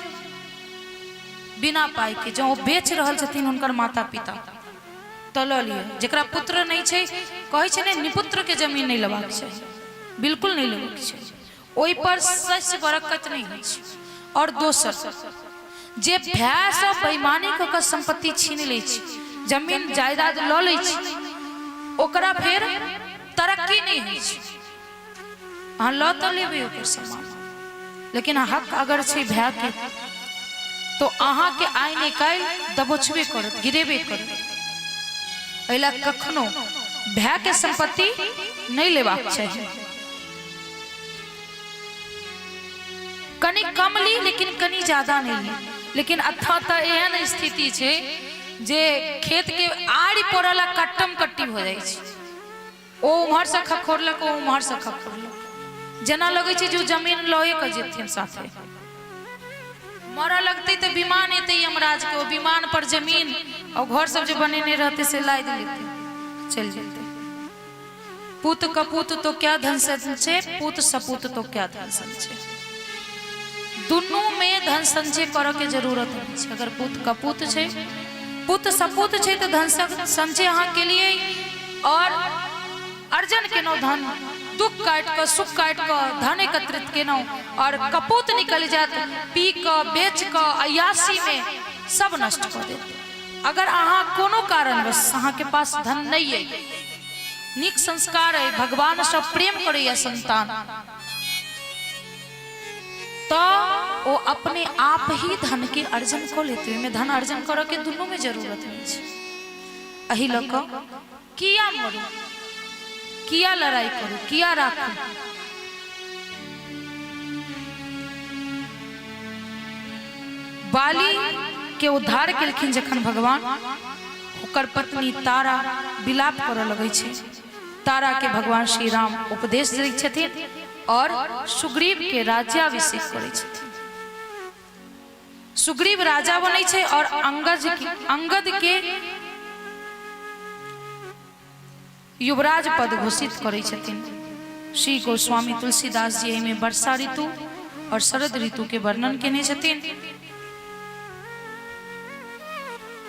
बिना पाइ के। जँ ओ बेच रहल छथिन हुनकर माता पिता तऽ लऽ लिअ। जेकरा पुत्र नहि छै, कहै छै ने निपुत्र के जमीन नहि लेबाक चाही, बिल्कुल नहि लेबाक चाही, ओहि पर शस्य बरकत नहि होइ छै। और दोसर जे भायसँ बेईमानी कऽ कऽ सम्पत्ति छीन लै छै, जमीन जायदाद लऽ लै छै, ओकरा फेर तरक्की नहि होइ छै। अहाँ लऽ तऽ लेबै ओकर सामान, लेकिन हक अगर छै भायके तो अहाँके आइ नहि काल्हि दबोचबे करत, गिरेबे करत। एहि लए कखनो भायके सम्पत्ति नहि लेबाक चाही। कनि कम ली लेकिन कनि ज्यादा नहि ली। लेकिन एतऽ तऽ एहन स्थिति छै जे खेतके आड़ि पड़ल आ कट्टम कट्टी भऽ जाइ छै। ओ उम्हरसँ खखोरलक, ओ उम्हरसँ खखोरलक, जेना लगै छै जे ओ जमीन लए कऽ जेथिन साथे। मरऽ लगतै तऽ विमान एतै यमराजके, ओ विमान पर जमीन और घर सब जे बनेने रहतै से लादि लेतै, चलि जेतै। पूत कपूत तो क्या धन संचय, पूत सपूत तो क्या धन संचय। दुनू में धन संचय करऽ के जरूरत नहीं छै। अगर पूत कपूत छै, पूत सपूत छै तऽ धन संचय अहाँ के लिए और अर्जन केलहुँ धन, दुख काटि कऽ सुख काटि कऽ धन एकत्रित केलहुँ, और कपूत निकलि जायत, पी कऽ बेच कऽ अयासी में सब नष्ट कऽ देत। अगर अहाँ कोनो कारणवश अहाँके पास धन नहीं अइ, नीक संस्कार अइ, भगवानसँ प्रेम करैया संतान, तऽ ओ अपने आप ही धन के अर्जन कऽ लेतै। ओहिमे धन अर्जन करऽ के दुनूमे जरूरत नहि छै। एहि लऽ कऽ किया मरू, किया लड़ाई करू, किया राखू। बाली के उद्धार केलखिन जखन भगवान, ओकर पत्नी तारा विलाप करऽ लगै छै। तारा के भगवान श्री राम उपदेश दै छथिन और सुग्रीव के राज्याभिषेक करै छथिन। सुग्रीव राजा बनै छै और अंगद के युवराज पद घोषित करै छथिन। श्री गोस्वामी तुलसीदास जी एहिमे वर्षा ऋतु और शरद ऋतु के वर्णन केने छथिन।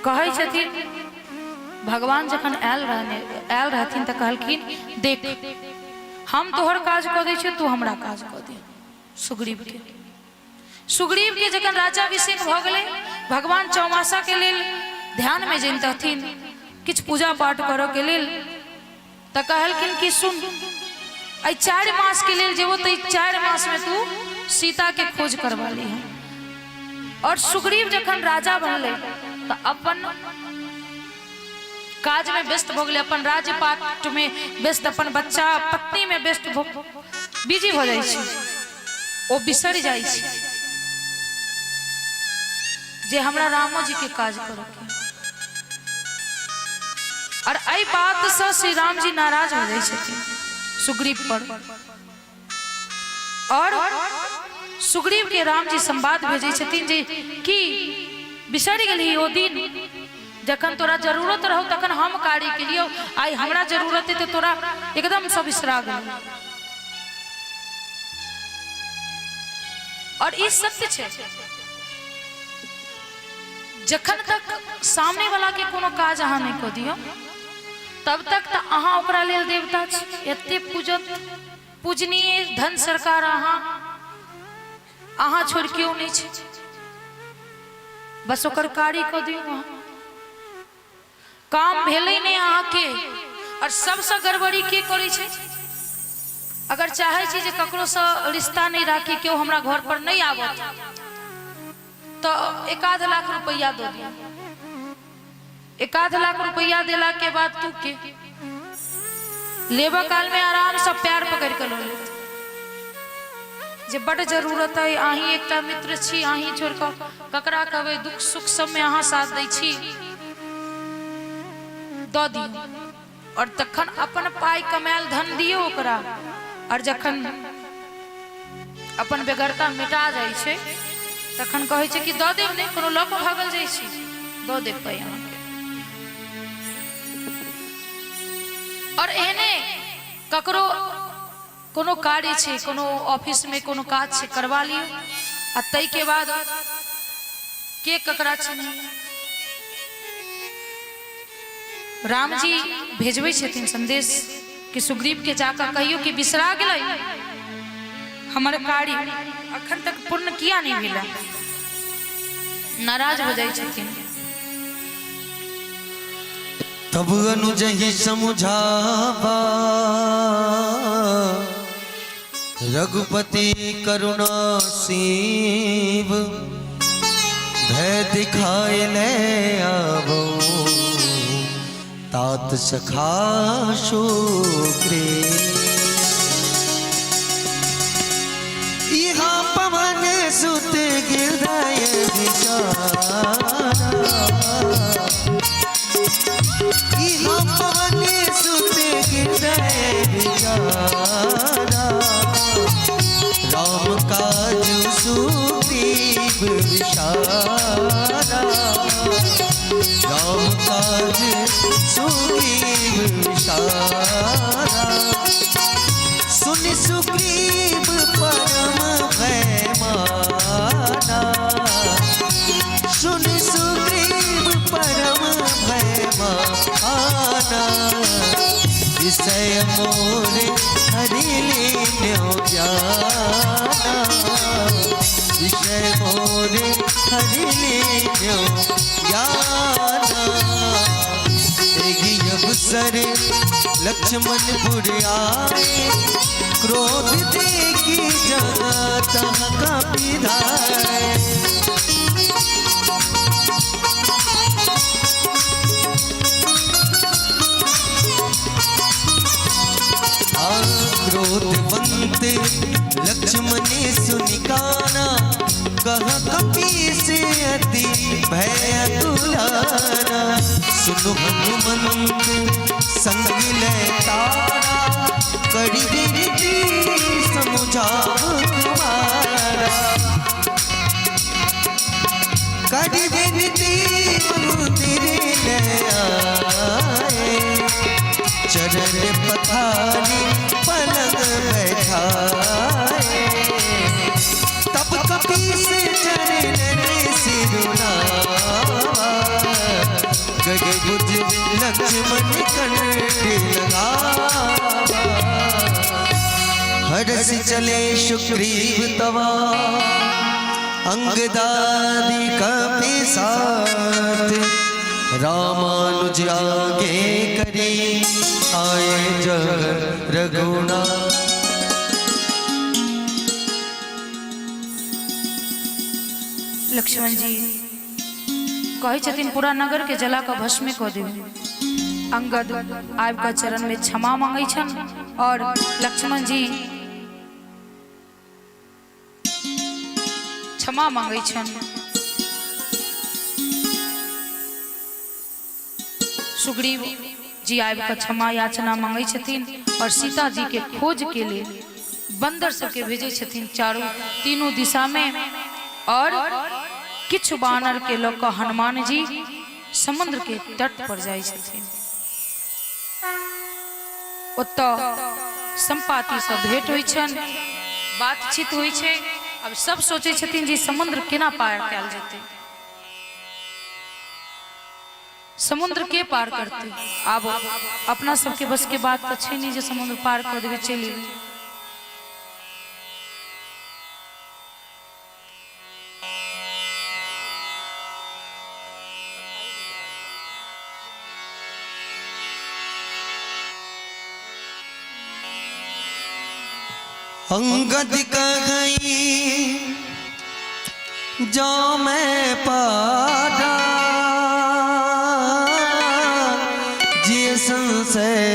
कहै छथिन भगवान जखन आयल रहथिन तऽ कहलखिन देख हम तोहर काज कऽ दै छियौ, तू हमरा काज कऽ दे। सुग्रीव के सुग्रीव के जखन राज्याभिषेक भऽ गेलै, भगवान चौमासा के लेल ध्यान में जनितथिन किछु पूजा पाठ करऽ के लेल, तऽ कहलखिन कि सुन एहि 4 मास के लेल जेबो तऽ 4 मास में तू सीता के खोज करवा ली है। और सुग्रीव जखन राजा बनलै तऽ अपन काज में व्यस्त भऽ गेलै, अपन राज्य पाट में व्यस्त, अपन बच्चा पत्नी में व्यस्त भऽ बिजी भऽ जाइ छै। ओ बिसरि जाइ छै जे हमरा रामो जी के काज करऽ के। और एहि बातसँ श्री राम जी नाराज हो जाइ छथिन सुग्रीव पर। और सुग्रीव के राम जी संवाद भेजै छथिन जे कि बिसरि गेलही ओ दिन जखन तोरा जरूरत रहौ तखन हम कार्य केलियौ, आइ हमरा जरूरत है तऽ तोरा एकदम सब बिसरा गेल। और ई सत्य छै, जखन तक सामने वाला के कोनो काज अहाँ नहि कऽ दियौ तब तक तऽ अहाँ ओकरा लेल देवता छी, एते पूजत पूजनीय धन सरकार अहाँ, अहाँ छोड़ केओ नहि छै, बस ओकर कार्य कऽ दियौ अहाँ, काम भेलै नहि अहाँके। और सबसँ गड़बड़ी के करै छै, अगर चाहै छी जे ककरोसँ रिश्ता नहि राखी, केओ हमरा घर पर नहि आबत, तऽ 1-आध लाख रुपैआ दऽ दियौ। 1-आध लाख रुपैआ देला के बाद तू के लेबऽ काल में आरामसँ पैर पकड़ि कऽ लऽ लेत जे बड जरूरत है, अहीं एकटा मित्र छी, अहीं छोड़ कऽ ककरा कहबै, दुख सुख सब में अहाँ साथ दै छी, दऽ दियौ। और तखन अपन पाइ कमायल धन दियौ ओकरा, और जखन अपन बेगरता मिटा जाइ छै तखन कहै छै कि दऽ देब, नहि कोनो लऽ कऽ भागल जाइ छी, दऽ देब पाइ अहाँके। और एहने ककरो कोनो कार्य छै, कोनो ऑफिस में कोनो काज छै, करवा लियौ, आ ताहिके बाद के ककरा चिन्है। राम जी भेजबै छथिन संदेश कि सुग्रीव के जाकर कहियो कि बिसरा गेलै हमर कार्य, अखन तक पूर्ण किया नहीं भेला। नाराज हो जाइ छथिन। तब अनुज ही समुझावा, रघुपति करुणा शिव, भय दिखाए ले आवो तात सखा सुग्रीव। इहाँ पवन सुत गिरधय विचारा, इहाँ पवन सुत गिरधय विचारा, राम काज सुग्रीव विशारा, राम काज सुग्रीव विशारा। सुन सुग्रीव परम भय माना, सुन सुग्रीव परम भय माना, विषय मोर हरि लीन्यो ज्ञाना, विषय मोर हरि लीन्यो ज्ञाना। एहि अवसर लक्ष्मण पुर आए, क्रोध देखी जगत कापी धाए। क्रोधवंत लक्ष्मण सुनिकाना, कह कपि से अति भय तुलाना। सुनु हनुमंत संग ले तारा, करी विनती समुझाओ तुम्हारा, करी विनती मंदिर ले आए, चरण पथारी पलंग बैठाए। तब कपि से चरण सिरुनावा, गगभुज लक्ष्मण कंठ लगावा। हरस चले सुग्रीव तवा, अंगदादि कपि साथ, रामानुज आगे करी आए जग रघुनाथ। लक्ष्मण जी कहै छथिन पूरा नगर के जला कऽ भस्म कऽ देब। अंगद आबि कऽ चरण में क्षमा मांगै छन और लक्ष्मण जी क्षमा मांगै छन। सुग्रीव जी आबि कऽ क्षमा याचना मांगै छथिन और सीता जी के खोज के लेल बंदर सबके भेजै छथिन चारू तीनू दिशा में। और किछु बानर के लऽ कऽ हनुमान जी समुद्र के तट पर जाइ छथिन। ओतऽ सम्पाति से भेंट होइ छनि, बातचीत होइ छै। अब सब सोचै छथिन जे समुद्र केना पार कयल जेतै, समुद्र के पार करतै। आब अपना सबके बस के बात तऽ छै नहि जे समुद्र पार कऽ देबै चलि एबै। अंगद कहई जो मैं पारा, जे संशय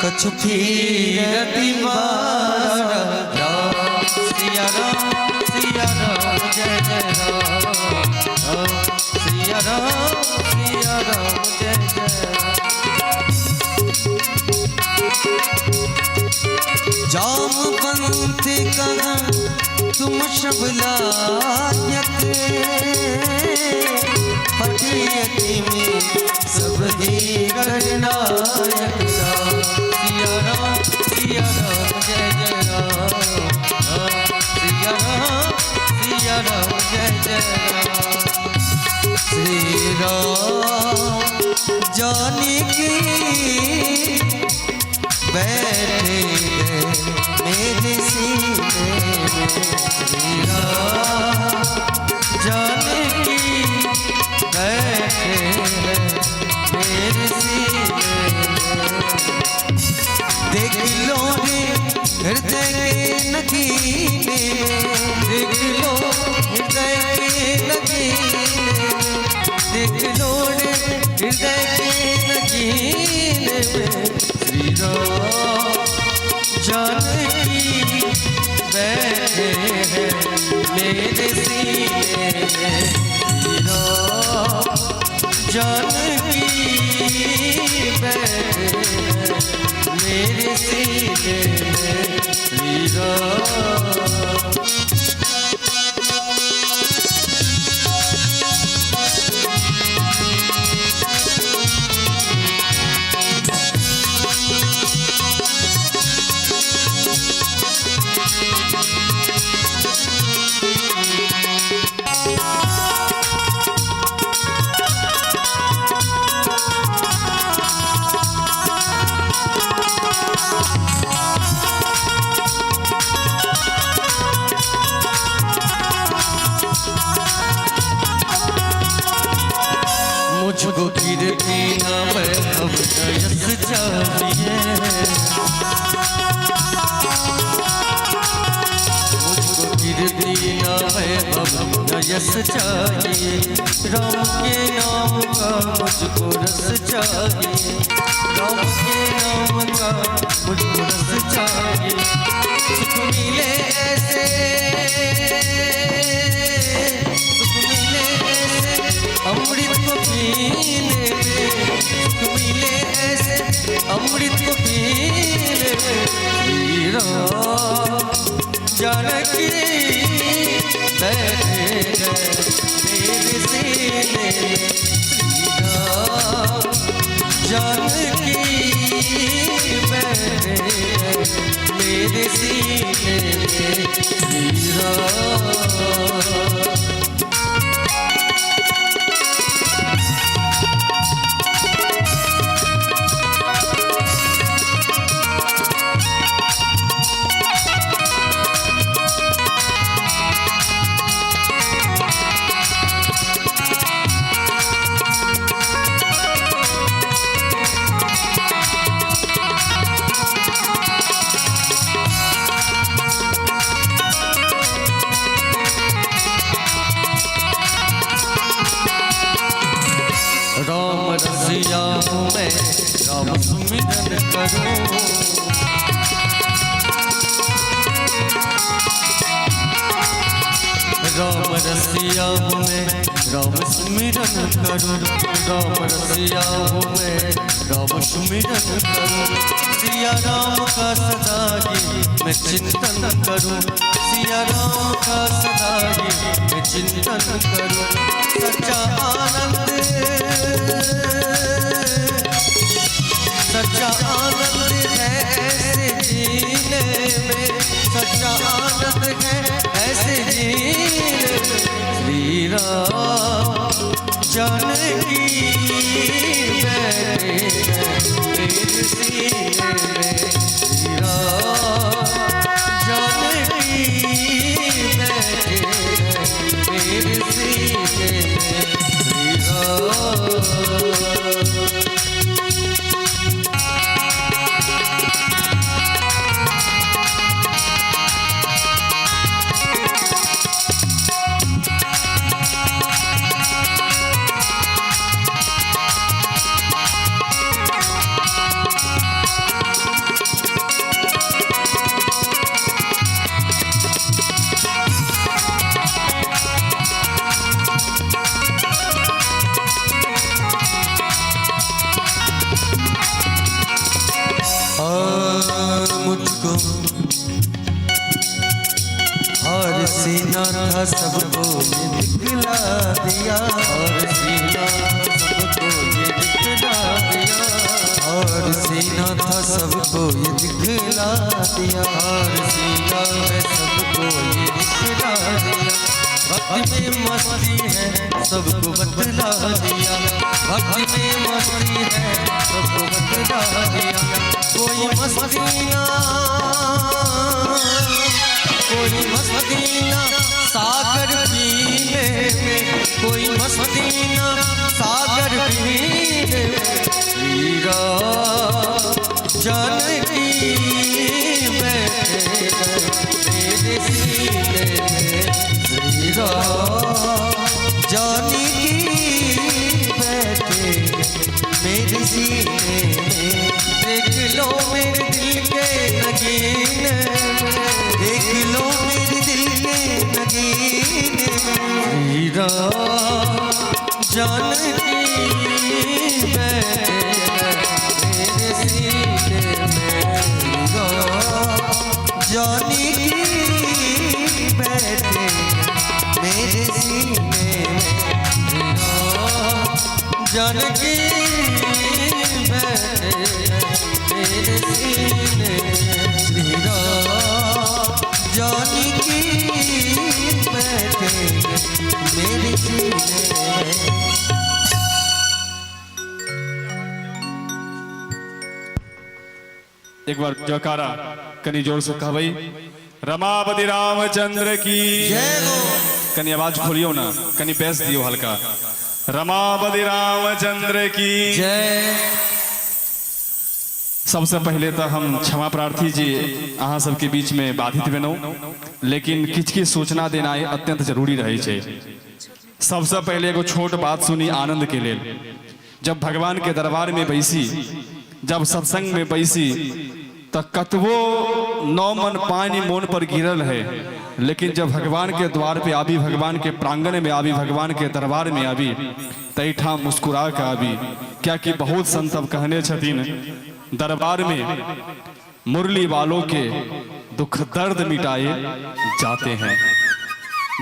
कछु फिरति बारा। राम सिया राम सिया राम जय जय राम, राम सिया राम सिया राम जय जय राम। जाम पंथ कहा तुम सब लायक, पटियति में सब ही करनायक। राम सिया राम सिया राम जय जय राम, राम सिया राम सिया राम जय जय राम। श्री राम जानकी बैठे गए मेरे सीने में। श्री राम जानकी बैठे हैं मेरे सीने में। देख लो रे हृदय के नगीने में, देख लो हृदय के नगीने में, देख लो रे हृदय के नगीने में। श्री राम जानकी बैठे हैं मेरे सीने में। श्री राम जानकी बैठे हैं मेरे सीने में। श्री राम। मुझको कीर्ति न वैभव न यश चाहिए, मुझको कीर्ति न वैभव न यश चाहिए, राम के नाम का मुझको रस चाहिए, राम के नाम का मुझको रस चाहिए। सुख मिले ऐसे, सुख मिले ऐसे अमृत को पीने में, सुख मिले ऐसे अमृत को पीने में। श्री राम जानकी बैठे हैं मेरे सीने में। श्री राम जानकी बैठे हैं मेरे सीने में। श्री राम। राम रसिया हूँ मैं, राम सुमिरन करूँ, राम रसिया हूँ मैं, राम सुमिरन करूँ, राम रसिया हूँ मैं, राम सुमिरन करूँ। सिया राम का सदा ही मैं चिंतन करूँ, सिया राम का सदा ही मैं चिंतन करूँ। सच्चा आनंद, सच्चा आनंद है ऐसे जीने में, सच्चा आनंद है ऐसे जीने में। श्री राम जानकी बैठे हैं मेरे सीने में, श्री राम जानकी बैठे हैं मेरे सीने में, श्री राम। मुझको हार सीना था सबको ये दिखला दिया, हार सीना सबको ये दिखला दिया, हार सीना था सबको ये दिखला दिया, हार सीना है सबको ये दिखला दिया। भक्ति में मस्ती है सबको बतला दिया, भक्ति में मस्ती है सबको बतला दिया। कोई मस्ती ना, कोई मस्ती ना सागर पीने में, कोई मस्ती ना सागर पीने में। श्री राम जानकी बैठे हैं मेरे सीने में, श्री राम जानकी बैठे मेरे सीने में। देख लो मेरे दिल के नगीने में, देख लो मेरे दिल के नगीने में। श्री राम जानकी बैठे हैं मेरे सीने में, श्री राम जानकी बैठे मेरे सीने में, श्री राम जानकी बैठे मेरे सीने में, श्री राम जानकी बैठे मेरे सीने में। एक बार जयकारा कनी जोर से कहबई, रमापति रामचंद्र की जय हो। कनी आवाज खोलियो ना, कनी बेस दियो हल्का। रमापति रामचंद्र की जय। सबसे पहले तो हम क्षमा प्रार्थी जी अहाँ सबके बीच में बाधित भेलहुँ, लेकिन किछु किछु सूचना देना अत्यंत जरूरी रहै छै। सबसे पहले एगो छोट बात सुनी आनंद के लेल। जब भगवान के दरबार में बैसी, जब सत्संग में बैसी, तो कतबो 9 मन पानी मोन पर गिरल है, लेकिन जब भगवान के द्वार पे आबी, भगवान के प्रांगण में आबी, भगवान के दरबार में आबी, तैठाम मुस्कुरा के आबी। क्या कि बहुत संत अब कहने छथिन, दरबार में मुरली वालों के दुख दर्द मिटाए जाते हैं।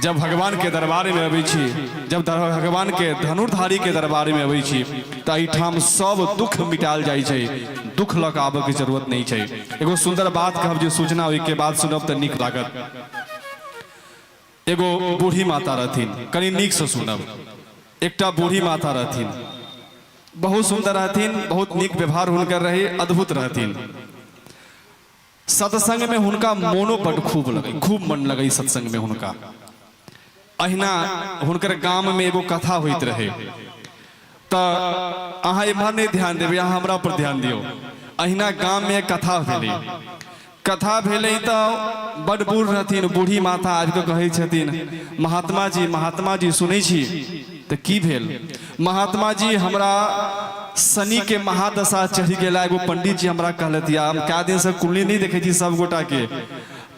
जब भगवान के दरबार में अबै छी, जब भगवान के धनुर्धारी के दरबार में अबै छी, तो एहिठाम सब दुख मिटाल जाइ छै, दुख लऽ कऽ आबऽ के जरूरत नहीं छै। एगो सुंदर बात कहब जे सूचना ओहिके बाद सुनब तऽ नीक लागत। एगो बूढ़ी माता रहथिन, कनि नीक से सुनब। एकटा बूढ़ी माता रहथिन, बहुत सुंदर रहथिन, बहुत नीक व्यवहार हुनकर रहे, अद्भुत रहथिन। सत्संग में हुनका मोनो बड खूब लगे, खूब मन लगे सत्संग में हुनका। अहिना हुनकर गाम में एगो कथा होइत रहे, तऽ अहाँ एम्हर नहीं ध्यान देबै, अहाँ हमरा पर ध्यान दियौ। अहिना गाम में कथा भेलै, कथा भेलै तऽ बड बूढ़ रहथिन। बूढ़ी माता आबि कऽ कहै छथिन, महात्मा जी, महात्मा जी सुनै छी? तऽ की भेल? महात्मा जी हमरा शनि के महादशा चढ़ि गेला। एगो पंडित जी हमरा कहलथि, हम कए दिन से कुंडली नहीं देखै छी सब गोटा के,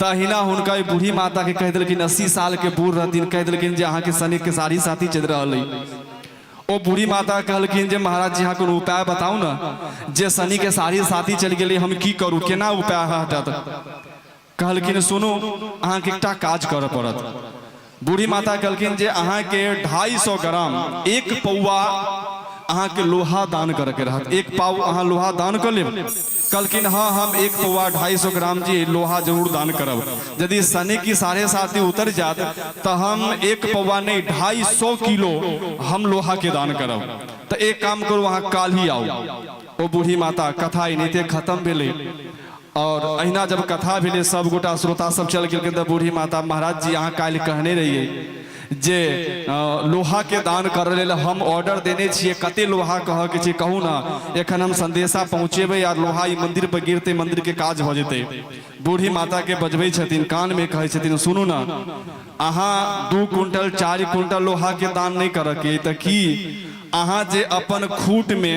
तहिना हुनका ई बूढ़ी माता के कहि देलखिन, 80 साल के बूढ़ रहथिन, कहि देलखिन जे अहाँके शनि के साढ़ी साथी चलि रहल अइ। ओ बूढ़ी माता कहलखिन जे महाराज जी अहाँ कोनो उपाय बताउ ने, जे शनि के साढ़ी साथी चलि गेलै, हम की करू, केना उपाय हटत? कहलखिन सुनू, अहाँके एकटा काज करऽ पड़त। बूढ़ी माता कहलखिन जे अहाँके 250 ग्राम 1 पौआ अहाँके लोहा दान करऽके रहत, 1 पाव अहाँ लोहा दान कऽ लेब। कहलखिन हाँ, हम 1 पौआ 250 ग्राम जी लोहा जरूर दान करब, यदि शनि की 7.5 उतर जात तऽ हम 1 पौआ नहीं 250 किलो हम लोहा के दान करब। तऽ एक काम करू, अहाँ काल्हि आउ। ओ बूढ़ी माता कथा एनाहिते खत्म भेलै। और अहिना जब कथा भेलै, सब गोटा श्रोता सब चल गेलखिन, तऽ बूढ़ी माता महाराज जी अहाँ काल्हि कहने रहियै जे लोहा के दान करऽ लेल हम ऑर्डर देने छियै, कते लोहा कहऽ के छै कहू ने, एखन हम संदेशा पहुँचेबै आर लोहा ई मंदिर पर गिरतै, मंदिर के काज भऽ जेतै। बूढ़ी माता के बजबै छथिन, कान में कहै छथिन सुनू ने, अहाँ 2 क्विंटल 4 क्विंटल लोहा के दान नहि करऽ के, तऽ की अहाँ जे अपन खूट में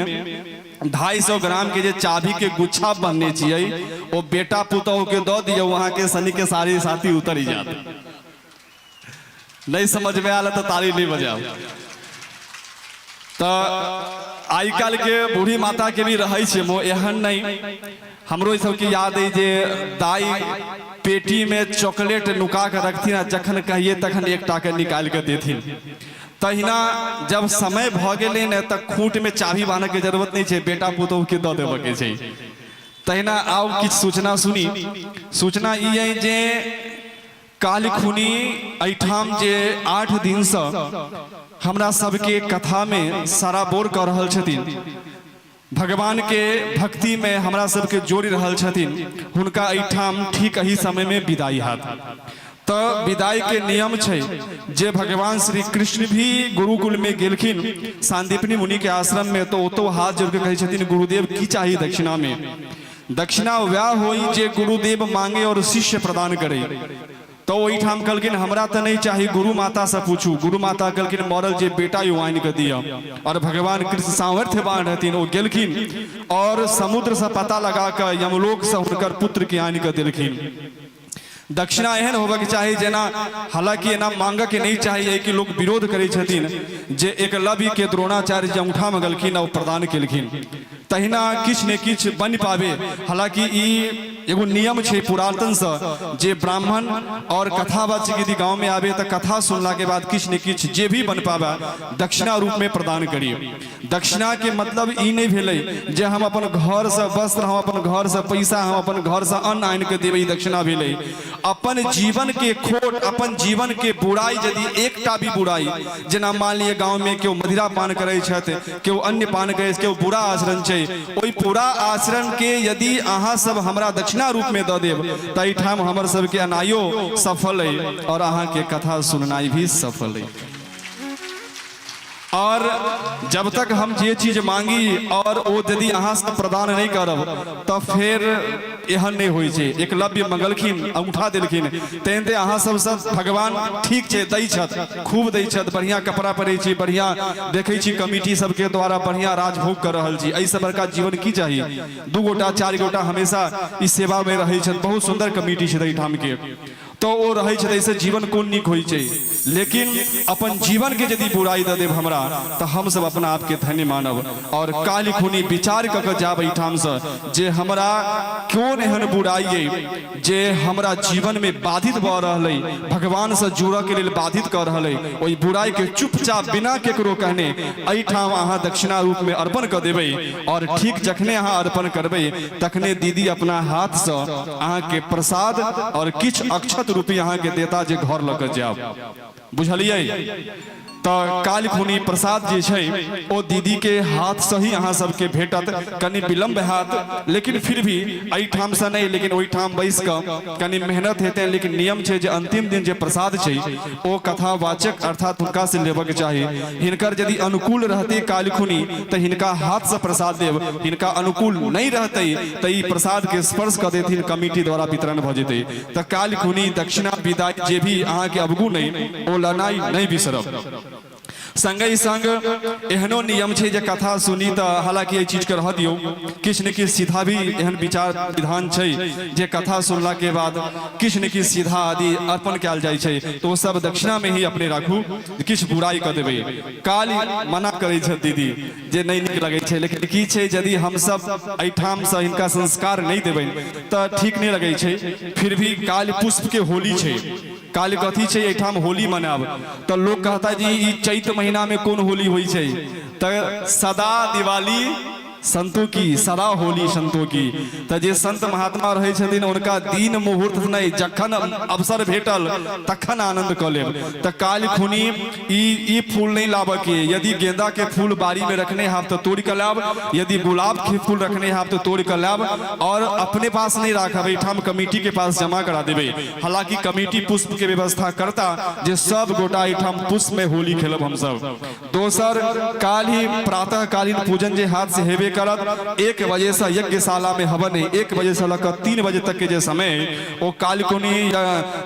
250 ग्राम के जे चाबी के गुच्छा बन्हने छियै ओ बेटा पुतोह के दऽ दियौ, अहाँ के शनि के साढ़े साथी उतरि जायत। नहीं समझ में आयल तऽ ताली नहीं बजाउ। तऽ आइ काल्हि के बूढ़ी माता के भी रहै छै मोह, एहन नहीं, हमरो ई सबके याद अइ जे दाइ पेटी में चॉकलेट नुका के रखथिन आ जखन कहिए तखन एकटा के निकालि के देथिन। तहिना जब समय भऽ गेलै ने तऽ खूंट में चाभी बान्हऽ के जरूरत नहि छै, बेटा पुतोह के दऽ देबऽ के छै। तहिना आउ किछु सूचना सुनी। सूचना ई अइ जे काल्हि खुनी एहिठाम जे 8 दिनसँ हमरा सबके कथा में सराबोर कऽ रहल छथिन, भगवान के भक्ति में हमरा सबके जोड़ि रहल छथिन, हुनका एहिठाम ठीक एही समय में विदाई हैत। तऽ विदाई के नियम छै जे भगवान श्री कृष्ण भी गुरुकुल में गेलखिन सांदीपनि मुनि के आश्रम में, तो ओतो हाथ जोड़ के कहै छथिन गुरुदेव की चाही दक्षिणा में? दक्षिणा वएह होई जे गुरुदेव मांगे और शिष्य प्रदान करे। तो ओहिठाम कहलखिन हमरा तऽ नहीं चाही, गुरु माता से पूछू। गुरु माता कहलखिन मरल जे बेटा यो आनि के दिअ। और भगवान कृष्ण सामर्थ्यवान रहथिन, ओ गेलखिन और समुद्र से पता लगा कऽ यमलोक से हुनकर पुत्र के आनि के देलखिन। दक्षिणा एहन होबक चाही जेना, हालांकि एना मांगऽ के नहीं चाही कि लोग विरोध करै छथिन, जे एकलव्य के द्रोणाचार्य जे अंगूठा मंगलखिन आ ओ प्रदान केलखिन, तहिना किछु ने किछु बनि पाबे। हालांकि ई एगो नियम छै पुरातन से जे ब्राह्मण और कथावाचक यदि गांव में आबे तऽ कथा सुनला के बाद किछु ने किछु जे भी बन पाबे दक्षिणा रूप में प्रदान करी। दक्षिणा के मतलब ई नहीं भेलै जे हम अपन घर से वस्त्र, हम अपन घर से पैसा, हम अपन घर से अन्न आनि के देबै, ई दक्षिणा भेलै। अपन जीवन के खोट, अपन जीवन के बुराई, यदि एकटा भी बुराई, जेना मान लिअ गांव में केओ मदिरा पान करै छथि, केओ अन्य पान करै छथि, केओ बुरा आचरण छै, ओहि बुरा आचरण के यदि अहाँ सब हमरा दक्षिणा रूप में दऽ देब तऽ एहिठाम हमर सबके अनाइयो सफल अइ और अहाँ के कथा सुननाइ भी सफल अइ। और जब तक हम जे चीज मांगी और ओ यदि अहाँ सब प्रदान नहीं करब तऽ फेर एहन नहीं होइ छै। एकलव्य मंगलखिन, अंगूठा देलखिन, तेहन अहाँ सब सब भगवान ठीक छै दै छथि, खूब दै छथि, बढ़िया कपड़ा पहिरै छी, बढ़िया देखै छी कमिटी सबके द्वारा बढ़िया राजभोग कर रहल छी, एहिसँ बड़का जीवन की चाही। 2 गोटा 4 गोटा हमेशा ई सेवा में रहै छथि, बहुत सुंदर कमिटी छै एहिठाम के, तो ओ रहै छै, एहिसँ जीवन कोन नीक होइ छै। लेकिन अपन जीवन के यदि बुराई दऽ देब हमरा तऽ हम सब अपना आपके धन्य मानब। और काल्हि खुनी विचार कऽ के जाब एहिठामसँ जे हमरा कोन एहन बुराई अइ जे हमरा जीवन में बाधित भऽ रहल अइ, भगवानसँ जुड़ऽ के लेल बाधित कऽ रहल अइ, ओहि बुराई के चुपचाप बिना केकरो कहने एहिठाम अहाँ दक्षिणा रूप में अर्पण कऽ देबै। और ठीक जखने अहाँ अर्पण करबै तखने दीदी अपना हाथसँ अहाँके प्रसाद और किछु अक्षत रूपी अहाँके देता जे घर लऽ कऽ जायब। बुझलियै? तऽ काल्हि खुनी प्रसाद जे छै ओ दीदी के हाथसँ ही अहाँ सबके भेटत, कनि विलम्ब हैत लेकिन फिर भी एहिठामसँ नहि, लेकिन ओहिठाम बैस कऽ कनि मेहनत हेतै, लेकिन नियम छै जे अंतिम दिन जे प्रसाद छै ओ कथावाचक अर्थात हुनका से लेबक चाही। हिनकर यदि अनुकूल रहतै काल्हि खुनी तऽ हिनका हाथसँ प्रसाद देब, हिनका अनुकूल नहि रहतै तऽ ई प्रसाद के स्पर्श कऽ देथिन, कमिटी द्वारा वितरण भऽ जेतै। तऽ काल्हि खुनी दक्षिणा विदाई जे भी अहाँके अवगुण अइ ओ लनाइ नहि बिसरब। संगहि संग एहनो नियम छै जे कथा सुनी तऽ हालांकि एहि चीजके रहऽ दियौ, किछु ने किछु सीधा भी एहन विचार विधान छै जे कथा सुनला के बाद किछु ने किछु सीधा आदि अर्पण कयल जाइ छै, तऽ ओ सब दक्षिणा में ही अपने राखू, किछु बुराइ कऽ देबै। काल्हि मना करै छथि दीदी जे नहि नीक लगै छै, लेकिन की छै यदि हमसब एहिठामसँ हिनका संस्कार नहि देबनि तऽ ठीक नहि लगै छै। फिर भी काल्हि पुष्पके होली छै, काल्हि कथी छै एहिठाम होली मनायब, तऽ लोक कहता जी ई चैत महीनामे कोन होली होइ छै, तऽ सदा दिवाली संतों की, सदा होली संतों की। तऽ जे संत महात्मा रहै छथिन हुनका दिन मुहूर्त नहि, जखन अवसर भेटल तखन आनंद कऽ लेब। तऽ काल्हि खुनी ई ई फूल नहि लाबऽ के, यदि गेंदा के फूल बाड़ी में रखने हाब तऽ तोड़ि कऽ लाब, यदि गुलाब के फूल रखने हाब तऽ तोड़ि कऽ लाब, और अपने पास नहि राखब, एहिठाम कमेटी के पास जमा करा देबै। हालांकि कमेटी पुष्प के व्यवस्था करता जे सब गोटा एहिठाम पुष्प में होली खेलब हमसब। दोसर काल्हि प्रातःकालीन पूजन जे हाथ से हेबे करत, 1 बजे से यज्ञशाला में हवन है, 1 बजे से लऽ 3 बजे तक के जे समय है ओ कालकुनी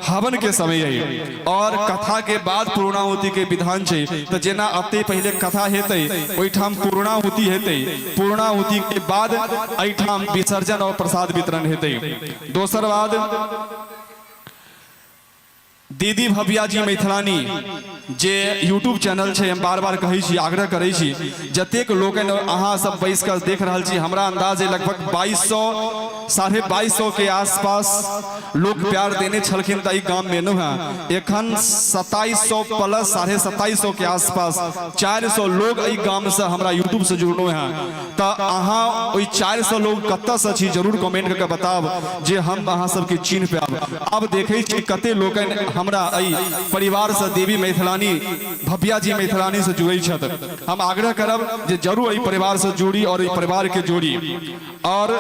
हवन के समय है, और कथा के बाद पूर्णाहुति के विधान छै। तऽ जेना अते पहिले कथा हेतै ओहिठाम पूर्णाहुति हेतै, पूर्णाहुति के बाद एहिठाम विसर्जन और प्रसाद वितरण हेतै। दोसर बाद दीदी भव्या जी मैथिलानी जे यूट्यूब चैनल छै, हम बार बार कहै छी, आग्रह करै छी, जतेक लोकनि अहाँ सब बैस कऽ देख रहल छी, हमरा अंदाज है लगभग 2200 2250 के आसपास लोक प्यार देने छलखिन तऽ एहि गाम में एलहुँ हेँ। एखन 2700 प्लस 2750 के आसपास 400 लोग एहि गाम से हमरा यूट्यूब से जुड़लहुँ हेँ। तऽ अहाँ ओहि 400 लोग कतऽसँ छी जरूर कमेंट कऽ के बताब जे हम अहाँ सबके चिन्ह पायब। आब देखै छी कते लोकनि हमरा एहि परिवारसँ देवी मैथिलानी भव्या जी मैथिलानी से जुड़ै छथि। हम आग्रह करब जे जरूर एहि परिवारसँ जुड़ी और एहि परिवारके जोड़ी। और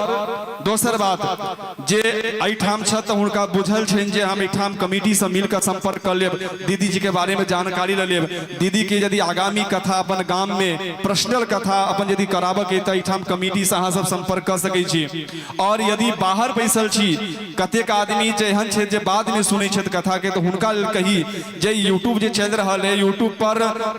दोसर बात जे एहिठाम छथि तऽ हुनका बुझल छनि जे हम एहिठाम कमिटीसँ मिलकर संपर्क कऽ लेब, दीदी जी के बारे में जानकारी लऽ लेब। दीदी के यदि आगामी कथा अपन गाम में पर्सनल कथा अपन यदि कराबऽ के तऽ एहिठाम कमिटीसँ अहाँ सब संपर्क कऽ सकै छी। और यदि बाहर बैसल छी, कतेक आदमी जे एहन छथि जे बाद में सुनै छथि कथा के, तऽ हुनका लेल कही जे यूट्यूब जे चलि रहल है, यूट्यूब पर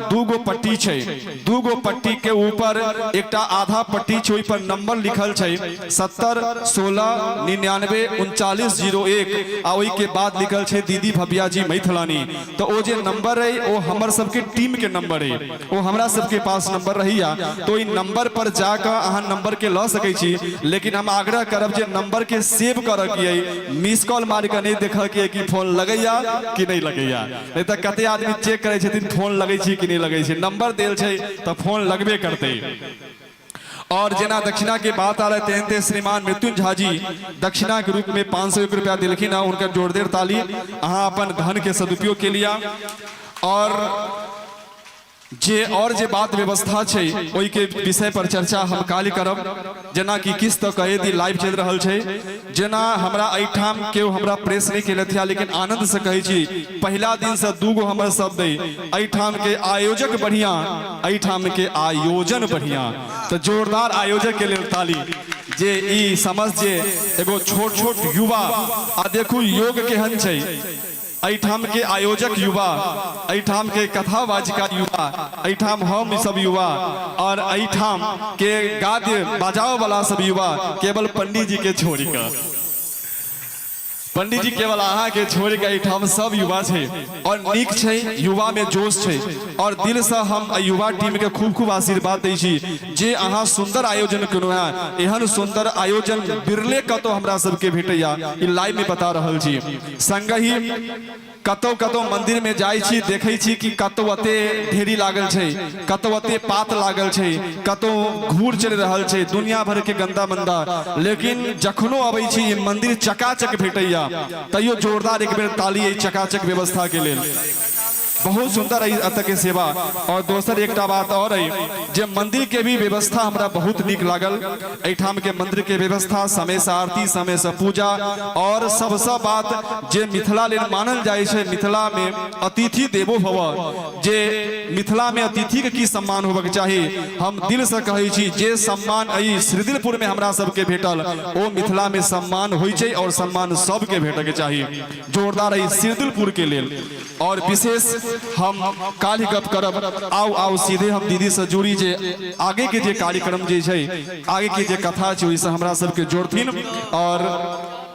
2 गो पट्टी छै, 2 गो पट्टी के ऊपर एकटा आधा पट्टी छै, ओहि पर नंबर लिखल छै 70 16 99 39 01, आ ओहि के बाद लिखल छै दीदी भव्या जी मैथिलानी। तऽ ओ जे नंबर है ओ हमर सबके टीम के नंबर है, ओ हमरा सबके पास नंबर रहैया, तो ओहि नंबर पर जाकऽ अहाँ नंबर के लऽ सकै छी। लेकिन हम आग्रह करब जे नंबर के सेव करऽ के अइ, मिस कॉल मारि कऽ नहि देखऽ के अइ कि फोन लगैया कि नहि लगैया, नहि तऽ कते आदमी चेक करै छथिन फोन लगै छै कि नहि लगै छै। नंबर देल छै तऽ फोन लगबे करतै। और जेना दक्षिणा के बात आ रहा है तेहन श्रीमान मृत्युंजय झा जी दक्षिणा के रूप में 501 रुपया दिलखिन है, उनका जोरदार ताली। अहाँ अपन धन के सदुपयोग के लिया। और जे और जे बात व्यवस्था छै ओहि के विषय पर चर्चा हम काल्हि करब। जेना कि किछु तऽ कहे दी लाइव चलि रहल छै, जेना हमरा एहिठाम केओ हमरा प्रेस नहि केलथि हँ, लेकिन आनंद से कहै छी पहिला दिन से 2 गो हमर शब्द अइ, एहिठाम के आयोजक बढ़िया, एहिठाम के आयोजन बढ़िया। तऽ जोरदार आयोजक के लेल ताली। जे ई समझ जे एगो छोट छोट युवा, आ देखू योग केहन छै, एहिठाम के आयोजक युवा, एहिठाम के कथावाचिका युवा, एहिठाम हम सब युवा, और एहिठाम के गाद्य बजाओ वाला सब युवा, केवल पंडित जी के छोड़ कऽ, पंडित जी केवल अहाँ के छोड़ के एहिठाम सब युवा छै। और नीक छै, युवा में जोश छै, और दिल से हम एहि युवा टीम के खूब खूब आशीर्वाद दै छी जे अहाँ सुंदर आयोजन केलहुँ हेँ। एहन सुंदर आयोजन बिरले कतौ हमरा सबके भेटैया, ई लाइव में बता रहल छी। संगहि कतौ कतौ मंदिर में जाइ छी, देखै छी कि कतौ अते ढेरी लागल छै, कतौ अते पात लागल छै, कतौ घूर चलि रहल छै, दुनिया भर के गंदा मंदा। लेकिन जखनो अबै छी ई मंदिर चकाचक भेटैया। तैयो जोरदार एक बेर ताली एहि चकाचक व्यवस्था के लेल। बहुत सुंदर अइ एतऽ के सेवा। और दोसर एकटा बात और अइ जे मंदिर के भी व्यवस्था हमरा बहुत नीक लागल। एहिठाम के मंदिर के व्यवस्था, समय से आरती, समय से पूजा, और सबसे बात जे मिथिला लेल मानल जाइ छै, मिथिला में अतिथि देवो भव, जे मिथिला में अतिथि के की सम्मान होबक चाही, हम दिल से कहै छी जे सम्मान एहि श्रीदिलपुर में हमरा सबके भेटल ओ मिथिला में सम्मान होइ छै और सम्मान सबके भेटके चाही। जोरदार एहि श्रीदिलपुर के लेल। और विशेष हम काल्हि गप करब। आउ आउ सीधे हम दीदी से जुड़ी जे आगे के जे कार्यक्रम जे छै, आगे के जे कथा छै, ओहिसँ हमरा सबके जोड़थिन और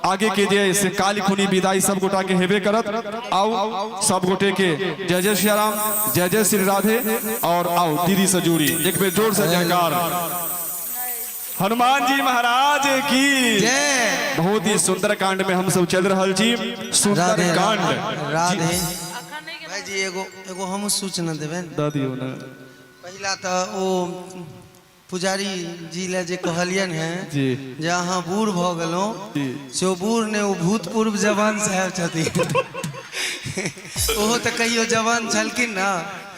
आगे के जे से काल्हि खुनी विदाई सब गोटा के हेबे करत। आउ सब गोटे के जय जय श्री राम, जय जय श्री राधे। और आओ दीदी से जुड़ी एक बेर जोर से जयकार हनुमान जी महाराज की जय। बहुत ही सुंदर कांड में हम सब चल रहल छी। सुंदर राधे कांड। राधे। भाईजी, एगो एगो हम सूचना देबै। दऽ दियौ ने। पहिला तऽ ओ पुजारी जी लए जे कहलियनि हेँ जी। जे अहाँ बूढ़ भऽ गेलहुँ, जी। से ओ बूढ़ नहि, ओ भूतपूर्व जवान साहेब छथिन। ओहो तऽ कहियो जवान छलखिन ने।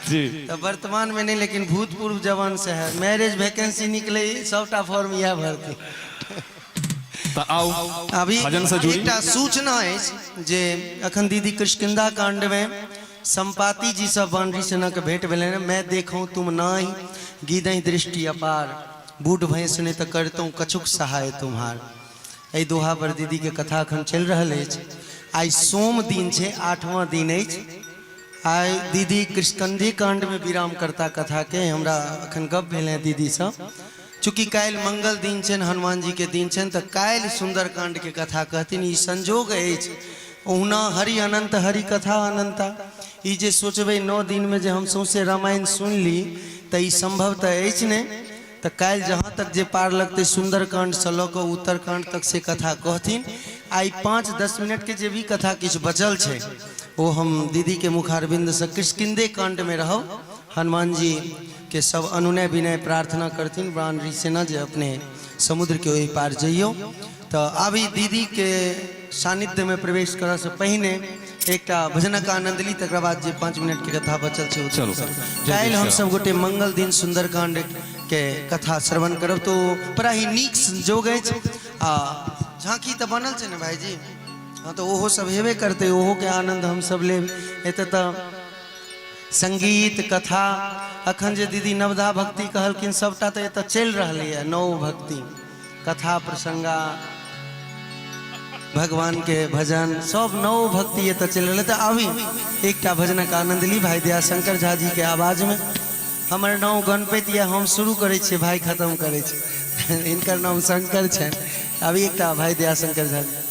जी। तऽ वर्तमान में नहीं, लेकिन भूतपूर्व जवान साहेब। मैरिज वैकेंसी निकले, सबटा फॉर्म इएह भरतै। तऽ आउ अभी भजन से जुड़ी। एकटा सूचना अछि जे अखन दीदी किष्किंधा कांड में संपाति जी सब बानरी सेना के भेंट भेलनि। मैं देखूं तुम नाही गीदई दृष्टि अपार, बूढ़ भैंस ने तऽ करितहुँ कछुक सहाय तुम्हार। एहि दोहा पर दीदी के कथा अखन चलि रहल अछि। आइ सोम दिन छै, आठवां दिन अछि। आइ दीदी कृष्णकंधी कांड में विराम करता कथा के। हमरा अखन गप भेल है दीदीसँ। चूँकि काल्हि मंगल दिन छनि, हनुमान जी के दिन छनि, तऽ काल्हि सुंदरकांड के कथा कहथिन। ई संजोग अछि। ओहुना हरि अनंत हरि कथा अनंता। ई जे सोचबै 9 दिन में जे हम सौंसे रामायण सुनि ली, तऽ ई संभव तऽ अछि नहि। तऽ काल्हि जहाँ तक जे पार लगतै, सुंदरकांडसँ लऽ कऽ उत्तरकांड तक से कथा कहथिन। आइ 5-10 मिनटके जे भी कथा किछु बचल छै, ओ हम दीदीके मुखारबिन्दसँ किष्किंदे कांडमे रहब। हनुमान जी के सब अनुनय विनय प्रार्थना करथिन वानरी सेना जे अपने समुद्र के ओहि पार जइयौ। तऽ अभी दीदीके सानिध्यमे प्रवेश करऽसँ पहिने एकटा भजनक आनंद ली, तकर बाद जे 5 मिनटके कथा बचल छै ओ। चलू। काल्हि हम सब गोटे मंगल दिन सुंदरकांड के कथा श्रवण करब, तो बड़ा ही नीक संजोग अछि। आ झांकी तऽ बनल छै ने भाईजी? हँ, तऽ ओहो सब हेबे करतै, ओहोके आनंद हम सब लेब। एतऽ तऽ संगीत, कथा, अखन जे दीदी नवधा भक्ति कहलखिन, सबटा तऽ एतऽ चलि रहलैए। नव भक्ति, कथा प्रसंगा, भगवान के भजन, सब नव भक्ति एतऽ चलि रहलै। तऽ अभी एकटा भजनक आनंद ली भाई दयाशंकर झा जी के आवाज में। हमर नाम गणपति यऽ, हम शुरू करै छियै, भाई खत्म करै छै। हिनकर नाम शंकर छनि। अभी एकटा भाई दयाशंकर झा जी।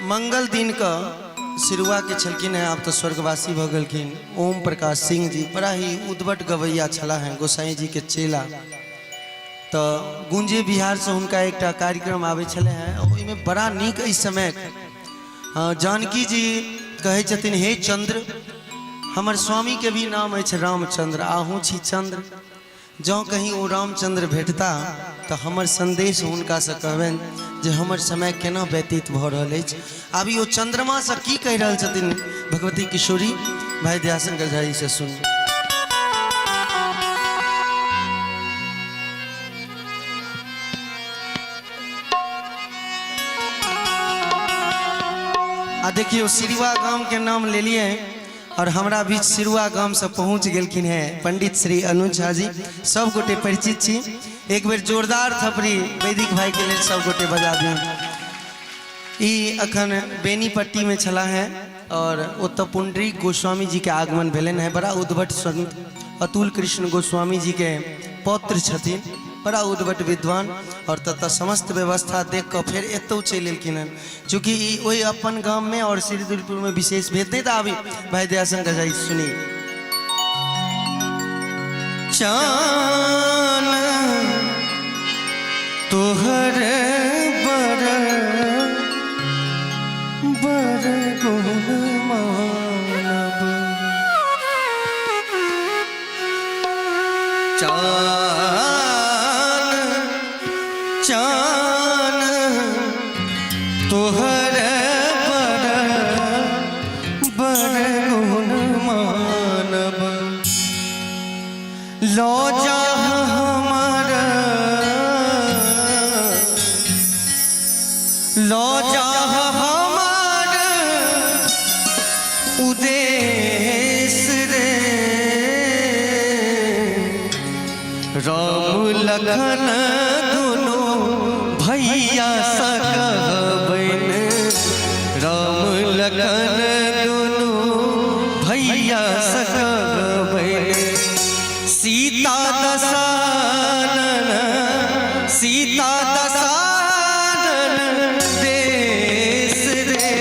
मंगल दिन के सिरुआ के छलखिन हैं, आब तऽ स्वर्गवासी भऽ गेलखिन, ओम प्रकाश सिंह जी। बड़ा ही उद्भट गवैया छलाह हैं, गोसाई जी के चेला। तऽ गुंजे बिहारसँ हुनका एकटा कार्यक्रम आबै छलै हैं, ओहिमे बड़ा नीक एहि समय जानकी जी कहै छथिन, हे चंद्र, हमर स्वामीके भी नाम अछि रामचंद्र, अहूँ छी चंद्र। जँ कहीं ओ रामचंद्र भेटता तऽ हमर संदेश हुनकासँ कहबनि जे हमर समय केना व्यतीत भऽ रहल अछि। अभी ओ चंद्रमासँ की कहि रहल छथिन भगवती किशोरी, भाई दयाशंकर झा जी से सुन। आ देखियौ, सिरुआ गाम के नाम लेलिए और हमरा बीच सिरुआ गाम से पहुंच गेलखिन हैं पंडित श्री अनुज झा जी। सब गोटे परिचित छी। एक बेर जोरदार थपड़ी वैदिक भाई के लेल सब गोटे बजा दियौ। ई अखन बेनीपट्टी में छला है और ओतऽ पुंडरीक गोस्वामी जी के आगमन भेलनि हैं। बड़ा उद्भट संत, अतुल कृष्ण गोस्वामी जी के पौत्र छथिन, बड़ा उद्भट विद्वान। और ततऽ समस्त व्यवस्था देख कऽ फेर एतौ चलि एलखिन हन। चूँकि ई ओहि अपन गाम में और श्रीदुलपुर में विशेष भेद नहीं। तऽ अभी भाई दयाशंकर झा जी सुनी। चान तोहर बर बर गुण मानब, चान, चान तोहर बर बर गुण मानब, लो जा हमर, लो जा हमर उदेश रे। राम लखन दुनू भैया सकबैन, राम लखन दुनू भैया सकबैन। सीता दसानन, सीता दसानन देश रे,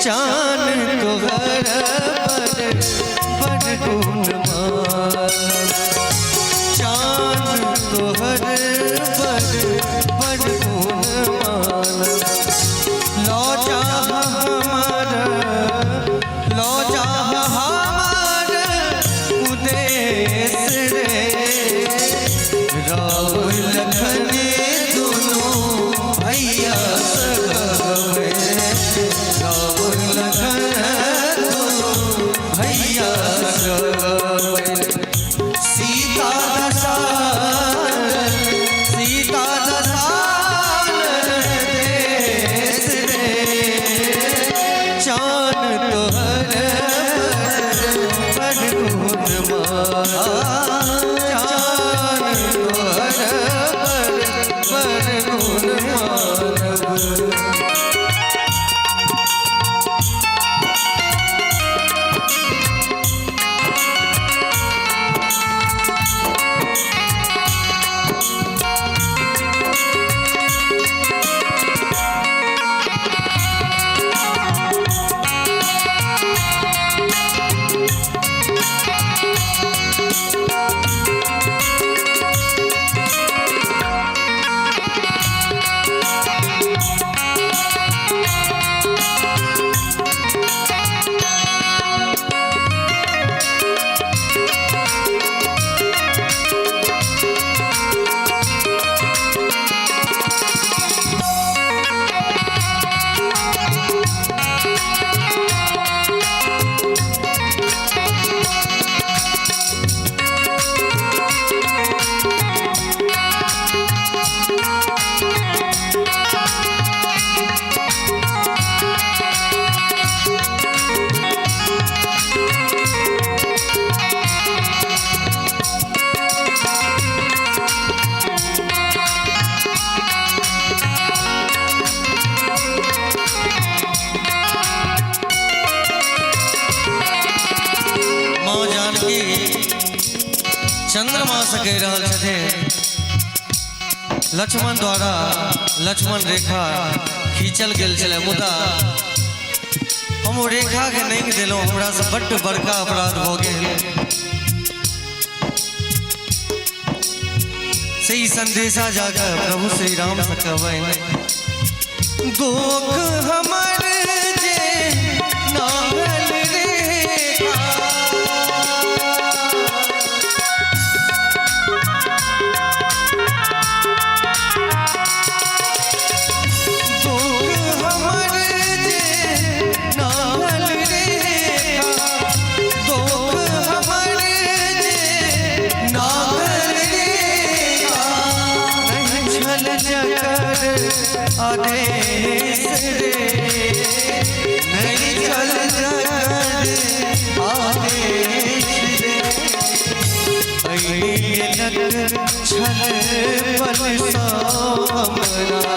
चान तोहर पर बड़ गुण मान, चान तोहर पर बड़ गुण मान। लो जा हमार, लो जा हमार उदेश रे, राम लखन दुनू भैया सकबे, राम लखन दुनू भैया सकबे। सीता दसानन, सीता दसानन देश रे, चान तोहर पर गुण मान, चान तोहर पर गुण मान। माँ जानकी चंद्रमा से कहि रहल छथिन, लक्ष्मण द्वारा लक्ष्मण रेखा खींचल गेल छलै, मुदा हम ओ रेखा के नहि देलहुँ, हमरा से बड्ड बड़का अपराध भऽ गेल। से ई संदेशा जाकर प्रभु श्री राम से कहबनि, दोख हमर जे नागल रेखा, दोख हमर जे नागल रेखा, दोख हमर जे नागल रेखा, नहीं छल जकर आदेश रे, नहीं छल जकर आदेश रे, अइलक छल बल सँ हमरा,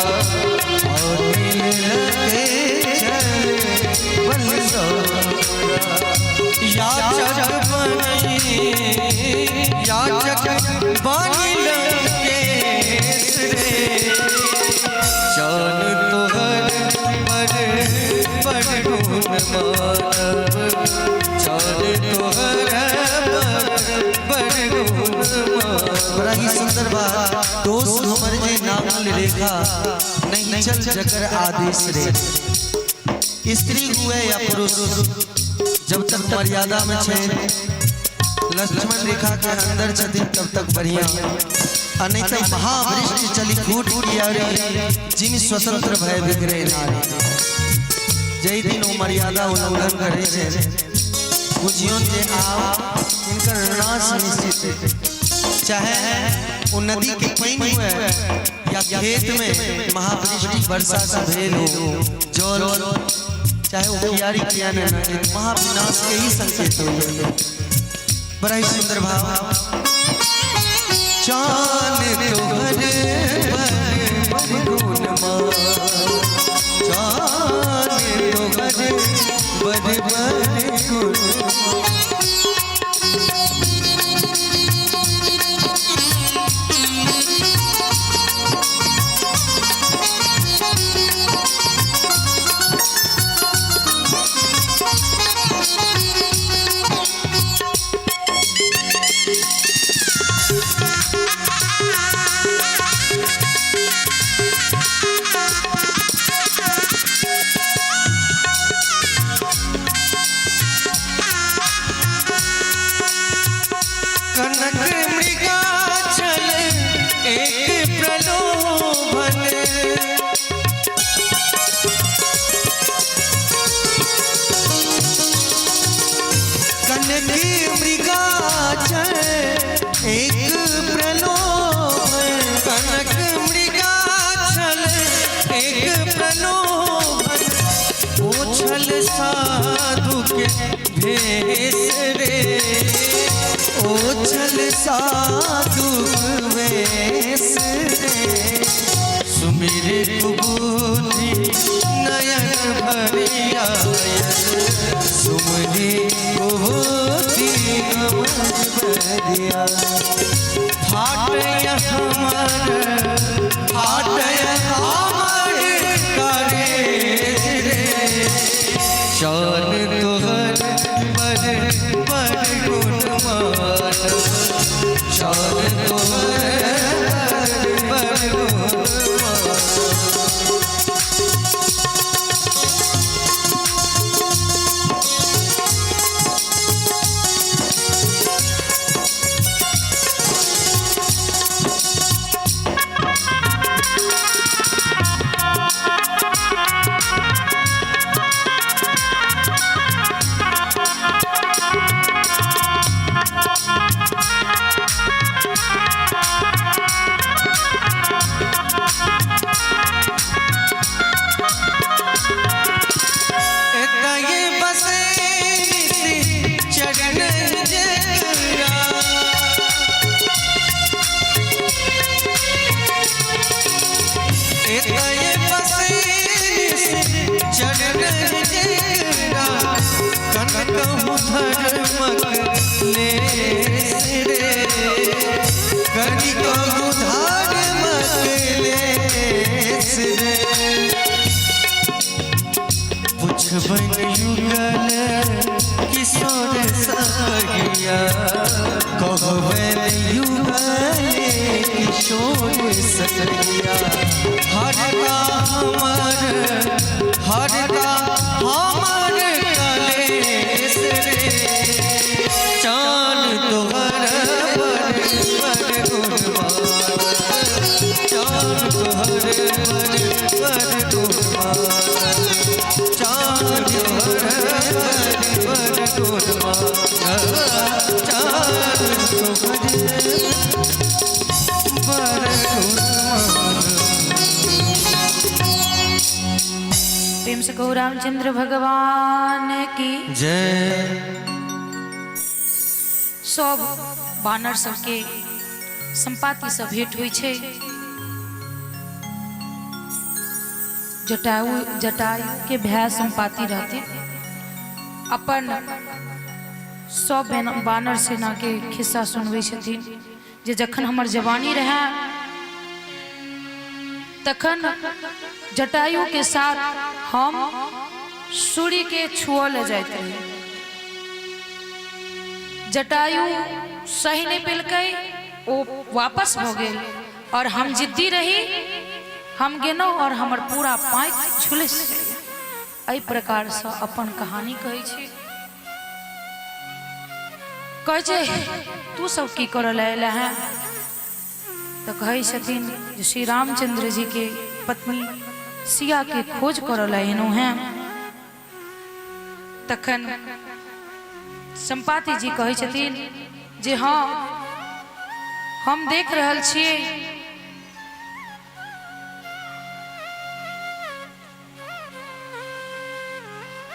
अइलक छल बल सँ हमरा। याचक बनी, याचक बनी लंकेश रे, चान तोहर पर बड़ गुण मानब, चान तोहर पर बड़ गुण मानब। बड़ा ही सुंदर बात, दोष हमर जे नागल रेखा, नहीं चल जकर आदेश रे। स्त्री हुए या पुरुष, जब तक मर्यादा में छे, लक्ष्मण रेखा के अंदर छथिन तब तक बढ़िया, आ नहीं तो महावृष्टि चली फूट कियारी, जिन स्वतंत्र भय बिगड़े नारी। जै दिन ओ मर्यादा उल्लंघन करे छे, बुझियौन जे आब हिनकर नाश निश्चित है। चाहे वो नदी के पानि हुए या खेत में महावृष्टि वर्षा से भेल हो जल, चाहे वो कियारी किया न, महाविनाश के ही संकेत हो। बड़ा ही सुंदर भाव। चांद तोहर पर पर गुण मान, चांद तोहर पर पर गुण मान। कनक मृगाचल एक प्रलोभन, कनक मृगाचल एक प्रलोभन, कनक मृगाचल एक प्रलोभन, ओछल साधु के भेष रे, ओछल साधु वेश रे। सुमिर कुबुद्धि नयन भरिया, सुमरि कुबुद्धि नयन भरिया। फाट हमर, फाट हमर करेज रे, चान तोहर पर पर गुण मान, चान तोहर पर गुण मान। एतय बसे नित चरण जकरा, एतय बसे नित चरण जकरा, कनकहु धर्मक लेस रे, कनिकहु धर्मक लेस रे। पुछबन युगल किशोर सगिया, कहबन युगल किशोर सगिया। हरता हमर, हरता हमर कलेस रे, चान तोहर पर पर गुण मान, चान तोहर पर पर गुण मान, चान तोहर पर पर गुण मान, चान तोहर पर गुण मान। प्रेम से कहू रामचंद्र भगवान की जय। सब बानर सबके सम्पाति से भेंट होइ छै। जटायु जटायु के भाय सम्पाति रहते अपन सब बानर सेना के खिस्सा सुनबै छथिन जे जखन हमर जवानी रहे तखन जटायु के साथ हम सूर्य के छुअ ले जाइत रही। जटायु सही नहीं पेलकै, ओ वापस भऽ गेल और हम जिद्दी रही, हम गेलहुँ और हमर पूरा पाँखि झुलसि गेल। एहि प्रकारसँ अपन कहानी कहै छी। कहै छै तू सब की करऽ लए अयला हेँ? तऽ कहै छथिन जे श्री रामचंद्र जी के पत्नी सिया के खोज करऽ लए एलहुँ हेँ। तखन सम्पाति जी कहै छथिन जे हँ हम देख रहल छियै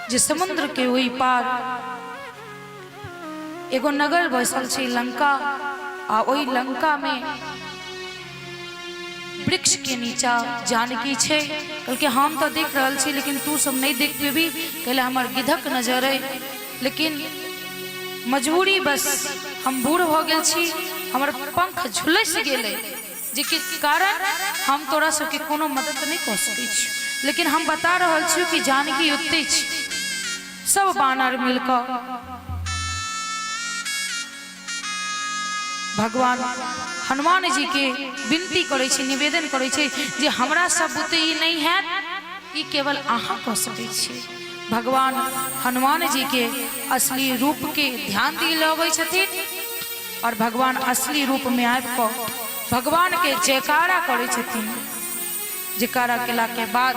जे समुद्र के ओहि पार एगो नगर बसल छै लंका, आ ओहि लंका में वृक्ष के नीचा जानकी छै। कहलकै हम तऽ देख रहल छी लेकिन तू सब नहीं देख पेबी, कहले हमर गिधक नजर अइ, लेकिन मजबूरी बस हम बूढ़ भऽ गेल छी, हमर पंख झुलसि गेलै, जेके कारण हम तोरा सबके कोनो मदद नहीं कऽ सकै छी, लेकिन हम बता रहल छी कि जानकी ओतै छी। सब बानर मिलकऽ भगवान हनुमान जी के विनती करै छै, निवेदन करै छै जे हमरा सब बुते ई नहि हैत, ई केवल अहाँ कऽ सकै छी। भगवान हनुमान जी के असली रूप के ध्यान दिल अबै छथिन और भगवान असली रूप में आबि कऽ भगवान के जयकारा करै छथिन। जयकारा केला के बाद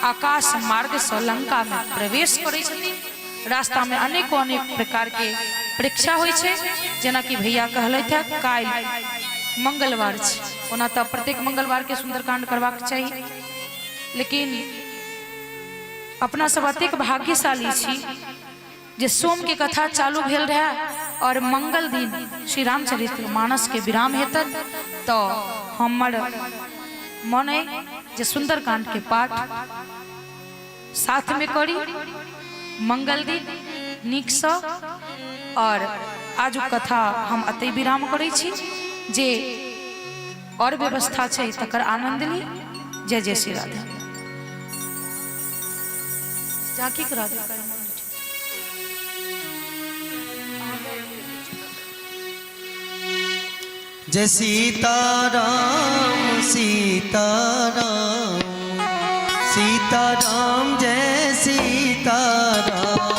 आकाश मार्ग से लंका में प्रवेश करै छथिन। रास्ता में अनेको अनेक प्रकार के परीक्षा होइ छै, जेनाकि भैया कहलथि है काल्हि मंगलवार छै, ओना तऽ प्रत्येक मंगलवार के सुंदरकांड करबाक चाही, लेकिन अपना सब अतेक भाग्यशाली छी जे सोम के कथा चालू भेल रहे और मंगल दिन श्री रामचरित्र मानस के विराम हेतन, तो हमर मन है जे सुंदरकांड के पाठ साथ में करी मंगल दिन नीक सँ। और आजुक कथा हम अतै विराम करै छी, जे और व्यवस्था छै तकर आनंद ली। जय जय श्री राधा। झांकी करा दे। जय सीताराम सीताराम सीताराम जय सीताराम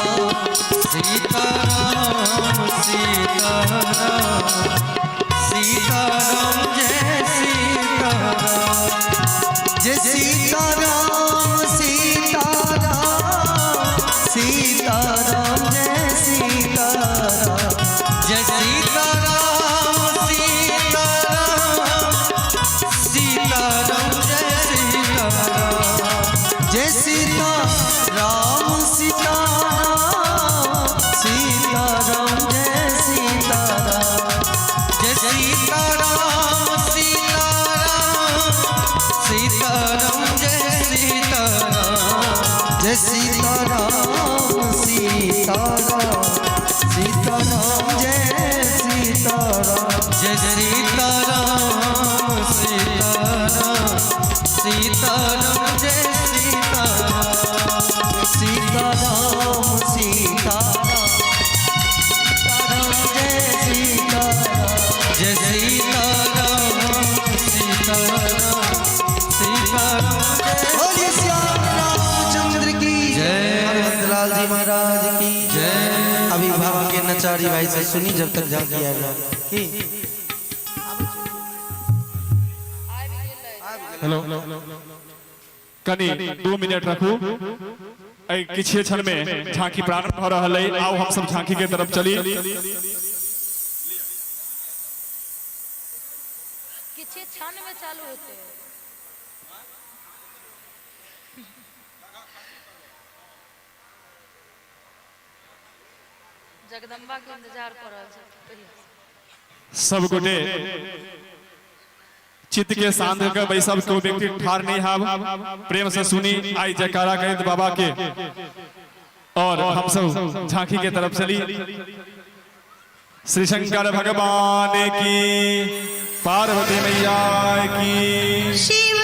सीताराम सीताराम सीताराम जय सीताराम जय सीताराम सीताराम सीताराम जय सीताराम जय सीताराम सीताराम सीताराम जय सीताराम जय सीताराम सीताराम सीताराम जय सीताराम जय सीताराम सीताराम सीताराम जय सीताराम जय सीताराम सीताराम सीताराम जय सीताराम जय सीताराम सीताराम सीताराम जय सीताराम सीताराम सीताराम सीताराम जय सीताराम जय सीताराम सीताराम सीताराम जय बोलिए श्याम रामचंद्र की जय। हरवंतलाल जी महाराज की जय। अभी बाबा के नचारी भाई से सुनी जब तक झांकी आयल की। हेलो, कनी 2 मिनट रखू, एहि किछुए क्षण में झांकी प्रारंभ भऽ रहल अइ। आउ हम सब झांकी के तरफ चली। किछे क्षण में चालू हेतै। जगदम्बा के इंतजार कर रहल छथि। सब गोटे चित्त के शांत के बैसब, कोई व्यक्ति ठार नहीं हाब, प्रेम से सुनी आई जयकारा कहत बाबा के, और हम सब झांकी के तरफ चली। श्री शंकर भगवान की, पार्वती मैया की। शिव